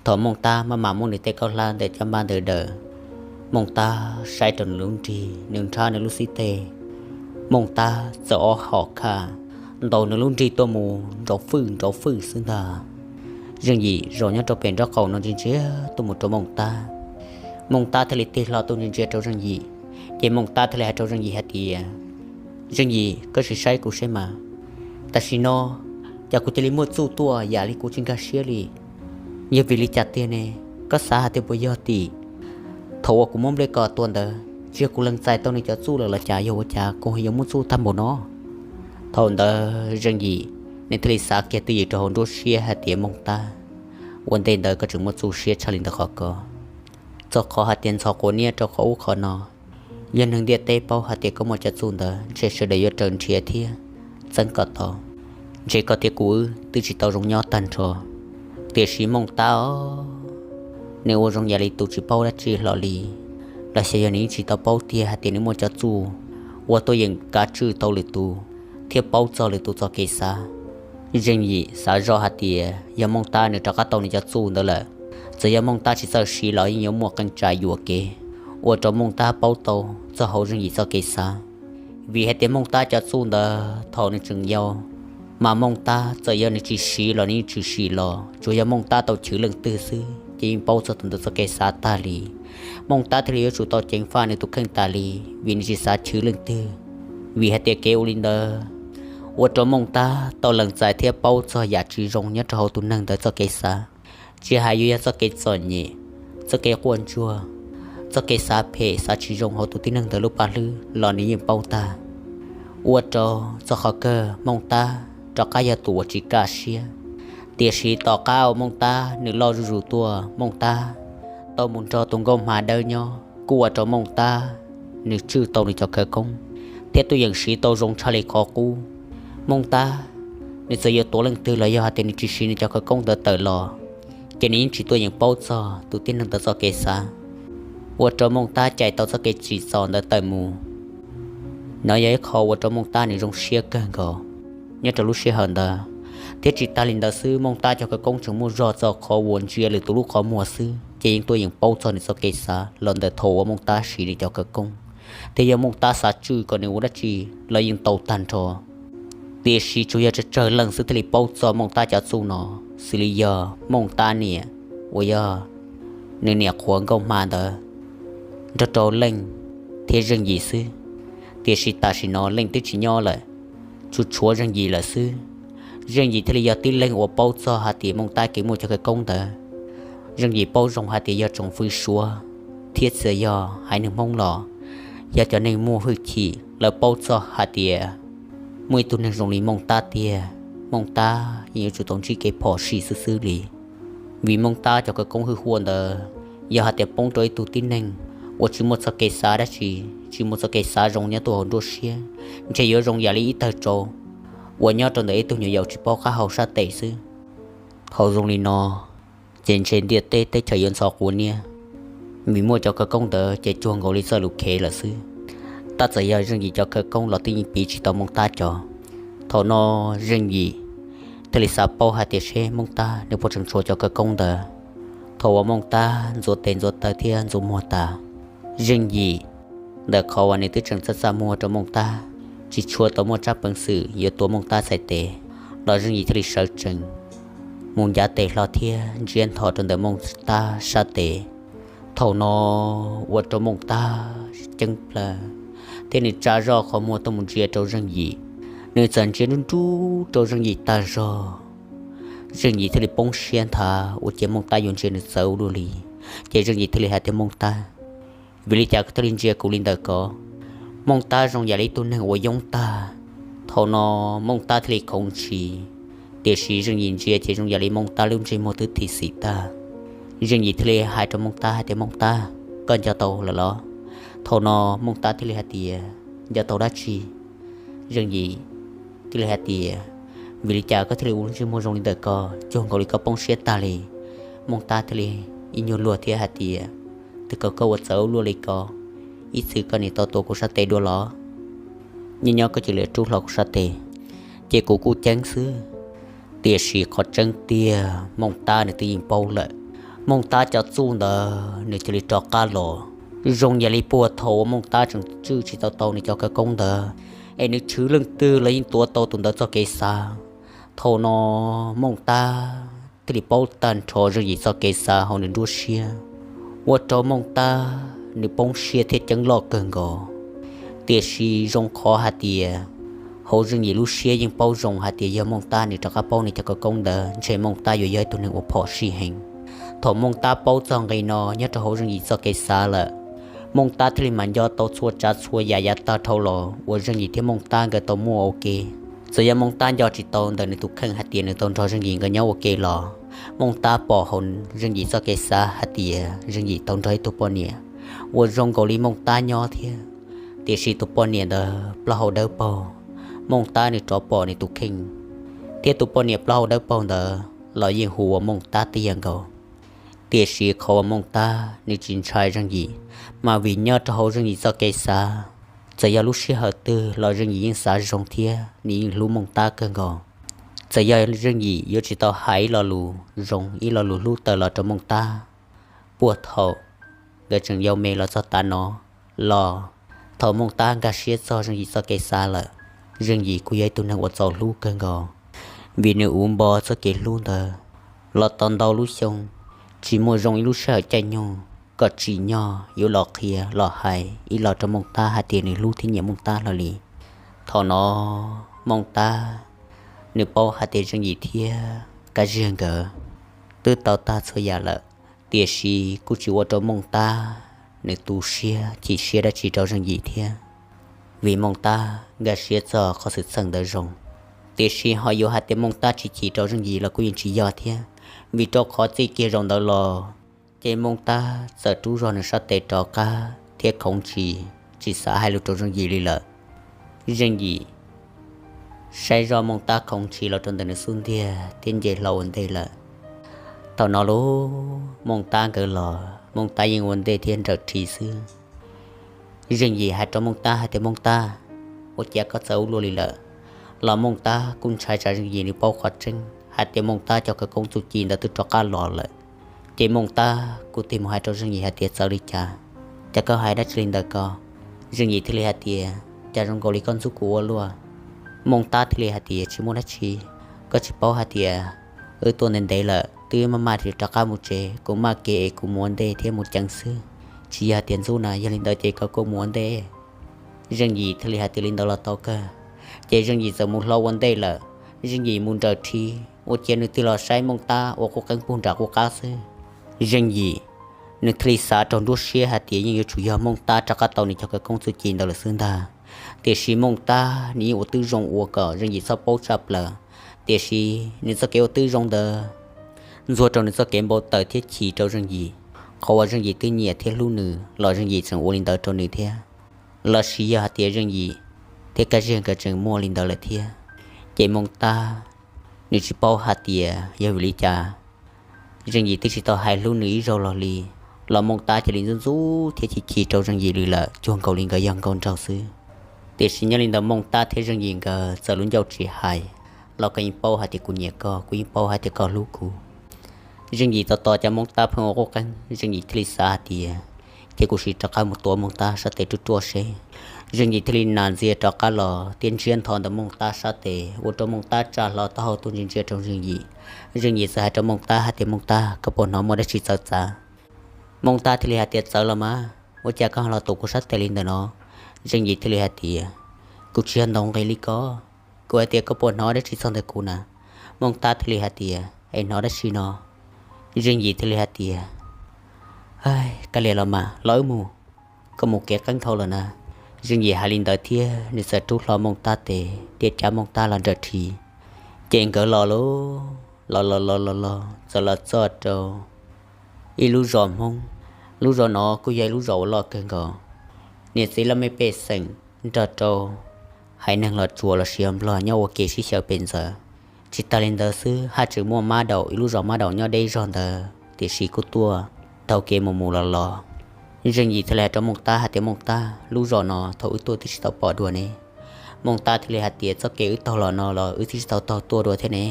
Thaum Mooj Tab maj mam muab nws tej khaub hlab ntawm caj npab ntawd daws, Mooj Tab saib rau nws lub nrig, nws nrhab nws lub xib teg, Mooj Tab txawm ob hom khaj ntaus nws lub nrig tuaj mus nrov fwj nrov fwj xwb ntag. Zeej Yim zaum nyob rau pem nraub qaum no ntsia ntsia tuaj mus rau Mooj Tab. Mooj Tab thiaj li tig hlo tuaj ntsia ntsia rau Zeej Yim, ces Mooj Tab thiaj li hais rau Zeej Yim hais tias, Zeej Yim, koj sim saib kuv seb mas, tam sim no cas kuv cia li muaj txuj tuaj yam li kuv tsis nkag siab li. Yog vim li cas tiag ne? Koj xav hais tias puas yog tim thaum uas kuv muab Npliaj Ko tua ntawd, tsis yog kuv lees txais tau nws cov txuj lawm los cas yog ua cas kuv ho yuav muaj txuj tag npaum no? Thaum ntawd Zeej Yim nws thiaj li xav kiag twj ywm rau hauv nruab siab hais tias, Mooj Tab, ua ntej ntawd koj tseem muaj txuj siab tshaj li ntawd qhov ko. Txog qhov hais tias ntxhov quav niab rau qhov ub qhov no, yog neeg ntiaj teb paub hais tias koj muaj cov txuj ntawd ntshe sawv daws yuav raws nrhiav thiab txeeb koj tau. Ntshe koj thiab kuv wb twb tsis tau zoo nyob tag nrho. Tiam sis Mooj Tab os, nws ua zoo yam li tus tsis paub dab tsi hlo li, los xyov yog nws yeej tsis tau paub tiag hais tias nws muaj cov txuj uas tuaj yeem kav tswj tau lwm tus thiab paub txog lwm tus txoj kev xav. Zeej Yim xav zoj hais tias yog Mooj Tab nws rov qab tau nws cov txuj ntawd lawm, txawm yog Mooj Tab tsis txawj siv los yeej yuav muaj qee tsam yuam kev ua rau Mooj Tab paub tau txog hauv Zeej Yim txoj kev xav. Vim hais tias Mooj Tab cov txuj ntawd thaum nws tseem yau, mas Mooj Tab txawm yog nws tsis siv los nws yeej tshwm sim los, tsuas yog Mooj Tab tau chwv leej twg xwb ces yeej paub txog tus ntawd txoj kev xav tag li. Mooj Tab thiaj li yuav tsum tau ceev faj nws tus kheej tas li, vim nws tsis xav chwv leej twg. Vim hais tias kev ua li ntawd ua rau Mooj Tab tau lees txais thiab paub txog yam tsis zoo nyob rau hauv tus neeg ntawd txoj kev xav, tsis hais yuav yog txoj kev txom nyem, txoj kev quaj ntsuag, txoj kev xav phem xav tsis zoo hauv tus tib neeg ntawd lub paj hlwb los nws yeej paub tag. Ua rau txog qhov kawg Mooj Tab rov qab yog tus uas tsis kaj siab. Tiam sis tom qab uas Mooj Tab nws loj zuj zus tuaj, Mooj Tab tau mus nrog tus nkauj hma dawb nyob kuj ua rau Mooj Tab nws tswj tau nws cov khawv koob thiab tuaj yeem siv tau zoo tshaj li qhov qub. Mooj Tab nws txawm yuav tuav leej twg los yog hais tias nws tsis siv nws cov khawv koob ntawd tawm los, ces nws yeej tsis tuaj yeem paub txog tus tib neeg ntawd txoj kev xav, ua rau Mooj Tab cais tau txoj kev tsim txom ntawd tawm mus. Nov yog ib qho ua rau Mooj Tab nws zoo siab kawg nkaus. Nyob rau lub sij hawm ntawd, Thiab tsis tas li ntawd xwb, Mooj Tab cov khawv koob tseem muaj zog txog qhov uas ntsia lwm tus lub qhov muag xwb ces yeej tuaj yeem paub txog nws txoj kev xav los ntawm thaum uas Mooj Tab siv nws cov khawv koob. Thiab yog Mooj Tab xav tswj kom nws ua dab tsi los yeej tau tag nrho. Tiam sis tsuas yog tsawg tsawg leej xwb thiaj li paub txog Mooj Tab cov txuj no, xws li yog Mooj Tab niam uas yog nws niam qhuav nkauj hma ntawd nrog rau Leej thiab Zeej Yim xwb. Tiam sis tam sim no Leej twb tsis nyob lawm, tsuas tshuav Zeej Yim lawm xwb. Zeej Yim thiaj li yog tib leeg uas paub txog hais tias Mooj Tab kev muaj cov khawv koob ntawd. Zeej Yim paub zoo hais tias yog tsoom fwv Suav thiab txawm yog haiv neeg Hmoob los yog cov neeg muaj hwj chim, lawv paub txog hais tias muaj ib tug neeg zoo li Mooj Tab tiag, Mooj Tab yeej yuav tsum tau ntsib kev phom sij xwb xwb li. Vim Mooj Tab cov khawv koob hwj huam ntawd, yog hais tias poob rau ib tug tib neeg uas tsis muaj txoj kev xav dab tsi, tsis muaj txoj kev xav zoo nyob tuaj hauv nruab siab, ntshe yuav zoo yam li ib tawg tsau uas nyob rau ntawm ib tug nyuam yaus tsis paub qab hau sab tes xwb. Thaum zoo li no ces ntshe ntiaj teb teb chaws yuav ntxhov quav niab, vim muaj cov khawv koob ntawd ces cuag nkaus li txoj lus khev lawm xwb. Tab txawm yog Zeej Yim cov khawv koob los twb yeej piv tsis tau Mooj Tab cov. Thaum no Zeej Yim thiaj li xav paub hais tias seb Mooj Tab nws puas tseem tshuav cov khawv koob ntawd. Thaum uas Mooj Tab ntxuav tes ntxuav taw thiab ntxuav muag tas, Zeej Yim ntawm qhov uas nws twb tseem txaj txaj muag rau Mooj Tab, tsis tshua tau muaj tsab peev xwm yuav tua Mooj Tab txhais tes, los Zeej Yim thiaj li sawv tsees mus ncav tes hlo thiab ntsiab ntho rau ntawm Mooj Tab sab tes. Thaum no ua rau Mooj Tab ceeb plawg thiab nws tsa zoj qhov muag tuaj mus ntsia rau Zeej Yim. Nws txawm ntsia nruj nruj rau Zeej Yim tag zog, Zeej Yim thiaj li poob siab nthav ua cia Mooj Tab yuav ntsia nws txawv ua luaj li, ces Zeej Yim thiaj li hais tias, Mooj Tab, vim li cas koj thiaj li ntsia kuv li ntawm ko? Mooj Tab zoo yam li ib tug neeg uas yoob tag. Thaum no Mooj Tab thiaj li khoov ntshis, tiam sis Zeej Yim ntsia ces zoo yam li Mooj Tab lub ntsej muag twb thim xim tag. Zeej Yim thiaj li hais rau Mooj Tab hais tias, Mooj Tab, koj nco tau lawm los? Thaum no Mooj Tab thiaj li hais tias, Nco tau dab tsi? Zeej Yim thiaj li hais tias, Vim li cas koj thiaj li ua lub ntsej muag zoo li ntawm ko, cuag nkaus li koj poob siab tag li? Mooj Tab thiaj li ib nyuag luag thiab hais tias, Twb kom koj ua txawv ua luaj li ko, ib txwm koj niaj tau tua kuv sab tes dua los? Nyob nyob koj cia li rub hlo kuv sab tes. Ces kuv kuj ceeb xwb, tiam sis qhov tseeb tiag Mooj Tab nws twb yeej paub lawm. Mooj Tab cov txuj ntawd nws cia li rov qab los, zoo yam li puag thaum uas Mooj Tab tseem tswj tsis tau tau nws cov khawv koob ntawd, es nws tshwv leej twg los yeej tuav tau tus ntawd txoj kev xav. Thaum no Mooj Tab thiaj li paub tag nrho Zeej Yim txoj kev xav hauv nws nruab siab, ua rau Mooj Tab nws poob siab thiab ceeb loj kawg nkaus. Tiam sis zoo qhov hais tias hauv Zeej Yim lub siab yeej paub zoo hais tias yog Mooj Tab nws rov qab paub nws cov khawv koob ntawd ntshe Mooj Tab yuav yog ib tug neeg uas phom sij heev. Thaum Mooj Tab paub txog nqe no nyob rau hauv Zeej Yim txoj kev xav lawm, Mooj Tab thiaj li mam nco tau txhua tsav txhua yam yav tag dhau los uas Zeej Yim thiab Mooj Tab nkawd tau muaj ua ke. Txawm yog Mooj Tab nco tsis tau ntawm nws tus kheej hais tias nws tau nrog Zeej Yim nkawd nyob ua ke los, Mooj Tab pom hauv Zeej Yim txoj kev xav hais tias Zeej Yim tau nrog ib tug poj niam uas zoo nkaus li Mooj Tab nyob thiab. Tiam sis tus poj niam ntawd plaub hau dawb paug, Mooj Tab nws rov pom nws tus kheej, thiab tus poj niam plaub hau dawb paug ntawd los yeej hu ua Mooj Tab tiag nkaus. Tiam sis qhov uas Mooj Tab nws tsis ntshai Zeej Yim, mas vim nyob rau hauv Zeej Yim txoj kev xav, txawm yog lub sij hawm twg los Zeej Yim yeej xav zoo thiab nws yeej hlub Mooj Tab kawg nkaus. Txawm yog Zeej Yim yuav tsis tau hais ib lo lus zoo ib lo lus hlub tawm los rau Mooj Tab puag thaum nkawd tseem yau me los txog tav no los, thaum Mooj Tab nkag siab txog Zeej Yim txoj kev xav lawm, Zeej Yim kuj yog ib tug neeg uas txaus hlub kawg nkaus, vim nws uv npo txoj kev hlub ntawd los tau ntau lub xyoo, tsis muaj zoo ib lub sij hawm caij nyoog kom tsim nyog yuav los qhia los hais ib los rau Mooj Tab hais tias nws hlub thiab nyiam Mooj Tab hlo li. Thaum no Mooj Tab nws paub hais tias Zeej Yim thiab Kab Ziag nkawd twb tau tag txhua yam lawm, tiam sis kuj tsis ua rau Mooj Tab nws tu siab chim siab dab tsi rau Zeej Yim thiab, vim Mooj Tab nkag siab txog qhov xwm txheej ntawd zoo. Tiam sis ho yuav hais tias Mooj Tab tsis chim rau Zeej Yim los kuj yeej tsis yog thiab, vim rau qhov txij kiag zaum ntawd los ces Mooj Tab txawm rub zog nws sab tes rov qab thiab khoov ntshis, tsis xav hais lus rau Zeej Yim li lawm. Zeej Yim saib zoj Mooj Tab khoov ntshis los rau ntawm nws xub ntiag thiab nce hlo ua ntej lawm. Thaum no lub Mooj Tab nkawd los, Mooj Tab yeej ua ntej thiab nrawm rhi xwb. Zeej Yim hais rau Mooj Tab hais tias, Mooj Tab, ua cas koj txawv ua luaj li lawm? los Mooj Tab kuj ntshai tsam Zeej Yim nws paub qhov tseeb hais tias Mooj Tab cov khawv koob txuj ci ntawd twb rov qab los lawm. Ces Mooj Tab kuj tig mus hais rau Zeej Yim hais tias, txawv li cas? Cas koj hais dab tsi li ntawd ko? Zeej Yim thiaj li hais tias, cas zoo nkaus li koj ntxub kuv ua luaj? Mooj Tab thiaj li hais tias, tsis muaj dab tsi, koj tsis paub hais tias wb tuaj ntev ntev lawm, twb maj maj rov qab mus tsev, kuv maj kev es kuv mus ua ntej thiab mus ceev xwb, tsis yog hais tias ntxub na, yog li ntawd ces koj kuj mus ua ntej. Zeej Yim thiaj li hais tias, li ntawd los tau kawg. Ces Zeej Yim txawm mus hlo ua ntej lawm. Zeej Yim mus nrawm rhi, ua ciav nws tig los saib Mooj Tab ua qub qeeb pug nram qub qab xwb. Zeej Yim nws thiaj li xav rau nruab siab hais tias yeej yuav tsum yog Mooj Tab rov qab tau nws cov khawv koob txuj ci ntawd lawm xwb ntag. Tiam sis Mooj Tab nws yeej ua twb zoo ua kom Zeej Yim txhob paub tshaj plaws, tiam sis nws txoj kev ua twb zoo ntawd ntxuag rau nws txoj kev npau taws thiab chim rau Zeej Yim. Qhov uas Zeej Yim twb nyiam thiab hlub nws los Zeej Yim tseem ua li ntawd rau nws thiab, los sis yog hais tias Zeej Yim thiab Kab Ziag nkawd tseem muaj li ntawd lawm thiab. Ces Mooj Tab nws tsis paub hais tias yog vim li cas Zeej Yim twb tsis tau hais hlub nws ib zaug los li, los Mooj Tab cia li ntxub ntxub thiab chim chim rau Zeej Yim li lawm, cuag nkaus li nkawd yog nkauj nraug xwb. Tiam sis nyob li ntawd Mooj Tab thiab Zeej Yim nkawd txawm lub ncauj tsis hais, los koj yeej paub hais tias kuv nyiam koj, kuv yeej paub hais tias koj hlub kuv. Zeej Yim tos tos cas Mooj Tab pheej ua qub qeeb, Zeej Yim thiaj li xav hais tias, cia kuv sim rov qab mus tuav Mooj Tab sab tes ruaj ruaj seb. Zeej Yim thiaj li nas ntxias rov qab los thiab ntsiab ntho ntawm Mooj Tab sab tes ua rau Mooj Tab tsa hlo taub hau tuaj ntsia ntsia rau Zeej Yim. Zeej Yim txawm hais rau Mooj Tab hais tias, Mooj Tab, koj puas hnov muaj dab tsi txawv txav? Mooj Tab thiaj li hais tias, txawv los mas, ua cas koj los tuav kuv sab tes li ntawm no? Zeej Yim thiaj li hais tias, kuv tsis yog ntaus nqi li ko, kuv hais tias koj puas hnov dab tsi txog ntawm kuv na? Mooj Tab thiaj li hais tias, es hnov dab tsi no? Zeej Yim thiaj li hais tias, koj liam los mas, los wb mus, koj mus kev qeeb dhau lawm na. Zeej Yim hais li ntawd thiab nws txawm rub hlo Mooj Tab tes thiab cab Mooj Tab los nrawm rhi. Ces nkawd los lauj, los los los los los txawm los txog rau ib lub zos Hmoob. Lub zos no kuj yog ib lub zos uas loj kawg nkaus. Niam txiv laj mej pej xeem nrog rau haiv neeg Los Tsuas los sis Nplog nyob ua ke sib xyaw pem ntxawm. Tsis tas li ntawd xwb, haj tseem muaj mab daum, ib lub zos mab daum nyob deb zog ntawd, tiam sis kuj tuaj taug kev mus mus los los. Zeej Yim thiaj li hais rau Mooj Tab hais tias, Mooj Tab, lub zos no thaum wb tuaj twb tsis tau pom dua ne. Mooj Tab thiaj li hais tias, txoj kev wb taug los no los wb twb tsis tau taug tuaj dua thiab ne.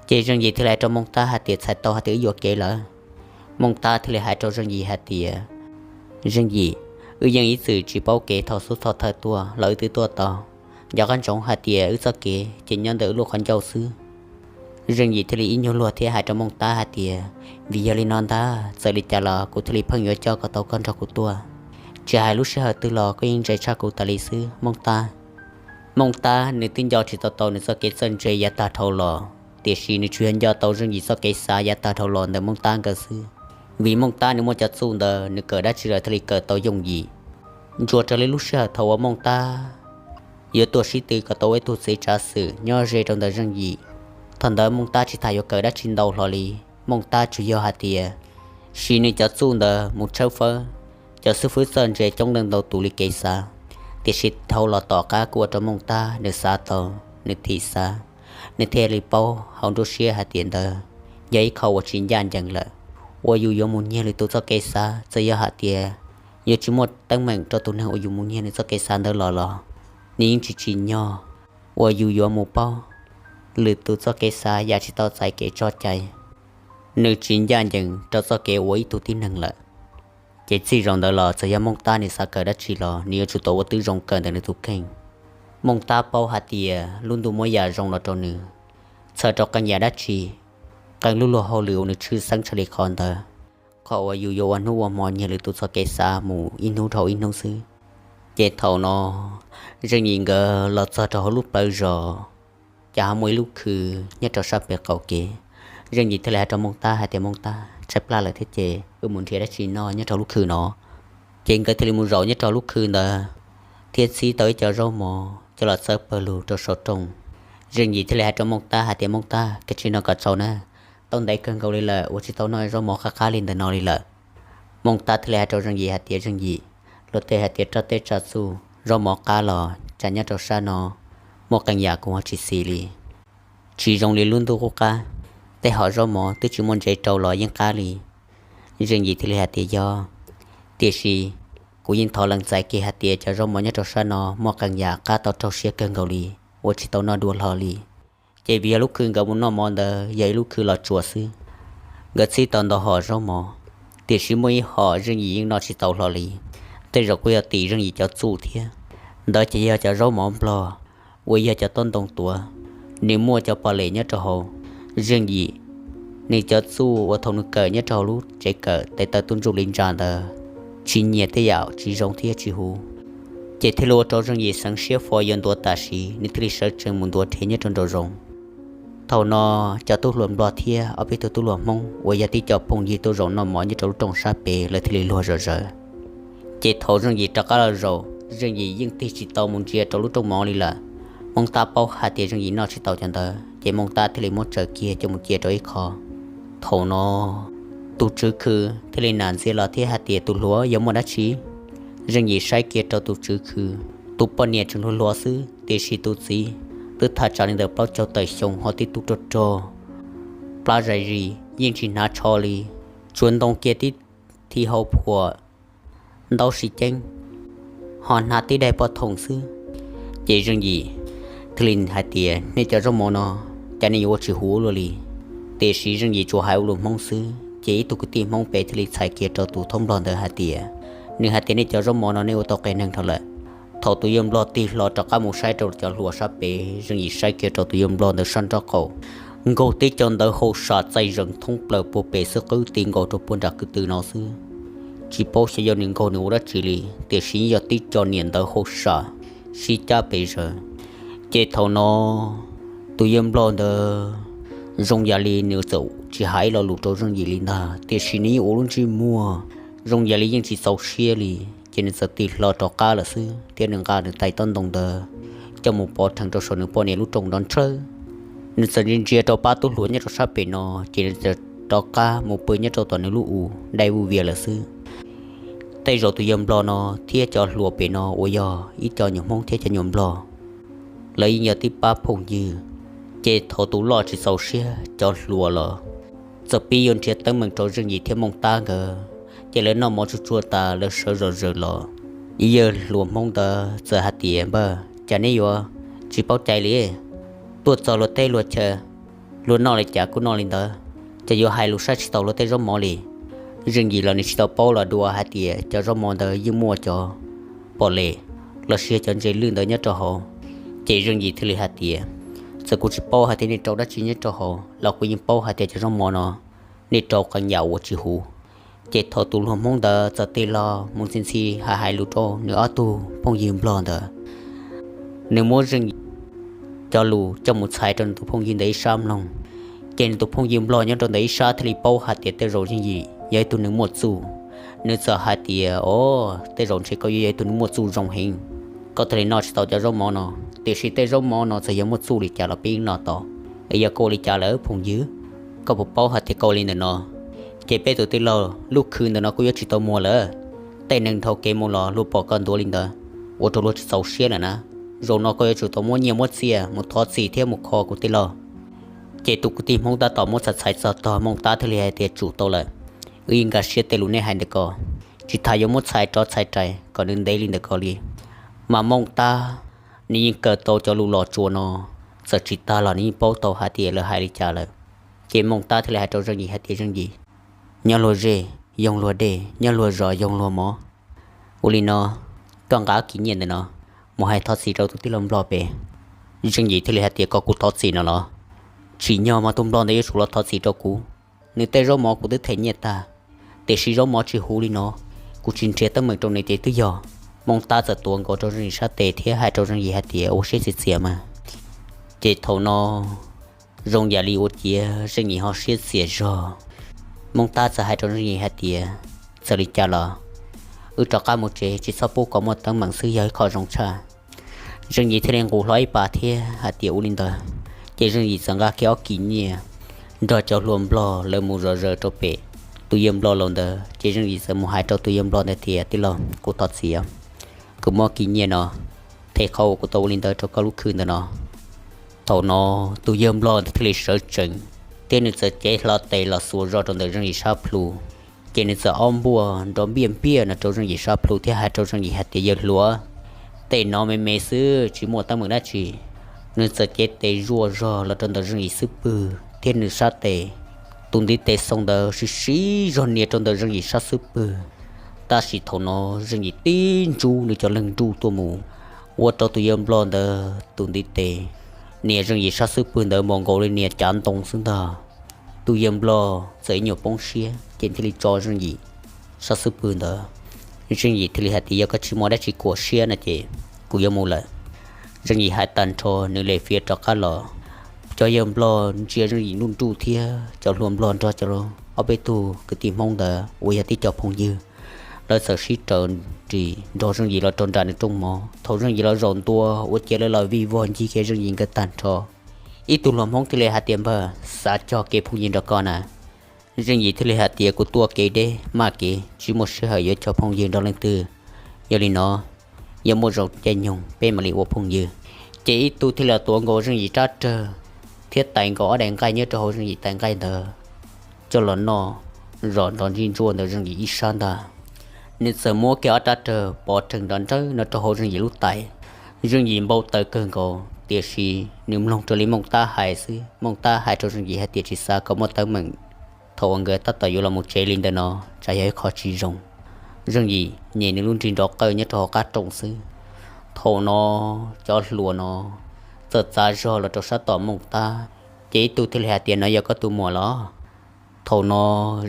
Ces Zeej Yim thiaj li hais rau Mooj Tab hais tias, txhais tau hais tias wb yuam kev lawm. Mooj Tab thiaj li hais rau Zeej Yim hais tias, Zeej Yim, wb yeej ib txwm tsis paub kev thaum xub thawj tuaj los wb twb tuaj tau. Nco qab ntsoov hais tias wb txoj kev ces nyob ntawm wb lub qhov ncauj xwb. Zeej Yim thiaj li ib nyuag luag thiab hais rau Mooj Tab hais tias, vim yog li no ntag, txawm li cas los kuv thiaj li pheej yuav coj kom tau koj nrog kuv tuaj. Tsis hais lub sij hawm twg los koj yeej ntse tshaj kuv tas li xwb Mooj Tab. Mooj Tab nws twb nco tsis tau tau nws txoj kev txawj ntse yav tag dhau los, tiam sis nws tsuas yog nco tau Zeej Yim txoj kev xav yav tag dhau los ntawm Mooj Tab nkawd xwb. Vim Mooj Tab nws muaj cov txuj ntawd nws kawm dab tsi lawm thiaj li kawm tau yooj yim. Ntsuas raws li lub sij hawm thaum uas Mooj Tab yuav tuaj sib tw kom tau ua ib tug txiv tsav xwm nyob ze rau ntawm Zeej Yim. Thaum ntawd Mooj Tab tsis tas yuav kawm dab tsi ntau hlo li, Mooj Tab tsuas yog hais tias siv nws cov txuj ntawd mus tshawb fawb cov xib fwb txawj ntse coob leej ntau tus li kev xav. Tiam sis dhau los tom qab kuj ua rau Mooj Tab nws xav tau, nws thim xav, nws thiaj li paub hauv nruab siab hais tias ntawd yog ib qho uas tsis ncaj ncees lawm, uas yus yuav mus nyiag lwm tus txoj kev xav. Txawm yog hais tias yuav tsis muaj teeb meem rau tus neeg uas yus mus nyiag nws txoj kev xav ntawd los los, nws yeej tsis tsim nyog uas yus yuav mus paub lwm tus txoj kev xav yam tsis tau txais kev tso cai. Nws tsis ncaj ncees rau txoj kev ua ib tug tib neeg lawm. Ces txij zaum ntawd los txawm yog Mooj Tab nws xav kawm dab tsi los nws yuav tsum tau ua twb zoo kawm ntawm nws tus kheej. Mooj Tab paub hais tias lub ntuj muab yam zoo los rau nws, txhawm rau qee yam dab tsi, qee lub luag hauj lwm uas nws tshwj xeeb tshaj li qhov ntawd, qhov uas yus yuav ua hnub ua hmo nyiag lwm tus txoj kev xav mus ib hnub dhau ib hnub xwb. Ces thaum no Zeej Yim nkawd los txog rau hauv lub plawv zos, ces ho muaj ib lub khw nyob rau sab pem qaum kev. Zeej Yim thiaj li hais rau Mooj Tab hais tias, Mooj Tab, tshaib plab lawm thiab ces wb mus nrhiav dab tsi noj nyob rau lub khw no. Ces nkawd thiaj li mus zaum nyob rau lub khw ntawd thiab txhib tau ib co zaub mov coj los txawb pawg lug rau saum rooj. Zeej Yim thiaj li hais rau Mooj Tab hais tias, Mooj Tab, kav tsij noj kom tsau na, tau ntev kawg nkaus li lawm uas tsis tau noj zaub mov qab qab li ntawm no li lawm. Mooj Tab thiaj li hais rau Zeej Yim hais tias, Zeej Yim, luag tej hais tias roj tej tsa txuj zaub mov qab los tsam nyob rau sab no muaj qee yam kuv ho tsis xis li. Tsis zoo li lub ntuj qub qab, tej hom zaub mov twb tsis muaj ntses rau los yeej qab li. Zeej Yim thiaj li hais tias, Yog, tiam sis kuv yeej thov lees txais kiag hais tias cov zaub mov nyob rau sab no muaj qee yam qab tau raug siab kawg nkaus li, ua tsis tau noj dua hlo li. Ces vim yog lub khw nkawd mus noj mov ntawd yog ib lub khw los tsuas xwb, nkawd txhib tau ntau hom zaub mov, tiam sis muaj ib hom Zeej Yim yeej noj tsis tau hlo li. Tej zaum kuj yog tim Zeej Yim cov txuj thiab. Ntawd ces yog cov zaub mov nplog uas yog cov tob ntoo tuav, nws muaj cov pos les nyob rau hauv. Zeej Yim nws cov txuj uas thaum nws kawm nyob rau hauv lub tsev kawm tes taw tub ntsuj li ntsa ntawd tsis nyiam tej yam tsis zoo thiab tsis huv, ces thiaj li ua rau Zeej Yim xeev siab fo yuav ntuav tam sim, nws thiaj li sawv tsees mus ntuav rhe nyob rau nraum zoov. Thaum no cov tub hluas nplog thiab ob peb tug tub hluas Hmoob uas yog tib co phooj ywg tuaj zaum noj mov nyob rau lub rooj sab pem lawv thiaj li luag zom zaws. Ces thaum Zeej Yim rov qab los zaum, Zeej Yim yeej tig tsis tau mus ntsia rau lub rooj mov li lawm. Hmoob Tab paub hais tias Zeej Yim noj tsis tau cov ntawd, ces Hmoob Tab thiaj li muab tsaws kiag coj mus cia rau ib qho. Thaum no tus tswv khw thiaj li nam ntxias los thiab hais tias, tus hluas, yog muaj dab tsi? Zeej Yim saib kiag rau tus tswv khw, tus poj niam tseem hluas hluas xwb, tiam sis tus txiv twb thaj tsam li ntawm plaub caug tawm xyoo ho tib tug rog rog, plab zais zis yeej tsis hnav tsho li, tsuas ntoo kiag tib thi hau phuam ntaub si ceeb, ho hnav tib daim poj thoom xwb. Ces Zeej Yim thiaj li hais tias, nej cov zaub mov no cas nej yuav ua tsis huv luaj li? Tiam sis Zeej Yim tsuas hais ua lus Hmoob xwb, ces ib tug kwv tij Hmoob pem thiaj li txhais kiag rau tus thoob nplog ntawd hais tias, nws hais tias nej cov zaub mov no nej ua tau qias neeg dhau lawm. Thaum tus yawg nplog tig hlo rov qab mus saib rau cov hluas sab pem, Zeej Yim saib kiag rau tus yawg nplog ntawd sab nraub qaum, nkaug tib co ntawv hauj sam txaij zees thoob plaws puag pem xwb, qwb ti nkaus rau puag nram kwv tw no xwb. Tsis paub xyov yog nws nkaug nws ua dab tsi li, tiam sis yog tib co niam ntawv hauj sam sib cab pes zaws. Ces thaum no tus yawg nplog ntawd zoo yam li nws txawm tsis hais ib lo lus rau Zeej Yim li ntag, tiam sis nws yeej ua lub ntsej muag zoo yam li yeej tsis txaus siab li. Ces nws txawm tig hlo rov qab lawm xwb, thiab nws nqa nws tais tob ntoo ntawd coj mus pov rhees rau saum nws poj niam lub rooj nrov ntsawj. Nws txawm ntsia ntsia rau pab tub hluas nyob rau sab pem no, ces nws txawm rov qab mus pw nyob rau tom nws lub u dai vuj vias lawm xwb. Tej zaum tus yawg nplog no thiab cov hluas pem no uas yog ib co nyuam Hmoob thiab cov nyuam nplog, lawv yeej yog tib pab phooj ywg. Ces thaum tus loj tsis txaus siab, cov hluas los txawm pib yuav nrhiav teeb meem rau Zeej Yim thiab Mooj Tab nkawd. Ces lawv noj mov tsuag tsuag tas lawv sawv zom zaws los, ib yawg hluas Hmoob ntawd txawm hais tias, npawg, cas neb yuav tsis paub cai li? Tuaj txog luag teb luag chaw, luag noj li cas kuj noj li ntawd, ces yuav hais lus saib tsis taus luag tej zaub mov li. Zeej Yim los nws tsis tau paub los dua hais tias cov zaub mov ntawd yeej muaj cov pos les los sis cov ntses lwj ntawd nyob rau hauv. Ces Zeej Yim thiaj li hais tias, txawm kuv tsis paub hais tias nej rau dab tsi nyob rau hauv los kuv yeej paub hais tias cov zaub mov no nej rau qee yam uas tsis huv. Ces thaum tus hluas Hmoob ntawd txawm tig los mus ntxhi ntxhi hais hais lus rau nws ob tug phooj ywg nplog ntawd, nws muab Zeej Yim cov lus coj mus txhais rau nws tus phooj ywg ntawd ib sab mloog. Ces nws tus phooj ywg nplog nyob rau ntawm ib sab thiaj li paub hais tias tej zaum Zeej Yim yog ib tug neeg muaj txuj. Nws txawm hais tias, o, tej zaum ntshe koj yuav yog ib tug neeg muaj txuj zoo heev, koj thiaj li noj tsis tau cov zaub mov no. Tiam sis tej zaub mov no txawm yog muaj txuj li cas los peb yeej noj tau. Es yog koj ua li cas lawm phooj ywg? Koj puas paub hais tias koj ua li ntawm no, ces peb tus tij laug lub khw ntawm no kuj yuav tsis tau muag lawm. Tej neeg dhau kev mus los luag pom koj ntuav li ntawd, ua rau luag tsis txaus siab lawm na. Zaum no koj yuav tsum tau muab nyiaj muab txiaj mus thov txim thiab mus kho kuv tij laug. Ces tus kwv tij Hmoob tab tom muab txhais txhais txog tog, Mooj Tab thiaj li hais tias, tsum tau lawm, wb yeej nkag siab tej lus nej hais ntawm ko, tsis tas yuav muab txhais rov txhais rais kom nws ntev li ntawm ko li. Mas Mooj Tab nws yeej kawm tau cov lus los tsuas no, txawm tsis tag los nws yeej paub tau hais tias lawv hais li cas lawm. Ces Mooj Tab thiaj li hais rau Zeej Yim hais tias, Zeej Yim, nyob luag zej yoog luag dej, nyob luag zos yoog luag mov. Ua li no, koj nqa kis nyiaj ntawm no mus hais thov txim rau tus tij laug nplog pem. Zeej Yim thiaj li hais tias, kom kuv thov txim no los? Tsim nyog mas tus nplog ntawd yuav tsum los thov txim rau kuv. Nws tej zaub mov kuv twb them nyiaj tag, tiam sis zaub mov tsis huv li no, kuv tsis nrhiav teeb meem rau nws ces twb yog. Mooj Tab txawm tuav nkaus rau Zeej Yim sab tes thiab hais rau Zeej Yim hais tias, ua siab txias txias mas. Ces thaum no zoo yam li ua ciav Zeej Yim ho siab txias zog. Mooj Tab txawm hais rau Zeej Yim hais tias, txawm li cas los wb rov qab mus tsev, tsis txhob pub kom muaj teeb meem xwb yog ib qho zoo tshaj. Zeej Yim thiaj li nqus hlo ib pas thiab hais tias, ua li ntawd. Ces Zeej Yim txawm nqa kiag ob kis nyiaj nrog cov hluas nplog lawv mus zom zaws rau pem tus yawg nplog laus ntawd. Ces Zeej Yim txawm mus hais rau tus yawg nplog ntawd tias, tij laug, kuv thov txim, kuv muab kis nyiaj no them qhov uas kuv tau ua li ntawd rau koj lub khw ntawm no. Thaum no tus yawg nplog ntawd thiaj li sawv tsees, thiab nws txawm cev hlo tes los xuas zog rau ntawm Zeej Yim sab plhu. Ces nws txawm ob npuaj nrov npiaj npiaj no rau Zeej Yim sab plhu thiab hais rau Zeej Yim hais tias, yawg hluas, tej no me me xwb tsis muaj teeb meem dab tsi, nws txawm cev tes zuaj zog los rau ntawm Zeej Yim xub pwg thiab nws sab tes. Tus ntiv tes xoo ntawd siv siv zog nias rau ntawm Zeej Yim sab xub pwg, tab sis thaum no Zeej Yim tib ntsub nws cov leeg nruj tuaj mus, ua rau tus yawg nplog ntawd tus ntiv tes nias Zeej Yim sab xub pwg ntawd npaum nkaus li nias cav ntoo xwb ntag. Tus yawg nplog txawm ib nyuag poob siab ces thiaj li tso Zeej Yim sab xub pwg ntawd. Zeej Yim thiaj li hais tias, yog koj tsis muaj dab tsi kuam siab no ces kuv yuav mus lawm. Zeej Yim hais tag nrho nws li fiav rov qab los. Cov yawg nplog ntsia Zeej Yim nruj nruj thiab cov hluas nplog nrog cov ob peb tug kwv tij Hmoob ntawd uas yog tib co phooj ywg, lawv txawm sib raws nris nrog Zeej Yim los rau nram nws rooj mov. Thaum Zeej Yim los zaum ntua ua ciav lawv los vij vog ncig kiag Zeej Yim nkawd tag nrho. Ib tug hluas Hmoob thiaj li hais tias, npawg, xav cog kev phooj ywg nrog koj na. Zeej Yim thiaj li hais tias, kuv tuaj kev deb maj kev tsis muaj sij hawm yuav cog phooj ywg nrog leej twg. Yog li no, yog muaj zoo caij nyoog peb mam li ua phooj ywg. Ces ib tug thiaj li tuav nkaus Zeej Yim rab rawg thiab tais nkaus ob daim nqaij nyob rau hauv Zeej Yim tais nqaij ntawd coj los noj zom nrov ntsig ntsuaj ntawm Zeej Yim ib sab ntag. Nws txawm muab kiag ob rab rawg pov rhees nrov nrawg no rau hauv Zeej Yim lub tais. Zeej Yim npau taws kawg nkaus, tiam sis nws mloog raws li Mooj Tab hais xwb. Mooj Tab hais rau Zeej Yim hais tias, tsis xav kom muaj teeb meem, thaum uas nkawd tab tom yuav los mus tsev li ntawm no tsam yog ib qho tsis zoo. Zeej Yim nyem nws lub nrig nrov qawj nyob rau hauv qab rooj xwb. Thaum no cov hluas no txawm txav zog los rau sab tom Mooj Tab, ces ib tug thiaj li hais tias, no yog koj tus muam los? Thaum no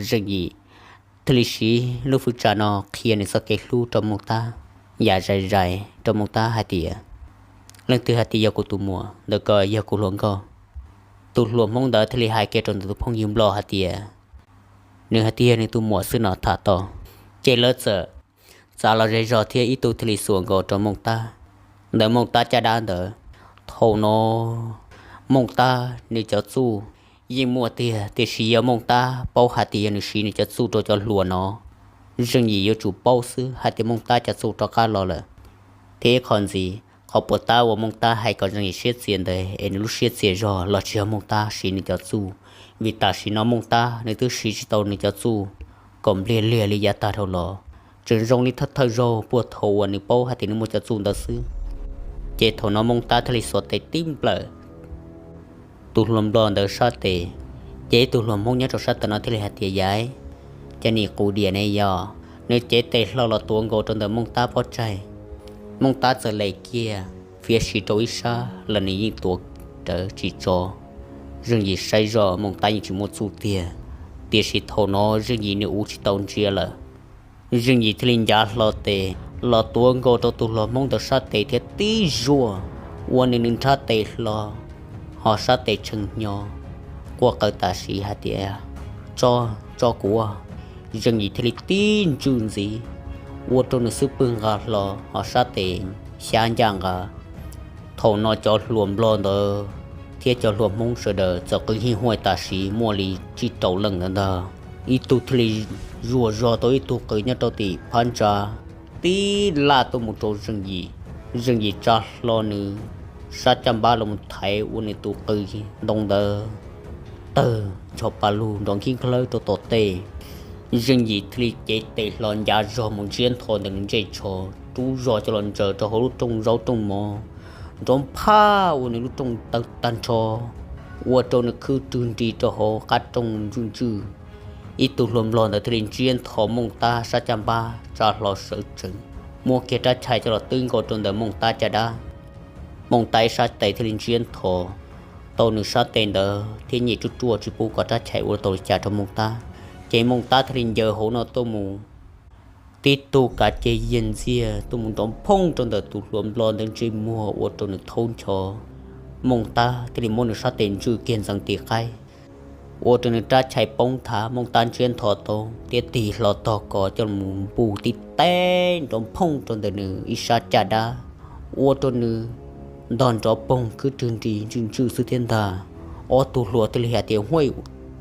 Zeej Yim thiaj li siv lub fwv tsa no qhia nws txoj kev hlub rau Mooj Tab, yam zais zais rau Mooj Tab hais tias, leej twg hais tias yog kuv tus muam, ntawm ko yog kuv hluas nkauj. Tus hluas Hmoob ntawd thiaj li hais kiag rau ntawm tus phooj ywg nplog hais tias, nws hais tias yog nws tus muam xwb no tham tau. Ces lawv txawm txav los ze zog thiab ib tug thiaj li xuas nkaus rau Mooj Tab ntawm Mooj Tab caj dab ntawd. Thaum no Mooj Tab nws cov txuj yeej muaj tiag, tiam sis yog Mooj Tab paub hais tias yog nws siv nws cov txuj rau cov hluas no, Zeej Yim yuav tsum paub xwb hais tias Mooj Tab cov txuj rov qab los lawm. Thiab ib qho ntxiv, qhov puas tab uas Mooj Tab hais kom Zeej Yim siab txias ntawd es nws lub siab txias zog los tsis yog Mooj Tab siv nws cov txuj, vim tam sim no Mooj Tab nws twb siv tsis tau nws cov txuj kom npliag liag li yav tag dhau los, tseem zoo li thawj thawj zaug puag thaum uas nws paub hais tias nws muaj cov txuj ntawd xwb. Ces thaum no Mooj Tab thiaj li xuas tes tib nplawm tus hluas nplog ntawd sab tes, ces ib tug hluas Hmoob nyob rau sab tom no thiaj li hais tias, yaiv, cov nim qus diam ne yog. Nws cev tes hlo los tuav nkaus rau ntawm Mooj Tab pob tsaig. Mooj Tab txawm lem kiag fiav sis rau ib sab los nws yeej tuav rawv tsis tso. Zeej Yim saib zoj Mooj Tab yeej tsis muaj txuj tiag, tiam sis thaum no Zeej Yim nws uv tsis tau ntsia lawm. Zeej Yim thiaj li ncav hlo tes los tuav nkaus rau tus hluas Hmoob ntawd sab tes thiab tib zuaj ua nws nws nrhab tes hlo, ho sab tes tshee hnyo quaj qw tam sim hais tias, tso, tso kuv. Zeej Yim thiaj li tib ntswj ntxiv ua rau nws xub pwg nqa hlo ho sab tes xyab ncaj nqa. Thaum no cov hluas nplog ntawd thiab cov hluas Hmoob sawv daws txawm qw hij huaj tam sim muaj li tsib rau leej ntawd ntag. Ib tug thiaj li zuaj zog tau ib tug qws nyob rau tim phab ntsa, tib laj tuaj mus rau Zeej Yim. Zeej Yim tsa hlo nws sab caj npab los mus thaiv ua nws tus qws ntoo ntawd tawg ncho pa lug nrov nkib nklawb rau tom tej. Zeej Yim thiaj li cev tes hlo ncav zog mus ntsiab ntho ntawm nws ntsej tsho, rub zog coj los ntsaws rau hauv lub rooj zaub rooj mov, nrov nphaj ua nws lub rooj tawg tag nrho, ua rau nws khwb rwg nris rau hauv qab rooj ntswj ntswj. Ib tug hluas nplog ntawd thiaj li ntsiab ntho Mooj Tab sab caj npab tsa hlo sawv tsees, muab kiag rab chais coj los twb nkaus rau ntawm Mooj Tab caj dab. Mooj Tab ib sab tes thiaj li ntsiab ntho tau nws sab tes ntawd thiab nyem ruaj ruaj tsis pub kom rab chais ua tau li cas rau Mooj Tab. Ces Mooj Tab thiaj li ncaws hauv no tuaj mus, tib tug kav ceg yiag ntxiag tuaj mus nrov phooj rau ntawm tus hluas nplog ntawd ntsej muag ua rau nws thaub ncho. Mooj Tab thiaj li muab nws sab tes ntswj kiag ntxeev tim qaib, ua rau nws rab chais poob thav. Mooj Tab ntsiab ntho tau thiab tig hlo tog kos coj mus npuj tib teg nrov phooj rau ntawm nws ib sab caj dab, ua rau nws ntog nrov poog khwb rwg nris ntswj ntswj xwb thiab ntag. Ob tug hluas thiaj li hais tias, huaj,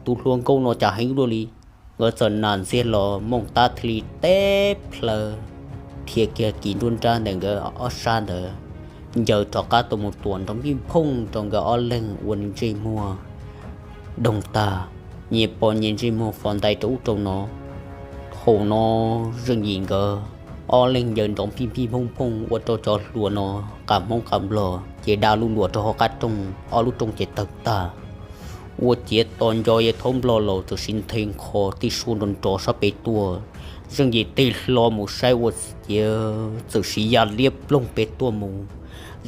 tus hluas nkauj no cas heev luaj li. Nkawd txawm nas ntxiag los Mooj Tab thiaj li teb plaws dhia kiag kis nruab nrab ntawm nkawd ob sab ntawd, ncaws rov qab tuaj mus tuam nrov npij phooj rau nkawd ob leeg ua nws ntsej muag doog tag, nyias pom nyias ntsej muag fov ntais rau ub rau no. Thaum no Zeej Yim nkawd ob leeg ncaws nrov phij phij phooj phooj ua rau cov hluas no, qas Hmoob qas Nplog ces da lub luas rau hauv qab rooj, ob lub rooj ces tawg tag. Ua ciav tos nco yawg thaub Nplog laus txawm sis nthe nkho tij suab nrov nrov sab pem tuaj. Zeej Yim tig hlo mus saib ua ciav txawm sis ya liab ploog pem tuaj mus.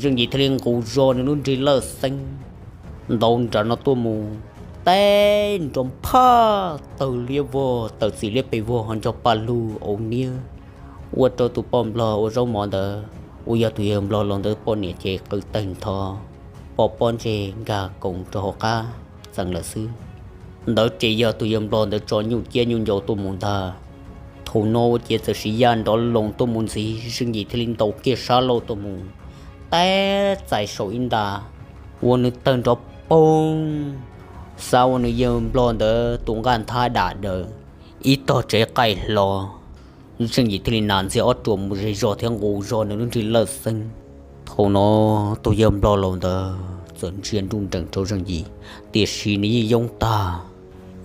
Zeej Yim thiaj li nqus zog nws lub nrig lawj xeeb ntaus nram no tuaj mus, teb nrov phaj tawg liab vog, tawm txim liab pes vog ho nco pa lug au niab, ua rau tus poj Nplog ua zaub mov ntawd uas yog tus yawg Nplog laus ntawd poj niam ces qw tawg nrho, pom pob ntseg nkag koos rau hauv qab txees lawm xwb. Ntawd ces yog tus yawg Nplog ntawd tso nyuj ciab nyuj ncaus tuaj mus ntag. Thaum no ua ciav txawm sis ya nrov loos tuaj mus ntxiv, Zeej Yim thiaj li ntaus kiag sab laug tuaj mus, teb txais saum ib nta, ua nws tawg nrov poob, xav ua nws yawg Nplog ntawd tus nqaj nthab dam daws ib tog tsev qaij hlo. Zeej Yim thiaj li nas ntxiag ob ruam mus zej zog thiab nqus zog nws lub nrig lawj xeeb. Thaum no tus yawg Nplog laus ntawd txawm ntsia nruj nreem rau Zeej Yim, tiam sis nws yeej yoob tag,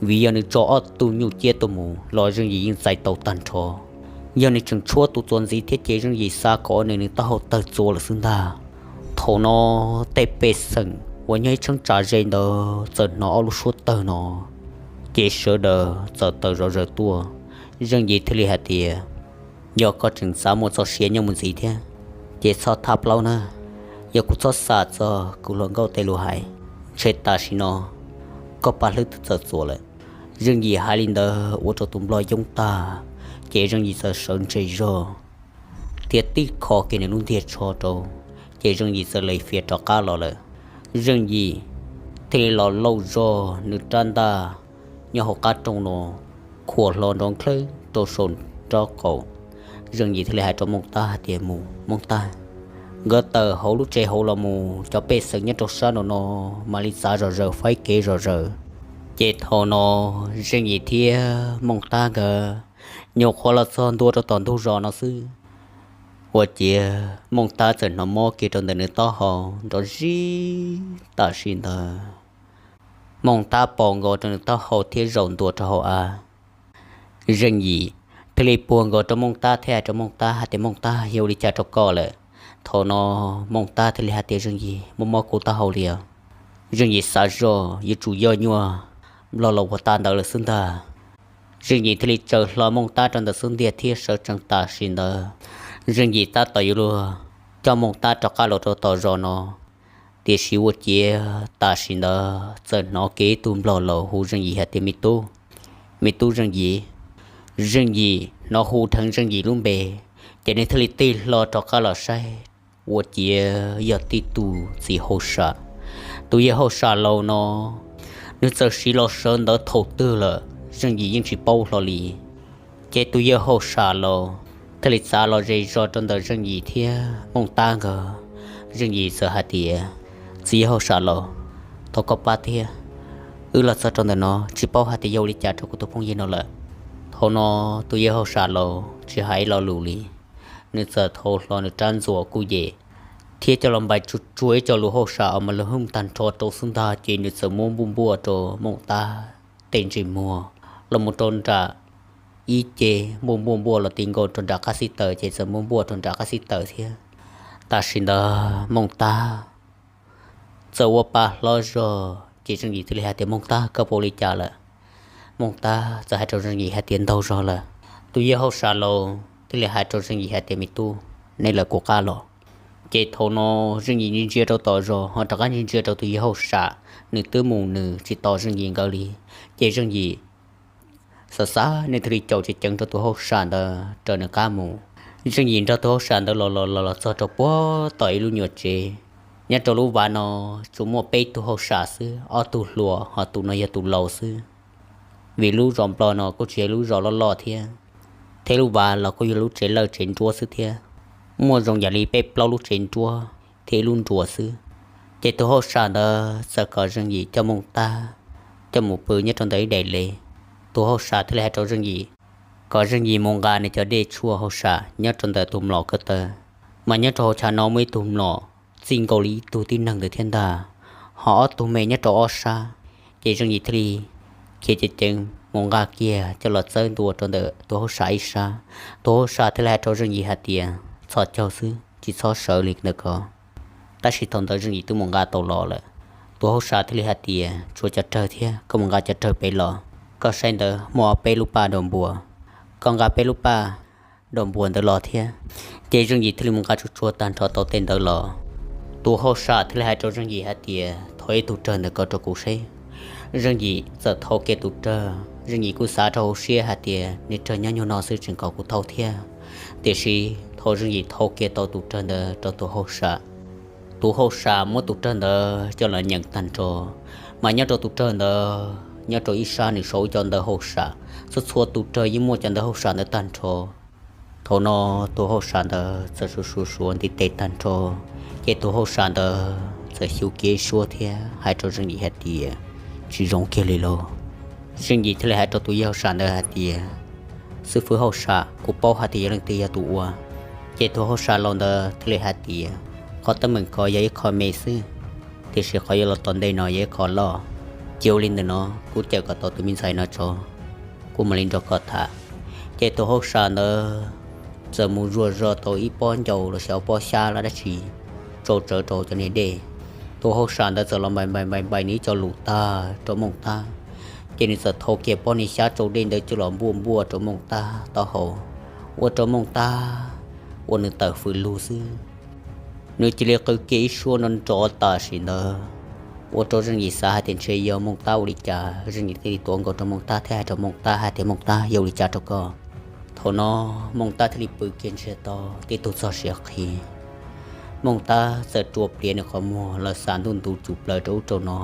vim yog nws tso ob tug nyuj ciab tuaj mus los Zeej Yim yeej txais tau tag nrho. Yog nws tseem tshuab tus txuas ntxiv thiab ces Zeej Yim xav kom nws nws taub hau tawg txua lawm xwb ntag. Thaum no tej pej xeem uas nyob ib cheeb tsam ze ntawd txawm hnov ob lub suab tawg no, ces sawv daws txawm tawm zom zaws tuaj. Zeej Yim thiaj li hais tias, yog koj tseem xav muaj txoj sia nyob mus ntxiv thiab, ces txhob thab plaub na. Yog kuv txhob xam txog kuv hluas nkauj tej lus hais, ntshe tam sim no koj paj hlwb twb txawm txuas lawm. Zeej Yim hais li ntawd ua rau tus Nplog yoob tag, ces Zeej Yim txawm sawv ntse zog thiab tib kho kiag nws lub ntiag tsho rau, ces Zeej Yim txawm li fias rov qab los lawm. Zeej Yim thiaj li los lauj zog nws rab ntaj nyob hauv qab rooj no, khuam hlo nrov nklawb rau saum nraub qaum. Zeej Yim thiaj li hais rau Mooj Tab hais tias, mus Mooj Tab, nkawd tawm hauv lub tsev hauv los mus, cov pej xeem nyob rau sab nraum no mam li txav zom zaws faib kev zom zaws. Ces thaum no Zeej Yim thiab Mooj Tab nkawd nyuam qhuav los txog ntua rau tom ntug zos no xwb, ua ciav Mooj Tab txawm hnov mob kiag rau ntawm nws taub hau nrov zib tam sim ntawd. Mooj Tab pom nkaus rau nws taub hau thiab zaum ntua rau hauv av. Zeej Yim thiaj li puag nkaus rau Mooj Tab thiab hais rau Mooj Tab hais tias, Mooj Tab, yog ua li cas rau koj lawm? Thaum no Mooj Tab thiaj li hais tias, Zeej Yim, mob mob kuv taub hau li os. Zeej Yim xav zoj yuav tsum yog nyuag Nplog laus puag ta ntawd lawm xwb ntag. Zeej Yim thiaj li tsaws hlo Mooj Tab rau ntawm xub ntiag thiab sawv tsees tam sim ntawd. Zeej Yim tab tom yuav luag coj Mooj Tab rov qab los rau tom zos no, tiam sis ua ciav tam sim ntawd txawm hnov kiag ib tug Nplog laus hu Zeej Yim hais tias, Me tub, me tub Zeej Yim. Zeej Yim hnov hu dheev Zeej Yim lub npe, ces nws thiaj li tig hlo rov qab los saib, ua ciav yog tib tug txiv hauj sam. Tus yawg hauj sam laus no, nws txawm sis los sawv ntawd thaum twg lawm Zeej Yim yeej tsis paub hlo li. Ces tus yawg hauj sam laus thiaj li txav los ze zog rau ntawm Zeej Yim thiab Mooj Tab nkawd. Zeej Yim txawm hais tias, Txiv yawg hauj sam laus, thov koj pab thiab, wb los txog rau ntawm no tsis paub hais tias yog ua li cas rau kuv tus phooj ywg no lawm. Thaum no tus yawg hauj sam laus tsis hais ib lo lus li, nws txawm thau hlo nws rab ntxuas kuj yem thiab coj los npais tsuag tsuag ib co lus hauj sam uas mas lawv hu tag nrho rau xwb ntag, ces nws txawm muab npuaj npuaj rau Mooj Tab tej ntsej muag los mus rau nram ib ce, npuaj npuaj npuaj los ti nkaus rau nram qab xib taws, ces txawm npuaj npuaj rau nram qab xib taws thiab. Tam sim ntawd Mooj Tab txawm ua pa hlob zog, ces Zeej Yim thiaj li hais tias, Mooj Tab, koj puas ua li cas lawm? Mooj Tab txawm hais rau Zeej Yim hais tias, Ntaug zog lawm. Tus yawg hauj sam laus thiaj li hais rau Zeej Yim hais tias, Me tub, neb lawv kuv qab los. Ces thaum no Zeej Yim ntsia ntsia rau tom zos ho rov qab ntsia ntsia rau tus yawg hauj sam, nws twb mus nws tsis tos Zeej Yim nkawd li. Ces Zeej Yim xav xav nws thiaj li caum ceev ceev rau tus hauj sam ntawd raws nws qab mus. Zeej Yim nrog tus hauj sam ntawd los los los los txog rau puag tom ib lub nyuam tsev. Nyob rau lub vaj no tsuas muaj peb tug hauj sam xwb, ob tug hluas ho tus no yog tus laus xwb. Vim lub zos Nplog no kuj tsis yog lub zos loj loj thiab, thiab lub vaj los kuj yog lub tsev lawj tsev nruab xwb thiab, muaj zoo yam li peb plaub lub tsev nruab thiab ib lub nruas xwb. Ces tus hauj sam ntawd txawm kom Zeej Yim coj Mooj Tab coj mus pw nyob rau ntawm ib daim le. Tus hauj sam thiaj li hais rau Zeej Yim kom Zeej Yim mus nqa nws cov dej tshuaj hauj sam nyob rau ntawm tus mlom ko taw, mas nyob rau hauv chav no muaj ib tug mlom txij nkaus li ib tug tib neeg ntawd thiab ntag, ho ob tug me nyob rau ob sab. Ces Zeej Yim thiaj li khiav ceev ceev mus nqa kiag coj los txawb ntua rau ntawm tus hauj sam ib sab. Tus hauj sam thiaj li hais rau Zeej Yim hais tias, Txhos caug xwb, tsis txhob sawv li ntawm ko. Tab sis thaum ntawd Zeej Yim twb mus nqa tau los lawm. Tus hauj sam thiaj li hais tias, Tshuav cov rawg thiab, koj mus nqa cov rawg pem los. Koj saib ntawd muaj ob peb lub paj daus npua, koj nqa peb lub paj daus npua ntawd los thiab. Ces Zeej Yim thiaj li mus nqa tsuag tsuag tag nrho tau tej ntawd los. Tus hauj sam thiaj li hais rau Zeej Yim hais tias, Thauj ib tug rawg ntawm ko rau kuv seb. Zeej Yim txawm thau kiag tus rawg, Zeej Yim kuj xav rau hauv siab hais tias, Niag rawg nyob nyuag no xwb tseem kom kuv thauj thiab. Tiam sis thaum Zeej Yim thau kiag tau tus rawg ntawd rau tus hauj sam, tus hauj sam muab tus rawg ntawd coj los nyeem tag nrho, mas nyob rau tus rawg ntawd nyob rau ib sab nws sau cov ntawv hauj sam, txhua txhua tus rawg yeej muaj cov ntawv hauj sam ntawd tag nrho. Thaum no tus hauj sam ntawd txawm suav suav suav ntiv tes tag nrho, ces tus hauj sam ntawd txawm xyu kiag ib suab thiab hais rau Zeej Yim hais tias, Tsis zoo kiag li lauj. Zeej Yim thiaj li hais rau tus yawg hauj sam ntawd hais tias, Xib fwb hauj sam, kuv paub hais tias yog leej twg yog tus ua. Ces tus hauj sam laus ntawd thiaj li hais tias, Qhov teeb meem ko yog ib qho me xwb, tiam sis qhov yuav los tom ntej no yog ib qho loj. Cia ua li ntawm no, kuv cawm kom tau tus me ntxhais no tso, kuv mam li nrog koj tham. Ces tus hauj sam ntawd txawm mus zuag zog tau ib pob ncau los sis ob pob xyab los dab tsi, tsau tsawv rau cov niag dej. Tus hauj sam ntawd txawm los npai npai npai npai nws ib co lus tag rau Mooj Tab, ces nws txawm thau kiag pob niag xyab tsau dej ntawd coj los npuaj npuaj rau Mooj Tab taub hau, ua rau Mooj Tab ua nws tawm fws lug xwb. Nws cia li qw kiag ib suab nrov nrov tam sim ntawd, ua rau Zeej Yim xav hais tias ntshe yog Mooj Tab ua li cas. Zeej Yim thiaj li tuav nkaus rau Mooj Tab thiab hais rau Mooj Tab hais tias, Mooj Tab, yog ua li cas rau koj? Thaum no Mooj Tab thiaj li pw kiag ntsiag to, tib tug txog siav qhi. Mooj Tab txawm rua pliav nws qhov muag los xav ntuj ntu tsum plaws rau ub rau no.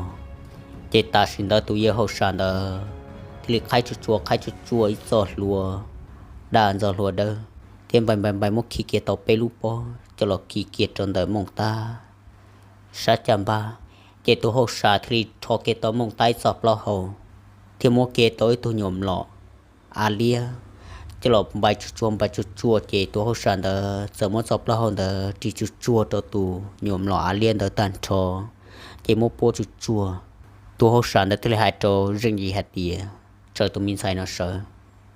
Ces tam sim ntawd tus yawg hauj sam ntawd thiaj li qhaib tsuag tsuag qhaib tsuag tsuag ib txoj hlua daj ntxo hlua dawb, thiab npai npai npai muab khi kiag tau peb lub pob coj los khi kiag rau ntawm Mooj Tab sab caj npab. Ces tus hauj sam thiaj li rho kiag tau Mooj Tab ib txoj plaub hau, thiab muab kiag tau ib tug nyuam mlom av liab coj los npai tsuag tsuag npai tsuag tsuag, ces tus hauj sam ntawd txawm muab txoj plaub hau ntawd ris tsuag tsuag rau tus nyuam mlom av liab ntawd tag nrho, ces muab puab tsuag tsuag. Tus hauj sam ntawd thiaj li hais rau Zeej Yim hais tias, Tsaws tus me ntxhais no sawv,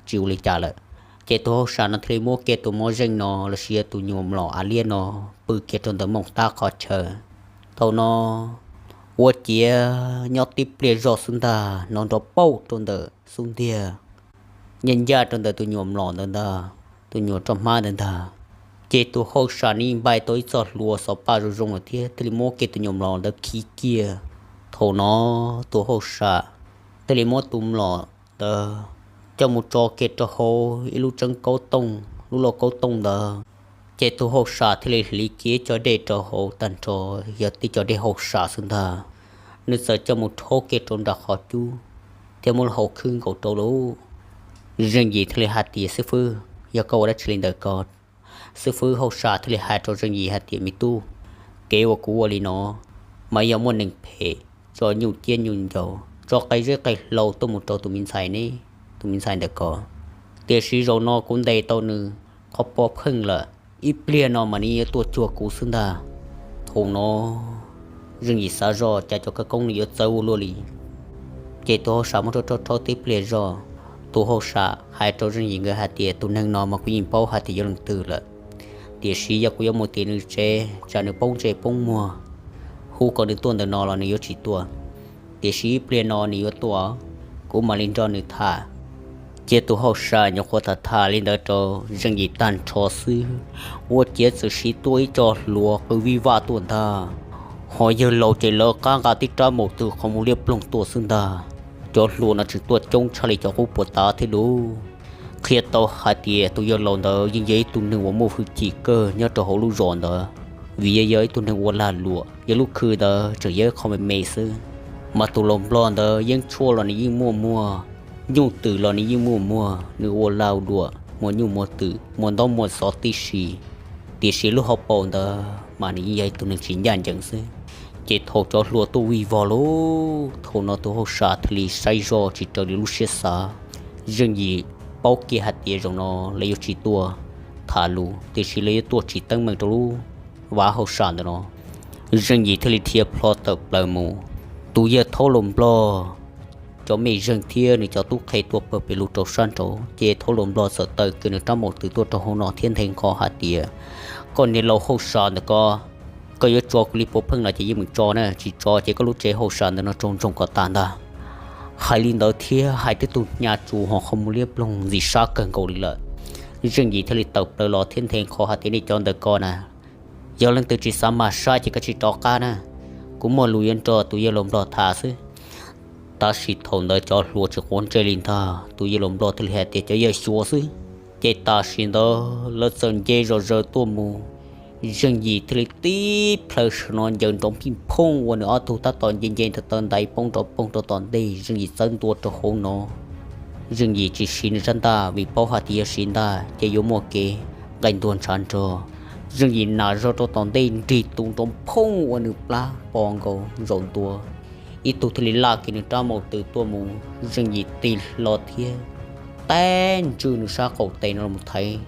tsis ua li cas lawm. Ces tus hauj sam no thiaj li muab kiag tus moj zeej no los sis yog tus nyuam mlom av liab no pw kiag rau ntawm Mooj Tab qhov chaw. Thaum no ua ciav nyob tib pliag zog xwb ntag, hnov nrov pauj rau ntawm xub ntiag, ncaj ncaj rau ntawm tus nyuam mlom ntawd ntag, tus nyuam roj hmab ntawd ntag. Ces tus hauj sam nws npai tau ib txoj hlua xov paj zoo zoo lawm thiab thiaj li muab kiag tus nyuam mlom ntawd khi kiag. Thaum no tus hauj sam thiaj li muab tus mlom ntawd coj mus tso kiag rau hauv ib lub tseeb kaub tooj, lub lauj kaub tooj ntawd. Ces tus hauj sam thiaj li hliv kiag ib co dej rau hauv tag nrho, yog tib co dej hauj sam xwb ntag. Nws txawm coj mus rhaub kiag rau nram qhov cub, thiab muab lub hau khwb nkaus rau lawm. Zeej Yim thiaj li hais tias, Xib fwb, yog koj ua dab tsi li ntawm ko? Xib fwb hauj sam thiaj li hais rau Zeej Yim hais tias, Me tub, kev uas kuv ua li no mas yog muaj neeg phem tso nyuj ciab nyuj ncaus, tso qe zeb qe hlau tuaj mus rau tus me ntxhais ne, tus me ntxhais ntawm ko. Tiam sis zaum no kuv ntes tau nws qhov pob pheej lawm, ib pliag no mas nws yuav tuaj cuag kuv xwb ntag. Thaum no Zeej Yim xav zoj cas cov khawv koob nws yuav txawv ua luaj li. Ces tus hauj sam muab rhaub rhaub rhaub tib pliag zog, tus hauj sam hais rau Zeej Yim nkawd hais tias, Tus neeg no mas kuv yeej paub hais tias yog leej twg lawm, tiam sis yog kuv yuav mus tim nws tsev tsam nws poob ntsej poob muag, hu kom nws tuaj ntawm no los nws yuav tsis tuaj. Tiam sis ib pliag no nws yuav tuaj, kuv mam li nrog nws tham. Ces tus hauj sam nyuam qhuav tham tham li ntawd rau Zeej Yim tag nrho xwb, ua ciav txawm siv tuaj ib co hluas qw vij vaj tuaj ntag. Ho yawg laus ces lawv qab nqa tib rab maum twg qhov muag liab ploog tuaj xwb ntag. Cov hluas no tseem tuaj coob tshaj li cov qub puas tav thiab lauj. Qhia tau hais tias tus yawg laus ntawd yeej yog ib tug neeg uas muaj hwj chim kawg nyob rau hauv lub zos ntawd, vim yog yog ib tug neeg ua lag luam, yog lub khw ntawd tseem yog ib qho me me xwb. Mas tus laus nplog ntawd yeeb tshuaj los nws yeej muaj muag, nyuj twm los nws yeej muaj muag, nws ua lag luam muaj nyuj muaj twm muaj ntaub muaj xov tib si, tiam sis lub hauv paus ntawd mas nws yeej yog ib tug neeg tsis ncaj ncees xwb. Ces thaum cov hluas tuaj vij vog lauj, thaum no tus hauj sam thiaj li saib zoj tsis raws li lub siab xav. Zeej Yim paub kiag hais tias zaum no lawv yuav tsis tuaj tham lus, tiam sis lawv yuav tuaj tsim teeb meem rau lub vaj hauj sam ntawm no. Zeej Yim thiaj li dhia plho tawm plaws mus. Tus yawg thaub laus nplog cov mej zeeg thiab nws cov tub qhe tuaj pawg pes lug rau sab nraud, ces thaum Luas Nplog txawm taw kiag nws rab maum twm tuaj rau hauv no thiab nthe nqho hais tias, koj niag laus hauj sam ntawm ko, koj yuav tso kuv li puav pheej no ces yeej meem tso na, tsis tso ces koj lub tsev hauj sam ntawm no raug ntsoog kom tas ntag. Hais li ntawd thiab hais twb tug hnyav tsuv ho qhov muag liab ploog ntxim sab kawg nkaus li lawm. Zeej Yim thiaj li tawm plaws los thiab nthe nqho hais tias, nej cov ntawm ko na, yog leej twg tsis xav mag sab ces koj tsis rov qab na, kuv muaj lus yuav nrog tus yawg Luas Nplog tham xwb. Tab sis thaum ntawd cov hluas tsis quav ntsej li ntag, tus yawg Luas Nplog thiaj li hais tias, cov yawg xyuas xwb. Ces tam sim ntawd lawv txawm nce zom zaws tuaj mus, Zeej Yim thiaj li tib plhaw saum no ncaws nrov phij phooj ua nws ob tug tab tom nce nce ntawm taw ntaiv poob nrov poog rau tom ntej, Zeej Yim txawb ntua rau hauv no. Zeej Yim tsis siv nws rab ntaj vim paub hais tias yog siv ntaj ces yuav muaj kev nqaij ntuag ntshav nrog. Zeej Yim nas zog rau tom ntej nrig tus nrov phooj ua nws plab po nkaus zaum ntua. Ib tug thiaj li laj kiag nws rab maum twm tuaj mus, Zeej Yim tig hlo thiab tab ntswj nws sab qaum tes no los thaiv,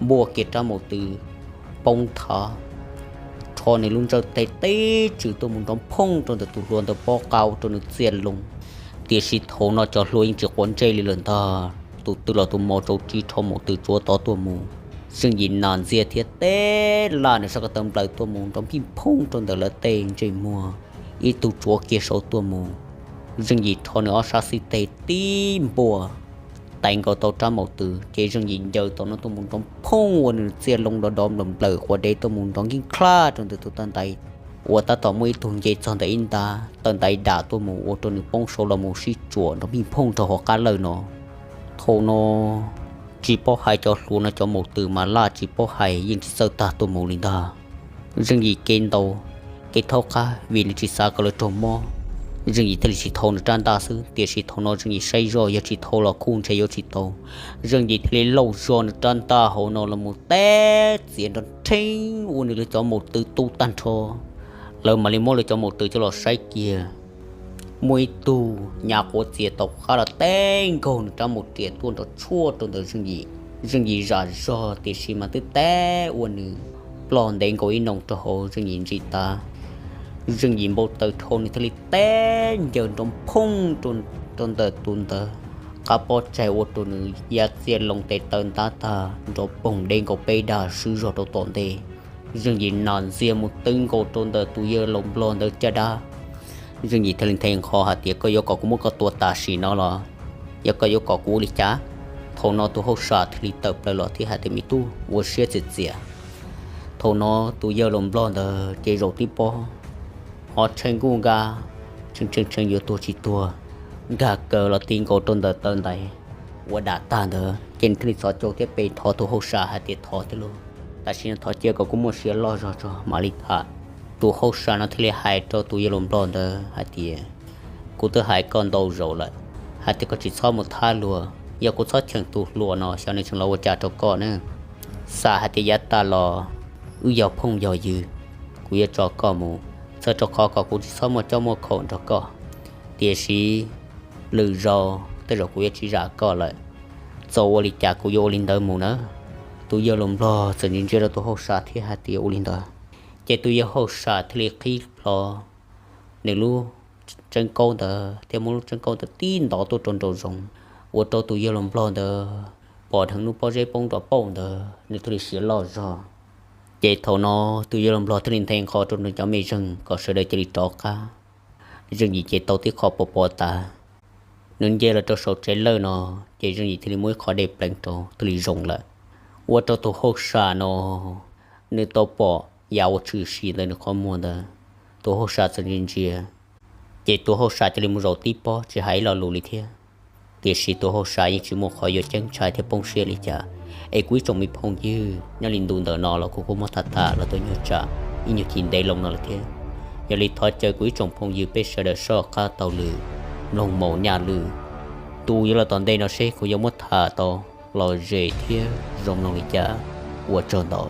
npuaj kiag rab maum twm poob thav, rho nws lub ntsawj teg tib tswm tuaj mus nrov phooj rau ntawm tus hluas ntawd pob qa ua rau nws txiaj loo. Tiam sis thaum no cov hluas yeej tsis quav ntsej li lawm ntag, tus twg los tus mos rau ris rho maum twm tsuav tod tuaj mus. Zeej Yim nas ntxiag thiab teb laj nws sab ko taw nplaws tuaj mus nrov phij phooj rau ntawm lawv tej ntsej muag, ib tug tsuav kiag saud tuaj mus. Zeej Yim rho nws ob sab xib teg tib npuaj, tais nkaus tau rab maum twm ces Zeej Yim ncaws tom no tuaj mus nrov phooj ua nws txiaj loo dov dov nplaws nplaws quas dev tuaj mus nrov nkij nklaj rau ntawm tus taw ntaiv uas tab tom muaj ib tug nce txog ntawm ib nta taw ntaiv dam tuaj mus ua rau nws poob saud los mus sib tsuam nrov phij phooj rau hauv qab lawj no. Thaum no tsis paub hais cov hluas no cov maum twm mas laj tsis paub hais yeej tsis txawj tag tuaj mus li ntag. Zeej Yim kev ntaus kev thaub qab vim nws tsis xav kom lawv raug mob, Zeej Yim thiaj li tsis thau nws rab ntaj xwb, tiam sis thaum no Zeej Yim saib zoj yog tsis thau los kuj ntshe yuav tsis tau. Zeej Yim thiaj li lauj zog nws rab ntaj hauv no los mus teb txiav nrov nrheeb ua nws lawv cov maum twm tu tag nrho. Lawv mam li muab lawv cov maum twm coj los saib kiag, muaj ib tug nyav quav txias tau qab los teb nkaug nws rab maum riam tuaj nrov tshuaj rau ntawm Zeej Yim. Zeej Yim zam zog tiam sis mas twb teb ua nws ploj ntev nkaus ib noo rau hauv Zeej Yim ntsis tav. Zeej Yim npau taws dhau nws thiaj li teb ncaws nrov phooj rau ntawm tus ntawd qab pob tsaig ua rau nws ya txiaj loo tes taw ntab tag nrov poog deb nkaus peb dag swb zog rau tom ntej. Zeej Yim nas ntxiag mus twb nkaus rau ntawm tus yawg laus nplog ntawd caj dab. Zeej Yim thiaj li nthe nqho hais tias, koj yuav kom kuv muab koj tua tam sim no los yog koj yuav kom kuv ua li cas? Thaum no tus hauj sam thiaj li tawm plaws los thiab hais tias, me tub, ua siab txias txias. Thaum no tus yawg laus nplog ntawd ces zaum tib pob, ho tshee nkuj nka, tshee tshee tshee yuav tuag tsis tuag, nkag kaws los ti nkaus rau ntawm taw ntaiv ua dam tag ntawd ces nws thiaj li txhos caug thiab pe thov tus hauj sam hais tias, thov thiab lauj, tam sim no thov cia kom kuv muaj siab loj zog tso mam li tham. Tus hauj sam no thiaj li hais rau tus yawg laus nplog ntawd hais tias, kuv twb hais koj ntau zaus lawm hais tias koj tsis txhob mus thab luag, yog kuv txhob cheem tus hluas no xyov nws tseem los ua cas rau koj ne. Xam hais tias yav tas los wb yog phooj yog ywg, kuv yuav tso koj mus, txhawm rau qhov kom kuv tsis txhob muaj cob muaj khaum nrog koj. Tiam sis lwm zaus tej zaum kuv yuav tsis zam koj lawm. Txawm ua li cas kuv yuav ua li ntawd mus nawb. Tus yawg laus nplog txawm ntsia ntsia rau tus hauj sam thiab hais tias, ua li ntawd. Ces tus yawg hauj sam thiaj li qhib plho nws lub tseeb kaub ntawd thiab muab lub tseeb kaub ntawd tib ntov tuaj rau nraum zoov, ua rau tus yawg laus nplog ntawd pom dheev lub pob zeb poob nrov pauj ntawd nws thiaj li siav loj zog. Ces thaum no tus yawg laus nplog thiaj li nthe nqho rau nws cov mej zeeg kom sawv daws cia li rov qab. Zeej Yim ces tau tib qho pov pov tas, nws nce los rau saum tsev lawj no, ces Zeej Yim thiaj li muab ib qho dej pleev rau thiaj li zoo lawm. Ua rau tus hauj sam no nws tau pom yav uas tshwm sim ntawm nws qhov muag ntawd. Tus hauj sam txawm ntsia ntsia, ces tus hauj sam cia li mus zaum tib pob tsis hais ib lo lus li thiab. Tiam sis tus hauj sam yeej tsis muaj qhov yuav ceeb tsheej thiab poob siab li cas. Es kuv ib tsoom me phooj ywg, nyob li ntu ntawm no los kuv kuj muab tham tham los tau nyuag tsam ib nyuag chim ntev loo no lawm thiab. Yog li thov caw kuv ib tsoom phooj ywg peb sawv daws soj qab taug lw, mloog maum nyaj lw, tus yuav los tom ntej no seb kuv yuav muab tham tau lom zem thiab zoo mloog li cas. Ua tsaug ntau.